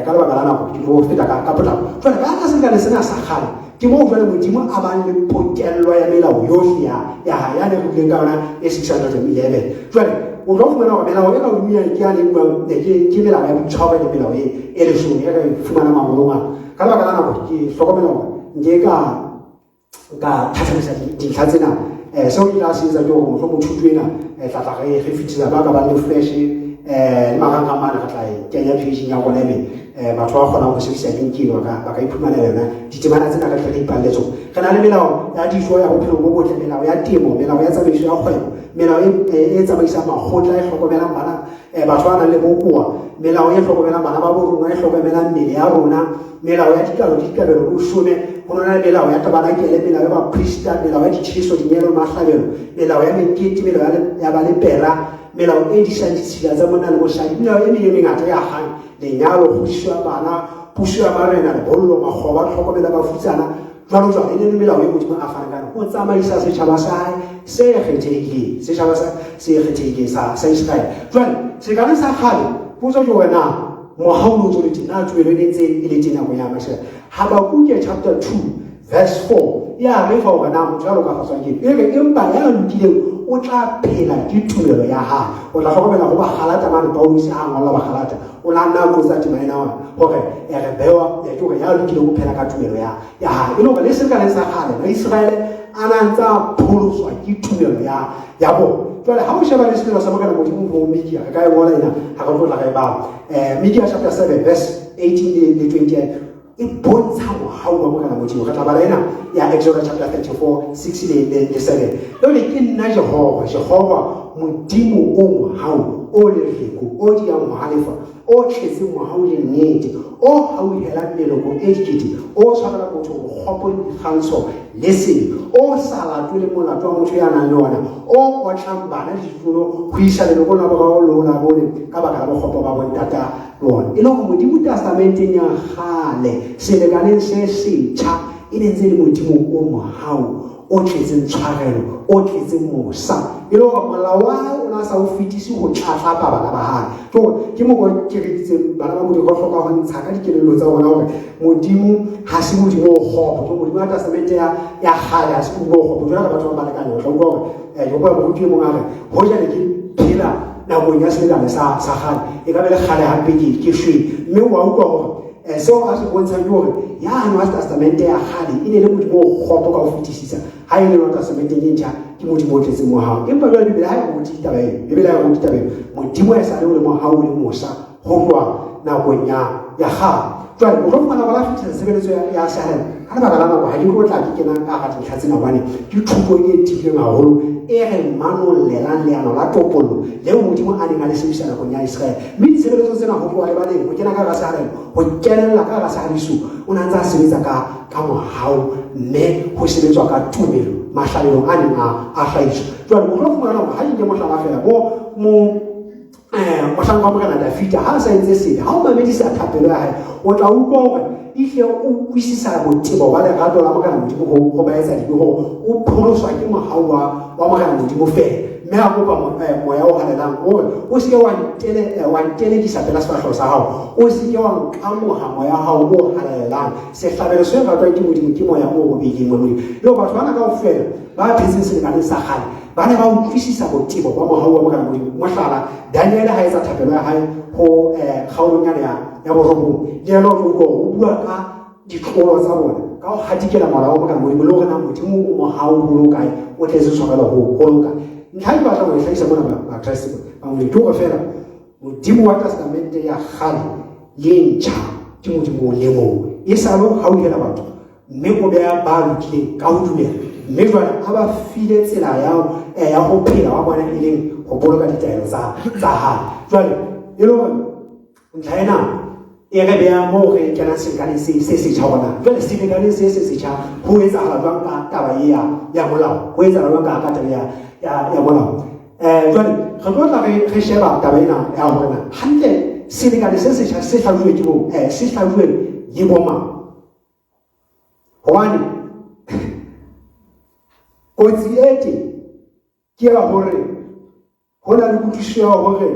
ka lebaka la nako ke tlo feta ka potlako. Jwale ka selekane sena sa kgale ke moo jwale Modimo a bang le pokello ya melao yohle ya hae ya ne re buileng ka yona e 611. Jwale o tlo fumana hore melao e ka hodimo ke ya le buang ke melao ya boitshwaro le melao e leshome e re fumana mangolong ana. Ka lebaka la nako ke hlokomela hore nke ka thathamisa dintlha tsena. Seo ke tla se etsa ke hore mohlomong thuto ena tla re fetisa ba ka bang le flash le marangrang mane re tla e kenya page-ing ya rona ebe batho ba kgonang ho sebedisa link eno ba ka iphumanela yona ditemana tsena re tle re ipalle tsona. Re na le melao ya dijo ya bophelo bo botle, melao ya temo, melao ya tsamaiso ya kgwebo, melao e tsamaisang makgotla e hlokomelang bana batho ba nang le bokowa, melao e hlokomelang bana ba bo rona, e hlokomelang mmele ya rona, melao ya dikalo le dikabelo le shome, ho na le melao ya tabanakele, melao ya baprista, melao ya ditjheso, dinyehelo, mahlabelo, melao ya mekete, melao ya balepera, melao e disang ditshila tsa monna le mosadi, melao e meng e mengata ya kgang, lenyalo, kgodiso ya bana, puso ya marena, lebollo, makgoba, tlhokomelo ya bafutsana, jwalo jwalo. E ne le melao e Modimo a fanang ka yona ho tsamaisa setjhaba sa hae se kgethehileng, setjhaba se kgethehileng sa Iseraele. Jwale selekane sa kgale, potso ke hore na mohau o ntse o le teng, na tumelo e ne ntse e le teng nakong ya Mashiach. Habakuke chapter 2 verse 4 ya re fa hore na motho ya lokafatswang ke eng. E re empa ya lokileng o tla phela ke tumelo ya hae. O tla hlokomela ho Bagalata mane, Paulus ha a ngolla Bagalata o la nna qotsa tema ena hore re bewa ke hore ya lokileng o phela ka tumelo ya hae. E le hore le selekane sa kgale Baiseraele a na ntse a pholoswa ke tumelo ya bona. Jwale ha o sheba le semelo sa Morena Modimo ho Mikia, re ka e ngola ena ha re tlo tla re e bala. Mikia chapter 7 verse 18 le 28 e bontsha mohau wa Morena Modimo. Re tla bala ena ya Exodus chapter 34 6 le 7. Jwale ke nna Jehova, Jehova Modimo o mohau, o lereko, o diyang ho halefa, o tletseng mohau le nnete, o hauhelang meloko e dikete, o tshwarelang motho bokgopo le dikgantsho le sebe, o sa latole molato wa motho ya nang le ona, o otlang bana le ditloholo ho isa lelokong la boraro le la bone ka baka la bokgopo ba bontata bona. E le hore Modimo testamenteng ya kgale, selekaneng se setjha, e ne ntse e le Modimo o mohau, o tletseng tshwarelo, o tletseng mosa. E le hore molao wa hae o ne a sa o fetise ho tlatlapa bana ba hae. Ke hore ke mo ke re ditseng bana ba Modimo ba hloka ho ntsha ka dikelello tsa bona hore Modimo ha se Modimo o kgopo. Ke Modimo wa testamente ya kgale ha se Modimo o kgopo. Jwale ka batho ba balekane o tla utlwa hore ke hopola moruti e mong a re hoja ne ke phela nakong ya selekane sa kgale e ka be le kgale hampe ke shwele. Mme wa utlwa hore seo a se bontshang ke hore yane wa testamente ya kgale e ne le Modimo o kgopo ka ho fetisisa, ha e le wa testamenteng e ntjha ke Modimo o tletseng mohau. Empa jwale Bibele ha e rute taba eo, Bibele ha e rute taba eo. Modimo a sa le o le mohau le mosa ho tloha nakong ya kgale. Jwale o tlo fumana hore la fetisa tshebeletso ya sehalalelo ka lebaka la nako ha ke tlo tla ke kena ka hara dintlha tsena hobane ke thuto e tiileng haholo e re manollelang leano la topollo leo Modimo a neng a le sebedisa nakong ya Iseraele. Mme ditshebeletso tsena ho tloha lebaleng ho kena ka hara sehalalelo, ho kenella ka hara sehalalelo, o ne a ntse a sebetsa ka mohau mme ho sebetswa ka tumelo mahlabelong a neng a hlahiswa. Jwale o tlo fumana hore ha ke nke mohlala feela bo mohlanka wa Morena Dafida ha a sa entse sebe, ha o mamedisa thapelo ya hae, o tla utlwa hore ehle o utlwisisa botebo ba lerato la Morena Modimo ho ba etsa dibe, hore o pholoswa ke mohau wa Morena Modimo feela. Mme a kopa moya o halalelang hore o se ke wa ntelekisa pela sefahleho sa hao, o se ke wa nkamoha moya wa hao o halalelang. Sehlabelo se ratwang ke Modimo ke moya o robehileng wa Modimo. Le batho bana kaofela ba phetseng selekaneng sa kgale ba ne ba utlwisisa botebo ba mohau wa Morena Modimo. Mohlala, Daniel ha etsa thapelo ya hae ho kgaolong ya borobong, le yena o tlo utlwa hore o bua ka ditlolo tsa bona, ka ho hatikela molao wa Morena Modimo, le hore na Modimo o mohau ho le hokae, o tletse tshwarelo ho le hokae. Ntlha e ke batlang ho e hlahisa mona Bakreste ba Modimo ke hore feela Modimo wa testamente ya kgale le e ntjha ke Modimo o le mong, e sa le ho hauhela batho mme o beha ba lokileng ka ho dumela. Mme jwale a ba file tsela ya ho phela wa bona e leng ho boloka ditaelo tsa hae. Jwale e le hore ntlha ena e re beha moo re kenang selekaneng se setjha hona. Jwale selekaneng se setjha ho etsahala jwang ka taba e ya molao? Ho etsahala jwang ka taba ya molao? Jwale re tlo tla re sheba taba ena ya hore na hantle selekane se setjha se hlajuwe ke bo se hlajuwe le bomang. Hobane kotsi e teng ke ya hore ho na le kutlwisiso ya hore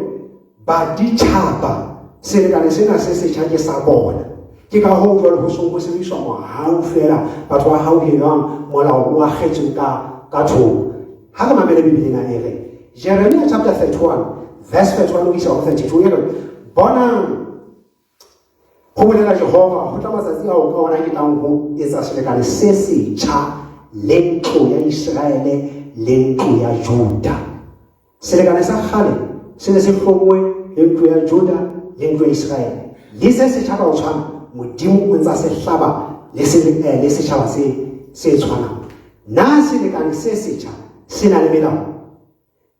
baditjhaba selekane sena se setjha ke sa bona. Ke ka hoo jwale ho seng ho sebediswa mohau feela, batho ba hauhelwang molao o akgetsweng ka thoko. Ha re mamele Bibele ena e re Jeremia chapter 31 verse 31 ho isa ho 32 e re, bonang, ho bolela Jehova, ho tla matsatsi ao ka ona ke tlang ho etsa selekane se setjha le ntlo ya Iseraele le ntlo ya Juda. Selekane sa kgale se ne se hlongwe le ntlo ya Juda le ntlo ya Iseraele. Le se setjha ka ho tshwana, Modimo o ntsa se hlaba le le setjhaba se tshwanang. Na selekane se setjha se na le melao?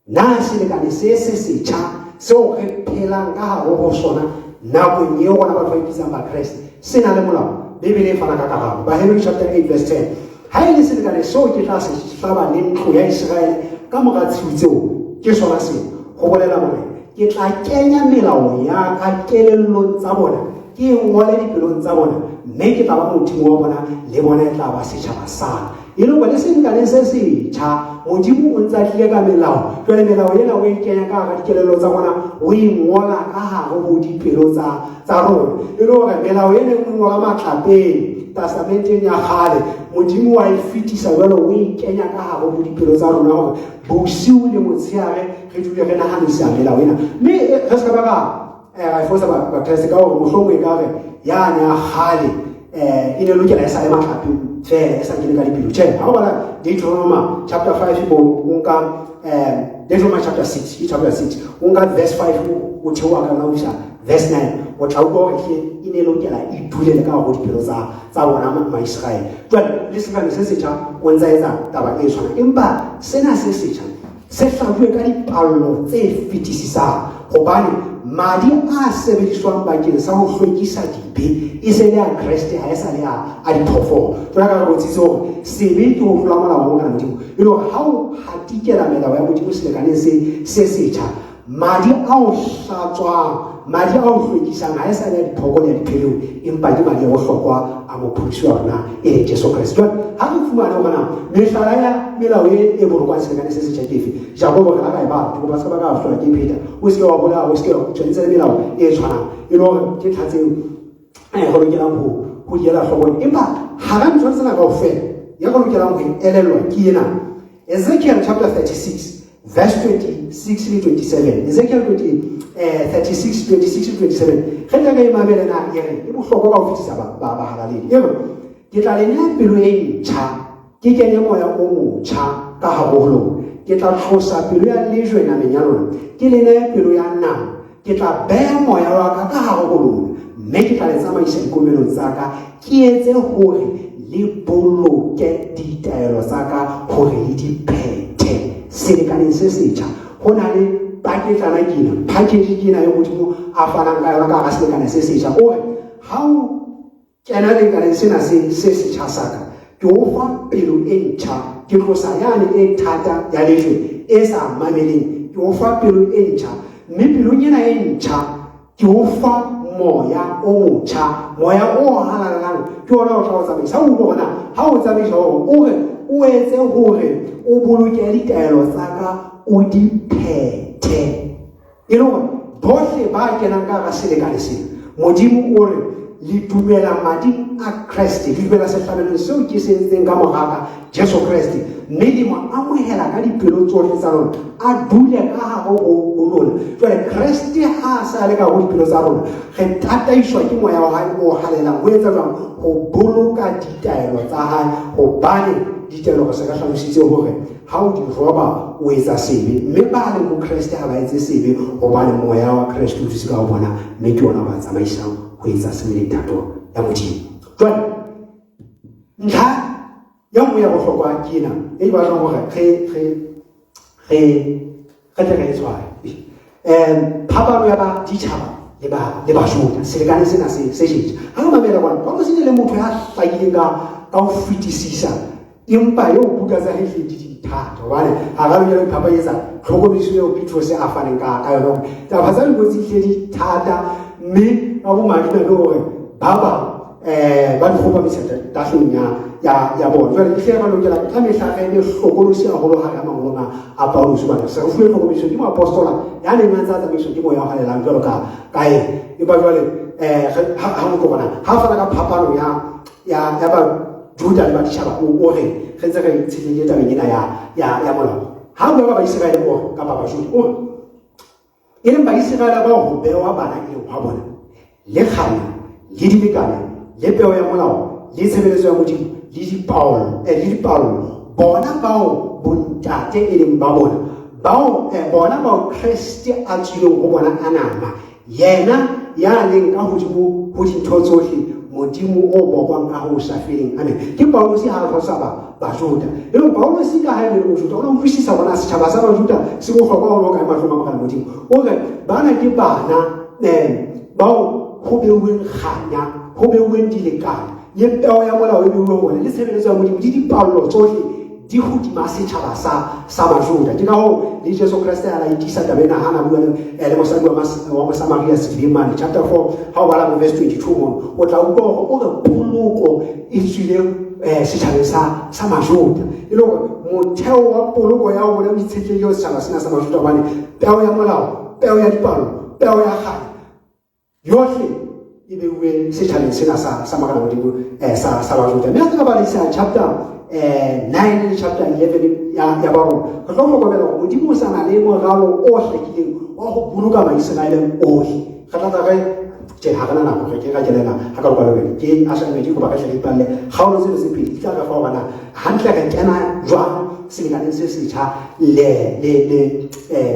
Na selekane se se setjha seo re phelang ka hare ho sona nakong eo rona batho ba ipitsang Bakreste se na le molao? Bibele e fana ka karabo. Baheberu chapter 8 verse 10. Ha e le selekane seo ke tla se hlaba le ntlo ya Iseraele ka mora tshiu tseo, ke sona seo, ho bolela Morena. Ke tla kenya melao ya ka kelellong tsa bona, ke e ngole dipelong tsa bona, mme ke tla ba Modimo wa bona, le bona e tla ba setjhaba sa ka. E le hore le selekane se setjha, Modimo o ntse a tlile ka melao. Jwale melao ena o e kenya ka hara dikelello tsa rona, o e ngola ka hare ho dipelo tsa rona. E le hore melao ena e ngola matlapeng, testamenteng ya kgale, Modimo wa e fetisa jwale o e kenya ka hare ho dipelo tsa rona hore bosiu le motshehare re dule re nahanisa melao ena. Mme re se ka ba ra e fosa Bakreste ka hore mohlomong e ka re yane ya kgale e ne lokela e sa le matlapeng feela, e sa kene ka dipelo. Tjhe, ha o bala Deuteronomy chapter 5 mo o nka Deuteronomy chapter 6, ke chapter 6, o nka verse 5 o theoha ka yona ho isa verse 9, o tla utlwa hore e ne lokela e dule le ka hare ho dipelo tsa bona Maiseraele. Jwale le selekane se setjha o ntsa etsa taba e tshwanang, empa sena se setjha se hlajuwe ka dipallo tse fetisisang, hobane madi a sebediswang bakeng sa ho hlwekisa dibe e se le a Kreste, ha e sa le a diphoofolo. Jwale ka re botsitse hore sebe ke ho tlola molao wa Morena Modimo, e le hore ha o hatikela melao ya Modimo selekaneng se setjha, madi a o hlatswang, madi a o hlwekisang ha e sa le a diphooko le a dipheleu, empa ke madi a bohlokwa a mopholosi wa rona e leng Jesu Kreste. Jwale ha re fumane hore na mehlala ya melao e bolokwang selekane se setjha ke efe, Jakobo re la ka e bala, ke kopa se ka ba ka hlola ke pheta. O se ke wa bolaya, o se ke wa utswa, ntse le melao e tshwanang, e le hore ke ntlha tseo re lokelang ho di ela hloko. Empa hara ntho tsena kaofela ya re lokelang ho e elellwa ke ena. Ezekiel chapter 36 verse 26 le 27. Ezekiel 36, 26 le 27. Re tla re mamele na e re e bohlokwa ka ho fetisa bahalaledi. E re ke tla le nea pelo e ntjha, ke kenye moya o motjha ka hare ho lona. Ke tla tlosa pelo ya lejwe nameng ya lona, ke le neye pelo ya nama. Ke tla beha moya wa ka ka hare ho lona, mme ke tla le tsamaisa dikomelong tsa ka, ke etse hore le boloke ditaelo tsa ka hore le di phethe. Selekaneng se setjha ho na le paketlana ke ena, package ke ena e Modimo a fanang ka yona ka hara selekane se setjha. O re ha o kena lekaneng sena se setjha sa ka, ke o fa pelo e ntjha, ke tlosa yane e thata ya lejwe e sa mameleng, ke o fa pelo e ntjha, mme pelong ena e ntjha ke o fa moya o motjha, moya o halalelang ke ona o tla o tsamaisa. Ha o utlwa hore na ha o tsamaisa hore o re o etse hore o boloke ditaelo tsa ka, o di phethe. E le hore bohle ba kenang ka hara selekane sena, Modimo o re le dumela mading a Kreste, le dumela sehlabelong seo ke se entseng ka moraka Jesu Kreste, mme le mo amohela ka dipelo tsohle tsa lona, a dule ka hare ho lona. Jwale Kreste ha a sa le ka ho dipelo tsa rona, re tataiswa ke moya wa hae o halalelang ho etsa jwang? Ho boloka ditaelo tsa hae, hobane ditaelo re se re hlalositse hore ha o di roba o etsa sebe, mme ba leng ho Kreste ha ba etse sebe, hobane moya wa Kreste o dutse ka ho bona, mme ke ona o ba tsamaisang ho etsa seo e leng thato ya Modimo. Jwale ntlha ya nngwe ya bohlokwa ke ena e ke batlang hore re tle re e tshware. Phapano ya ba ditjhaba le Bajuda, selekane sena se setjha. Ha re mamela bona, Paulus e ne le motho ya hlakileng ka ho fetisisa, empa eo buka tsa hae di di thata, hobane ha ra lokela ho iphapanyetsa tlhokomediso eo Petrose a faneng ka yona hore taba tsa dikotsi di hle di thata, mme ka bomadimabe hore ba bang ba di kgopamisa tahlong ya bona. Jwale ehlile re lokela ka mehla re be hlokolosi haholo hara mangolo a Paulus, hobane se re fuwe tlhokomediso ke moapostola ya neng a ntse a tsamaiswa ke moya o halalelang jwalo ka ena. Empa jwale ha o tlo bona ha fana ka phapano ya Bajuda le baditjhaba, o re re ntse re itshetlehile tabeng ena ya molao. Ha bua ka Baiseraele o re, kapa Bajuda o re, e leng Baiseraele bao ho bewa bana e leng hwa bona, le kganya, le dilekane, le peo ya molao, le tshebeletso ya Modimo, le dipallo, bona bao bontate e leng ba bona, bao bona bao Kreste a tswileng ho bona a nama, yena ya leng ka hodimo ho dintho tsohle, Modimo o bokwang ka ho sa feleng. Amen. Ke Paulus ha a hlalosa Bajuda. E leng Paulus ka ha e le Mojuda, o ne utlwisisa hore na setjhaba sa Bajuda se bohlokwa haholo kae mahlong a Morena Modimo. O re bana ke bana bao ho beuweng kganya, ho beuweng dilekane, le peo ya molao e beuweng hona, le tshebeletso ya Modimo, le dipallo tsohle di hodima setjhaba sa Bajuda. Ke ka hoo le Jesu Kreste a la itisa taba ena ha na bua le mosadi wa Mosamaria sedibeng mane, chapter 4, ha o bala bo verse 22 mono, o tla utlwa hore o re poloko e tswile setjhabeng sa Majuda. E le hore motheo wa poloko ya rona o itshetlehile ho setjhaba sena sa Majuda, hobane peo ya molao, peo ya dipallo, peo ya kganya, yohle e beuwe setjhabeng sena sa Morena Modimo, sa Bajuda. Mme ha re balisa chapter 9 le chapter 11 ya Baroma, re tlo hlokomela hore Modimo o sa na le moralo o hlakileng wa ho boloka Baiseraele ohle. Re tla tla re tje ha re na nako, re ke ra kenela ha ka loka le ke assignment ke kopa re hle re ipalle kgaolo tseno tse pedi di tla re fa hore na hantle re kena jwang selekaneng se setjha le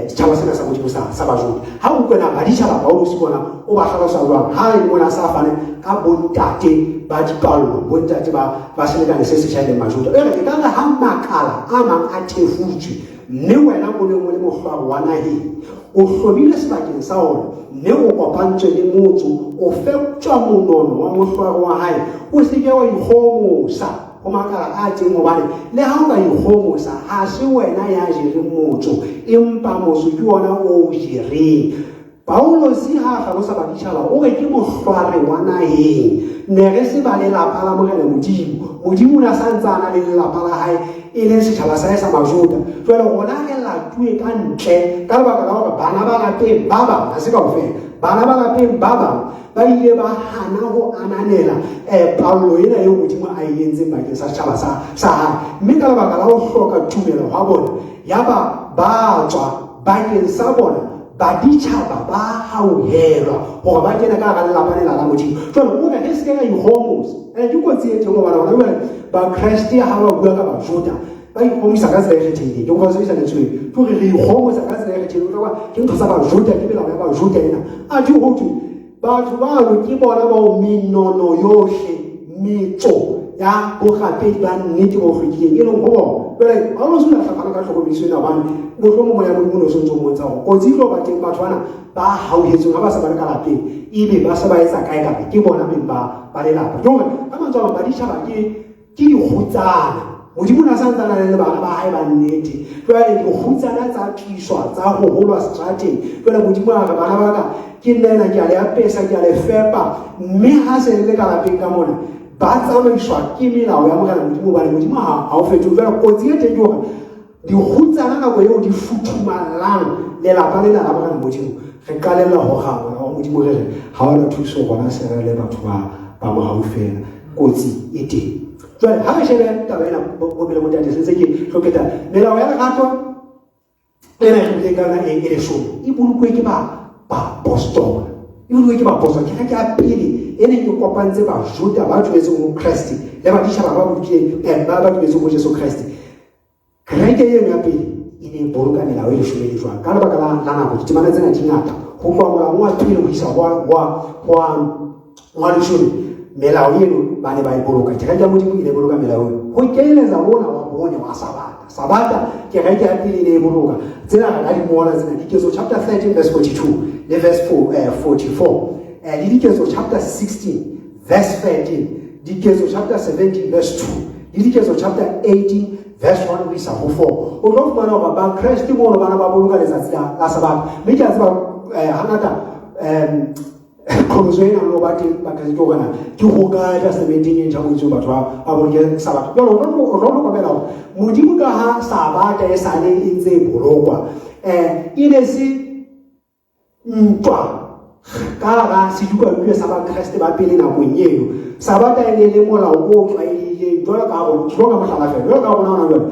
setjhaba sena sa Modimo sa Bajuda. Ha o utlwa na baditjhaba Paulus bona o ba hlalosa jwang ha e mona sa fane ka bontate ba dipallo, bontate ba selekane se setjha e leng Majuda. E re e ka re ha makala a mang a thefutswe, mme wena o neng o le mohlwaro wa naheng, o hlomile sebakeng sa ona, mme o kopantswe le motso, o feptjwa monono wa mohlwaro wa hae, o se ke wa ikgohomosa ho makala a teng, hobane le ha o ka ikgohomosa, ha se wena ya jereng motso, empa motso ke ona o jereng. Paulus ha a hlalosa baditjhaba o re ke mohlware wa naheng, ne re se ba lelapa la Morena Modimo. Modimo o ne a sa ntse a na le lelapa la hae, e leng setjhaba sa hae sa Majuda. Jwale rona re latuwe ka ntle ka lebaka la hore bana ba lapeng ba bang, ha se kaofela, bana ba lapeng ba bang ba ile ba hana ho ananela pallo ena eo Modimo a e entseng bakeng sa setjhaba sa hae. Mme ka lebaka la ho hloka tumelo hwa bona, yaba ba tswa bakeng sa bona, baditjhaba ba hauhelwa hore ba kene ka hara lelapa lena la Modimo. Jwale o re re se ke ra ikgohomosa. Ke kotsi e teng hobane hona jwale Bakreste ha ba bua ka Bajuda ba ikgohomosa ka tsela e kgethehileng. Ke kopa sebedisa lentswe leo. Ke hore re ikgohomosa ka tsela e kgethehileng. O tla kwa ke ntho tsa Bajuda, ke melao ya Bajuda ena. Athe ho thwe batho bano ke bona bao menono yohle, metso ya borapedi ba nnete bo hlwekileng e leng ho bona. Jwale Paulus o ile a hlapana ka tlhokomediso ena hobane mohlomong moya Modimo o ne o sontso o mmontsha hore kotsi e tlo ba teng batho bana ba hauhetsweng ha ba sa ba le ka lapeng, ebe ba se ba etsa kae kapa ke bona beng ba lelapa. Ke hore ka mantswe a mang baditjhaba ke dikgutsana. Modimo o ne a sa ntse a na le bana ba hae ba nnete. Jwale dikgutsana tsa tliswa, tsa ho holwa seterateng. Jwale Modimo a re, bana ba ka, ke nna ena, ke a le apesa, ke a le fepa. Mme ha se le ka lapeng ka mona, ba tsamaiswa ke melao ya Morena Modimo, hobane Modimo ha o fetohe. Jwale kotsi e teng ke hore dikgutsana nako eo di futhumallang lelapa lena la Morena Modimo, re qalella ho rangwa hore Modimo re re ha ona thuso rona se re le batho ba mohau fela. Kotsi e teng. Jwale ha re shebe taba ena bophelo bo ntate, se ntse ke hloketa melao ya lerato ena e re buileng ka yona e leshome, e bolokuwe ke baapostola. E bolokuwe ke baapostola. Kereke ya pele e neng e kopantse Bajuda ba dumetseng ho Kreste le baditjhaba ba bolokileng, ba dumetseng ho Jesu Kreste. Kereke eno ya pele e ne e boloka melao e leshome le jwang? Ka lebaka la nako, ditemana tsena di ngata. Ho tloha molaong wa pele ho isa ho wa leshome, melao eno ba ne ba e boloka. Kereke ya Modimo e ne e boloka melao eno. Ho kenyeletsa ona wa bone wa Sabata. Sabata kereke ya pele e ne e boloka. Tsena re ka di ngola tsena, Diketso chapter 13 verse 42 le verse 44. Le Diketso chapter 16 verse 13, Diketso chapter 17 verse 2, le Diketso chapter 18 verse 1 ho isa ho 4. O tlo fumana hore Bakreste mono bana ba boloka letsatsi la Sabata. Mme ke a tseba hangata Qholotso ena le ho ba teng Bakreste ke hore na ke hokae testamenteng e ntjha ho itswe batho ba boloke Sabata. Jwale o tlo hlokomela hore Modimo ka ha Sabata e sale e ntse e bolokwa, e ne se ntwa ka hara sedukadule sa Bakreste ba pele nakong eno. Sabata e ne e le molao o tlwaelehileng jwalo ka rona, ke tlo ka mohlala fela, jwalo ka rona hona jwale.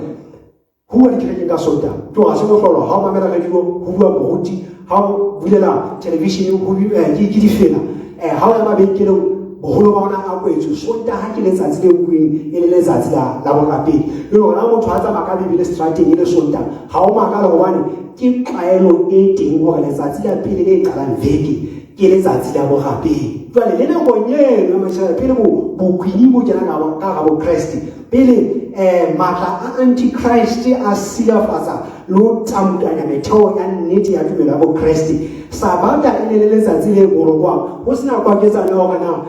Ho bua dikerekeng ka Sontaha ke hore ha se mohlolo ha o mamela radio ho bua moruti, ha o bulela television ho ke difela, ha o ya mabenkeleng boholo ba ona a kwetswe. Sontaha ke letsatsi le nkuweng e le letsatsi la borapedi. E le hore ha motho a tsamaya ka Bibele seterateng e le Sontaha, ha o makale hobane ke tlwaelo e teng hore letsatsi la pele le qalang veke ke letsatsi la borapedi. Jwale le nakong eno ya Mashiach, pele bokwini bo kena ka hara Bokreste, pele matla a Antichrist a silafatsa le ho tamukanya metheo ya nnete ya tumelo ya Bokreste, Sabata e ne le letsatsi le bolokwang ho sena kwaketsano ya hore na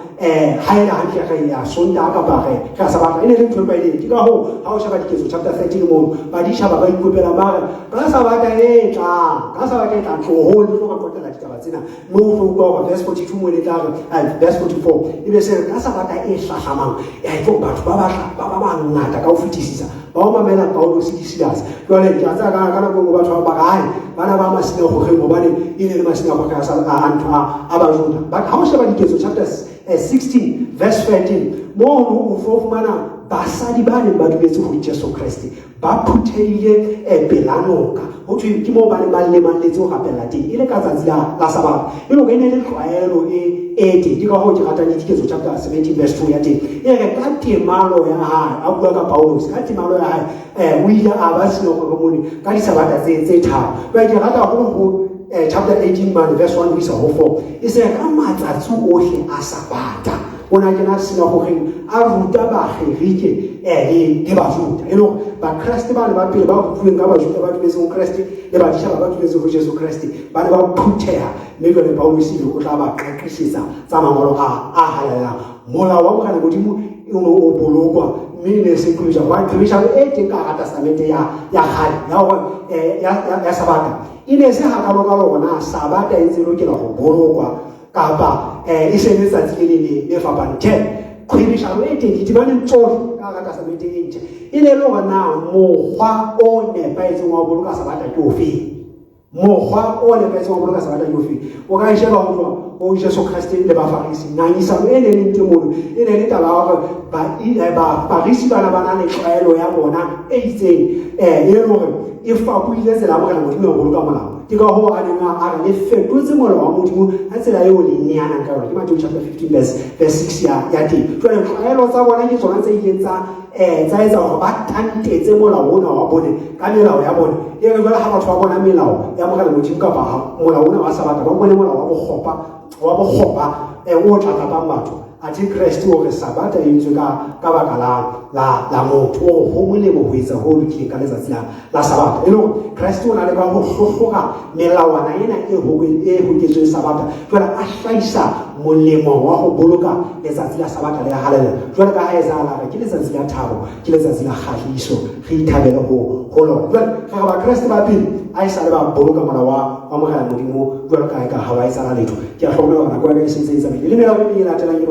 ha e le hantle re ya Sontaha kapa re ya Sabata. E ne le ntho e tlwaelehileng. Ke ka hoo ha o sheba Diketso chapter 13 mono, baditjhaba ba ikopela ba re ka Sabata e tlang, ka Sabata e tlang tlohong le tlo re qoqela ditaba tsena. Mme o tlo utlwa hore verse 42 mo le tla re, verse 44 e be se re ka Sabata e hlahlamang, ya e tlo batho ba batla ba ba bangata ka ho fetisisa ba o mamela Paulus le Silas. Jwale ke a tsaya ka nako e nngwe batho ba ba re, bana ba masinagogeng, hobane e ne le masinagogeng a sa, a ntho a Bajuda. But ha o sheba Diketso chapter 16 verse 13, moo o tlo fumana basadi ba neng ba dumetse ho Jesu Kreste ba phuthehile pela noka. Ho thwe ke moo ba neng ba lemalletse ho rapella teng, e le ka tsatsi la Sabata. E le hore e ne le tlwaelo e teng. Ke ka hoo ke ratang le Diketso chapter 17 verse 2 ya teng. E re ka temalo ya hae, a bua ka Paulus, ka temalo ya hae, o ile a ba sinagogeng mone ka disabata tse tharo. Jwale ke rata haholo ho chapter 18 mane verse 1 ho isa ho 4. E se ka matsatsi ohle a Sabata o na kena sinagogeng a ruta Bagerike le Bajuda. E le hore Bakreste ba ne ba pele ba rutuweng ka Bajuda ba dumetseng ho Kreste le baditjhaba ba dumetseng ho Jesu Kreste ba ne ba phutheha, mme jwale Paulus o tla ba qaqisetsa tsa mangolo a halalelang. Molao wa Morena Modimo o ne o bolokwa, mme e ne e se qhwebeshano. Hobane qhwebeshano e teng ka hara testamente ya kgale ya hore, ya Sabata e ne e se hakalo-kalo hore na Sabata e ntse e lokela ho bolokwa kapa e se letsatsi le le le fapaneng. Tjhe, qhwebeshano e teng ditemaneng tsohle ka hara testamente e ntjha e ne e le hore na mokgwa o nepahetseng wa ho boloka Sabata ke ofeng. Mokgwa o nepahetseng wa ho boloka Sabata ke ofeng. O ka e sheba ho tloha ho Jesu Kreste le Bafarisi. Ngangisano e ne leng teng mono e ne le taba ya hore Bafarisi bana ba na le tlwaelo ya bona e itseng, e le hore e fapohile tsela ya Morena Modimo ya ho boloka molao. Ke ka hoo a neng a re le fetotse molao wa Modimo ka tsela eo le neanang ka yona. Ke Matthew chapter 15 verse 6 ya teng. Jwale tlwaelo tsa bona ke tsona tse ileng tsa etsa hore ba tantetse molao ona wa bone ka melao ya bone. E re jwale ha batho ba bona melao ya Morena Modimo kapa molao ona wa Sabata, ba bone molao wa bokgopa, o tlatlapang batho. Athe Kreste o re Sabata e entswe ka baka la motho. O re ho molemo ho etsa ho lokileng ka letsatsi la Sabata. E le hore Kreste o na le ka ho hlohlora melawana ena e hoketsweng Sabata. Jwale a hlahisa molemo wa ho boloka letsatsi la Sabata le halalela. Jwale ka ha etsahala re ke letsatsi la thabo, ke letsatsi la kgahliso, re ithabele ho lona. Jwale re re Bakreste ba pele a e sa le ba boloka molao wa Morena Modimo jwalo ka ha eka ha wa etsahala letho. Ke a hlokomela hore nako ya ka e sentse e tsamaile. Le melao e meng e latelang ke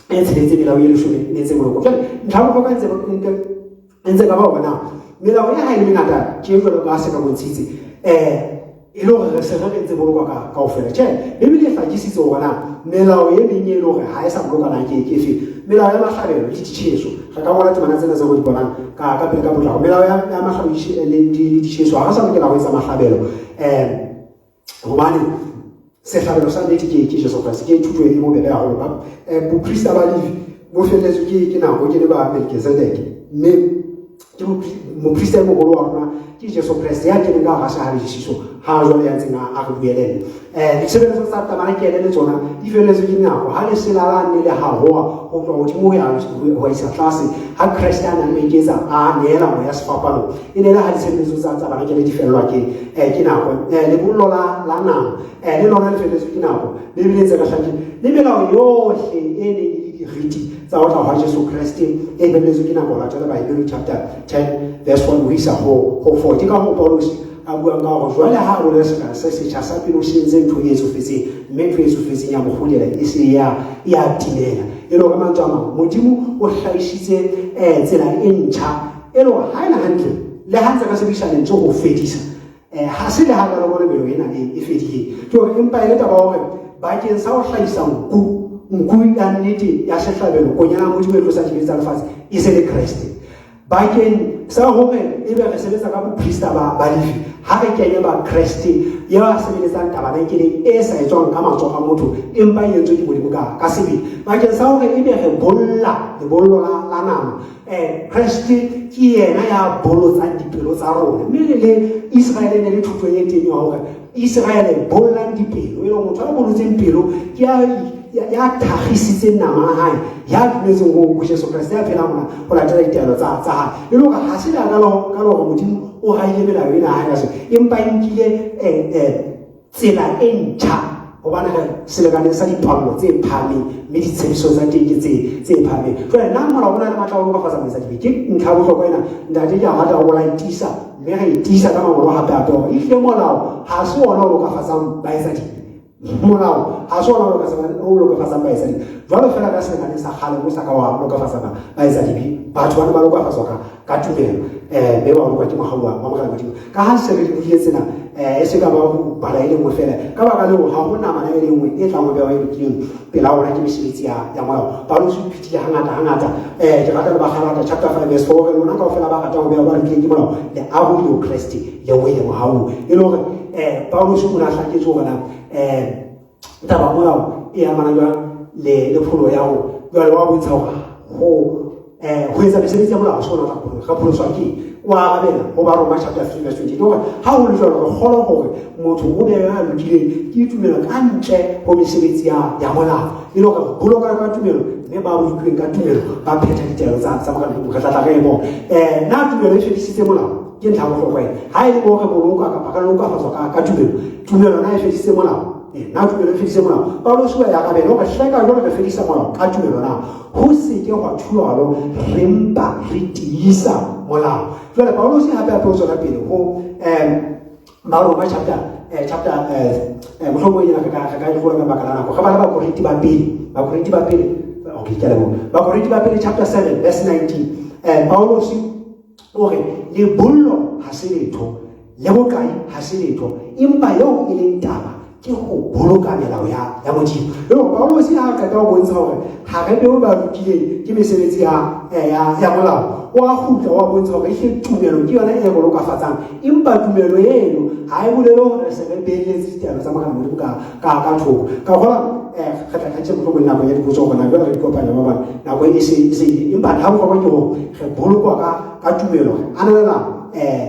e tsheletse, melao e leshome e ntse bolokwa. Jwale ntlha ya bohlokwa e ntse ka ba hore na melao e ha e le mengata tje jwalo ka ha se ka bontshitse, e le hore re se re ntse bolokwa kaofela. Tjhe, Bibele e hlakisitse hore na melao e meng e le hore ha e sa boloka na ke efe. Melao ya mahlabelo le ditjheso, re ka ngola temana tsena tseo re di bonang ka pele ka potlako. Melao ya mahlabelo le ditjheso, ha re sa lokela ho etsa mahlabelo, hobane sehlabelo sa nnete ke Jesu Kreste. Ke thuto e bobebe haholo. Boprista ba Levi bo felletswe ke nako, ke le ba Melkizedeke, mme ke moprista e moholo wa rona ke Jesu Kreste ya keneng ka hara sehaladisiso ha jwale ya ntseng a re buelella. Ditshebeletso tsa tabarakele le tsona di felletswe ke nako. Ha lesela la nne le hahoa ho tloha hodimo ho ya ho isa tlase, ha Kreste a nang eketsa a neela moya sefapanong, e ne le ha ditshebeletso tsa tabarakele di fellwa ke nako. Lebollo la nama, le lona le felletswe ke nako. Bibele e ntse re hlakile le melao yohle e neng e le diriti tsa ho tla hwa Jesu Kreste e felletswe ke nako. Latela Bahebere chapter 10 verse 1 ho isa ho 4. Ke ka hoo Paulus a buang ka hore jwale ha o le selekane se setjha sa pele o se entse ntho e tsofetseng, mme ntho e tsofetseng ya mokgudela e se ya timela. E le hore mantswe a mang Modimo o hlahisitse tsela e ntjha e le hore ha e le hantle le ha ntse ka sebedisa lentswe ho fedisa, ha se le ha ka bona melao ena e fedileng. Ke hore empa e le taba hore bakeng sa ho hlahisa nku ya nnete ya sehlabelo, konyana Modimo e tlosa dibe tsa lefatshe, e se le Kreste. Bakeng sa hore ebe re sebetsa ka boprista ba Balevi, ha re kenye ba Kreste ya sebeletsang tabernakeleng e sa etswang ka matsoho a motho, empa e entswe ke Modimo ka sebele. Bakeng sa hore ebe re bolla lebollo la nama, Kreste ke yena ya bolotsang dipelo tsa rona. Mme le Israele ne le thuto e teng ya hore Israele bollang dipelo, e leng motho a bolotseng pelo ke ya thagisitseng nama ya hae, ya dumetseng ho Jesu Kreste, ya phelang hona ho latela ditaelo tsa hae. E le hore ha se ka hore Modimo o haile melao ena ya hae, empa e nkile tsela e ntjha, hobane re selekaneng sa dipallo tse phahameng, mme ditshepiso tsa teng ke tse phahameng. Jwale na molao o na le matla a ho lokafatsa moetsadibe? Ke ntlha ya bohlokwa ena, ntate, ke a rata ho la e tiisa, mme re e tiisa ka mangolo hape hape hore ehlile molao ha se ona o lokafatsang baetsadibe. Molao ha se ona o lokafatsang baetsadibe. Jwalo fela ka selekaneng sa kgale o sa ka wa lokafatsa baetsadibe, batho ba ne ba lokafatswa ka tumelo, mme ba bolokwa ke mohau wa Morena Modimo. Ka ha se re buile tsena, e se ka ba ho bala e le nngwe fela, ka baka leo ha ho namana e le nngwe e tlang ho bewa e lokileng pela rona ke mesebetsi ya molao. Paulus o phethile hangata. Ke rata le Bagalata chapter 5 verse 4, hore lona kaofela ba ratang ho bewa ba lokileng ke molao, le arohile ho Kreste, le wele mohaung. E le hore Paulus o ne a hlaketse hore na taba molao e amana jwang le pholo ya ho jwale wa bontsha hore ho etsa mesebetsi ya molao ha se ona tla pholosa, re pholoswa ke o arabela ho Baroma chapter 3 verse 20. Hore ha ho le jwalo re kgolwa hore motho o beha ya lokileng ke tumelo ka ntle ho mesebetsi ya molao, e le hore re boloka ka tumelo, mme ba bolokilweng ka tumelo ba phetha ditaelo tsa Morena. Re tla re e bona. Na tumelo e fedisitse molao? Ke ntlha ya bohlokwa ena. Ha e le mo re boloka kapa re lokafatswa ka tumelo, tumelo na e fedisitse molao? Na tumelo e fedisitse molao? Paulus o ya arabela hore hleka jwale re fedisa molao ka tumelo na? Ho se ke hwa thualo, re mpa re tiisa molao. Jwale Paulus hape hape o tswela pele ho Baroma chapter mohlomong ena re ka e tlola ka baka la nako. Re bala Bakorinthe ba pele, okay, ke a leboha. Bakorinthe ba pele chapter 7 verse 19. Paulus o re lebollo ha se letho, le bokae ha se letho, empa eo e leng taba ke ho boloka melao ya Modimo. Le hore Paulus ha a qeta ho bontsha hore ha re bewe ba lokileng ke mesebetsi ya molao, o a kgutla wa bontsha hore ehlile tumelo ke yona e re lokafatsang, empa tumelo eno ha e bolele hore re se re beeletse ditaelo tsa Morena Modimo ka thoko. Ka hola re tla kgantse mohlomong nako ya dipotso hore na jwale re di kopanya ba bang, nako e se ile, empa ha bohlokwa ke hore re bolokwa ka tumelo, re ananela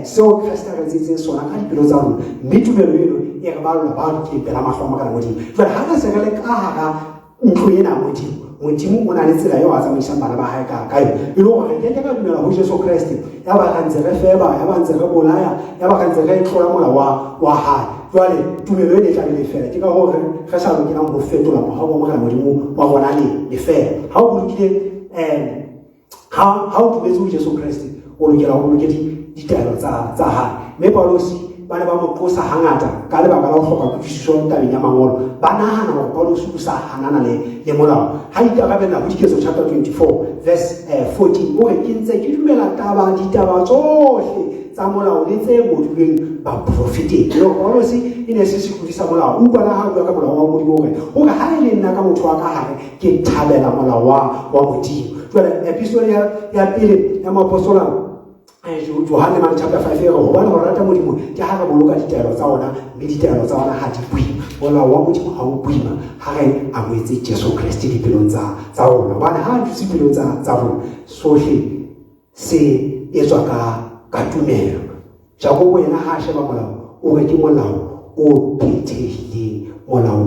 seo Kreste a re etseditseng sona ka dipelo tsa rona, mme tumelo eno e re ballwa ba lokileng pela mahlo a Morena Modimo. Jwale ha re se re le ka hara ntlo ena ya Modimo, Modimo o na le tsela eo a tsamaisang bana ba hae ka yona. E le hore re keke ka dumela ho Jesu Kreste, ya ba re ntse re feba, ya ba ntse re bolaya, ya ba re ntse re tlola molao wa hae. Jwale tumelo ena e tla be le fela. Ke ka hoo re sa lokelang ho fetola mohau wa Morena Modimo wa rona le lefeela. Ha o bolokile ha o dumetse ho Jesu Kreste, o lokela ho boloke ditaelo tsa hae. Mme Paulus ba ne ba mo qosa hangata ka lebaka la ho hloka kutlwisiso tabeng ya mangolo. Ba nahana hore Paulus o sa hanana le molao. Ha ikarabella ho Diketso chapter 24 verse 14, o re ke ntse ke dumela ditaba tsohle tsa molao le tse ngodilweng baprofeteng. Le hore Paulus e ne se sekodi sa molao. O utlwa ha a bua ka molao wa Modimo hore ha e le nna ka motho wa ka hare ke thabela molao wa Modimo. Jwale epistole ya pele ya moapostola Johanne mane chapter 5 e re hobane ho rata Modimo ke ha re boloka ditaelo tsa ona, mme ditaelo tsa ona ha di boima. Molao wa Modimo ha o boima ha re amohetse Jesu Kreste dipelong tsa rona. Hobane ha a dutse pelong tsa rona, sohle se etswa ka tumelo. Jakobo yena ha a sheba molao, o re ke molao o phethehileng, molao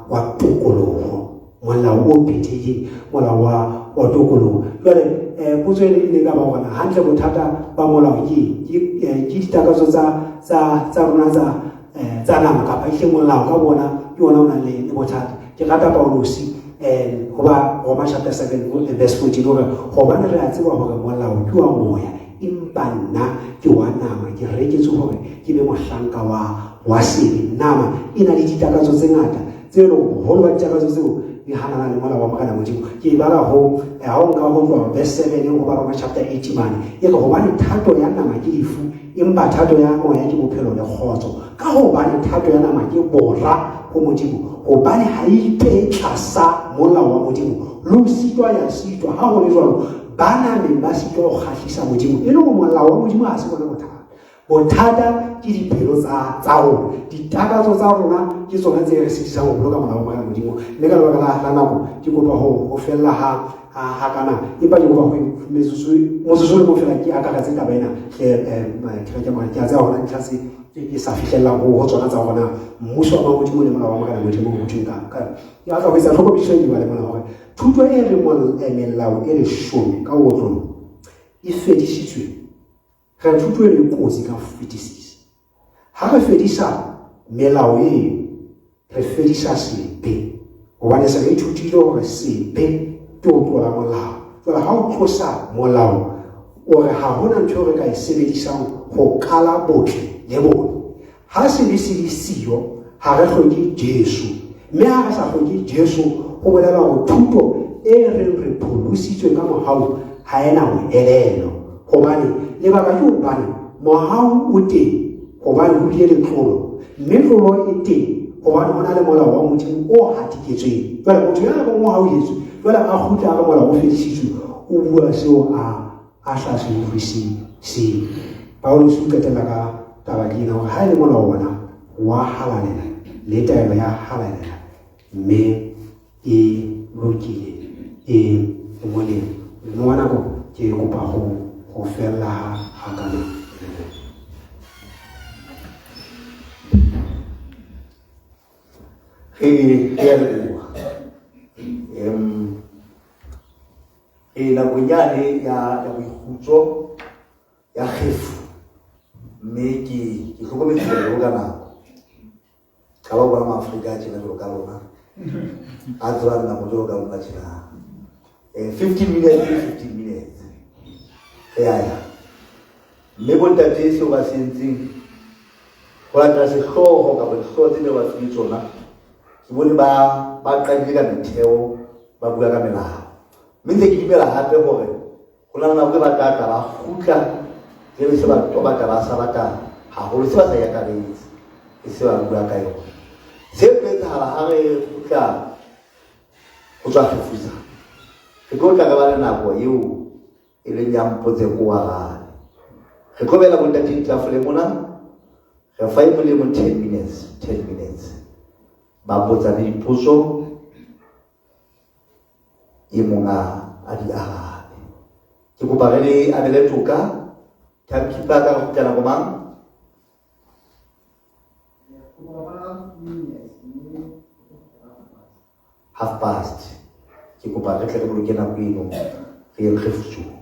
wa tokoloho, molao o phethehileng, molao wa tokoloho. Jwale potso ena e ile ka ba hore hantle bothata ba molao ke ditakatso tsa rona tsa nama, kapa ehlile molao ka bona ke ona o nang le bothata. Ke rata Paulus hoba Roma chapter 7 verse 14 hore hobane re a tseba hore molao ke wa moya, Empa nna ke wa nama, ke reketswe hore ke be mohlanka wa sebe. Nama e na le ditakatso tse ngata tse leng hore boholo ba ditakatso tseo di hanana le molao wa Morena Modimo. Ke e bala ho ha o nka ho tloha verse 7 ho Baroma chapter 8 mane, e re hobane thato ya nama ke lefu, empa thato ya moya ke bophelo le kgotso. Ka hobane thato ya nama ke bora ho Modimo, hobane ha e ipehe tlasa molao wa Modimo, le ho sitwa ya sitwa. Ha ho le jwalo, ba nameng ba sitwa ho kgahlisa Modimo. E le hore molao wa Modimo ha se bona bothata. Bothata ke dipelo tsa rona, ditakatso tsa rona ke tsona tse re sitisang ho boloka molao wa Morena Modimo. Mme ka lebaka la nako ke kopa ho fella ha kana, empa ke kopa ho motsotso le mong fela ke akaretse taba ena. Hle, kereke ya Morena, ke a tseba hona ntlha tse ke sa fihlellang ho tsona tsa hore na mmuso wa Modimo le molao wa Morena Modimo ho thweng ka. Ke batla ho etsa tlhokomediso e ke bale mona hore thuto e reng melao e leshome ka otlolo e fedisitswe. Re thuto e le kotsi ka ho fetisisa. Ha re fedisa melao eo, re fedisa sebe, hobane se re ithutile hore sebe ke ho tlola molao. Jwale ha o tlosa molao, o re ha hona ntho eo re ka e sebedisang ho qala botle le bobe. Ha sebe se le siyo, ha re hloke Jesu. Mme ha re sa hloke Jesu, ho bolela hore thuto e reng re pholositswe ka mohau ha ena moelelo. Hobane lebaka ke hobane mohau o teng hobane ho bile le tlolo, mme tlolo e teng hobane ho na le molao wa Modimo o hatiketsweng. Jwale motho ya reng o hauhetswe, jwale a kgutla a re molao o fedisitswe, o bua seo a sa se utlwisiseng. Paulus o qetella ka taba ke ena hore ha e le molao ona wa halalela le taelo ya halalela, mme e lokile, e molemo. Mme wa nako ke kopa ho fella ha kana. Re a leboha. Nakong yane ya boikgutso ya kgefu, mme ke hlokometse hore ka nako ka ba bona maAfrika a tjena jwalo ka lona, a tsebang nako jwalo ka lona tjena. 15 minutes, 15 minutes. Re a ya. Mme bontate seo ba se entseng ho latela sehlooho kapa dihlooho tse ne ba file tsona, ke bone ba qadile ka metheo, ba bua ka melao. Mme ntse ke dumela hape hore ho na le nako e ba tla tla ba kgutla, ebe se ba toba taba sa batla haholo, se ba sa e akaretse, e se ba bua ka yona. Se tlo etsahala ha re kgutla ho tswa kgefutsa, re tlo tla re ba le nako eo e leng ya mpotse ko arabe. Re tlo beela bontate ditafole mona, re fa e mong le mong 10 minutes, 10 minutes. Ba botsane dipotso, e mong a di arabe. Ke kopa re le abele toka. Timekeeper ka re kgutla nako mang? Half past. Ke kopa re tle re boloke nako eno, re ye kgefutsong.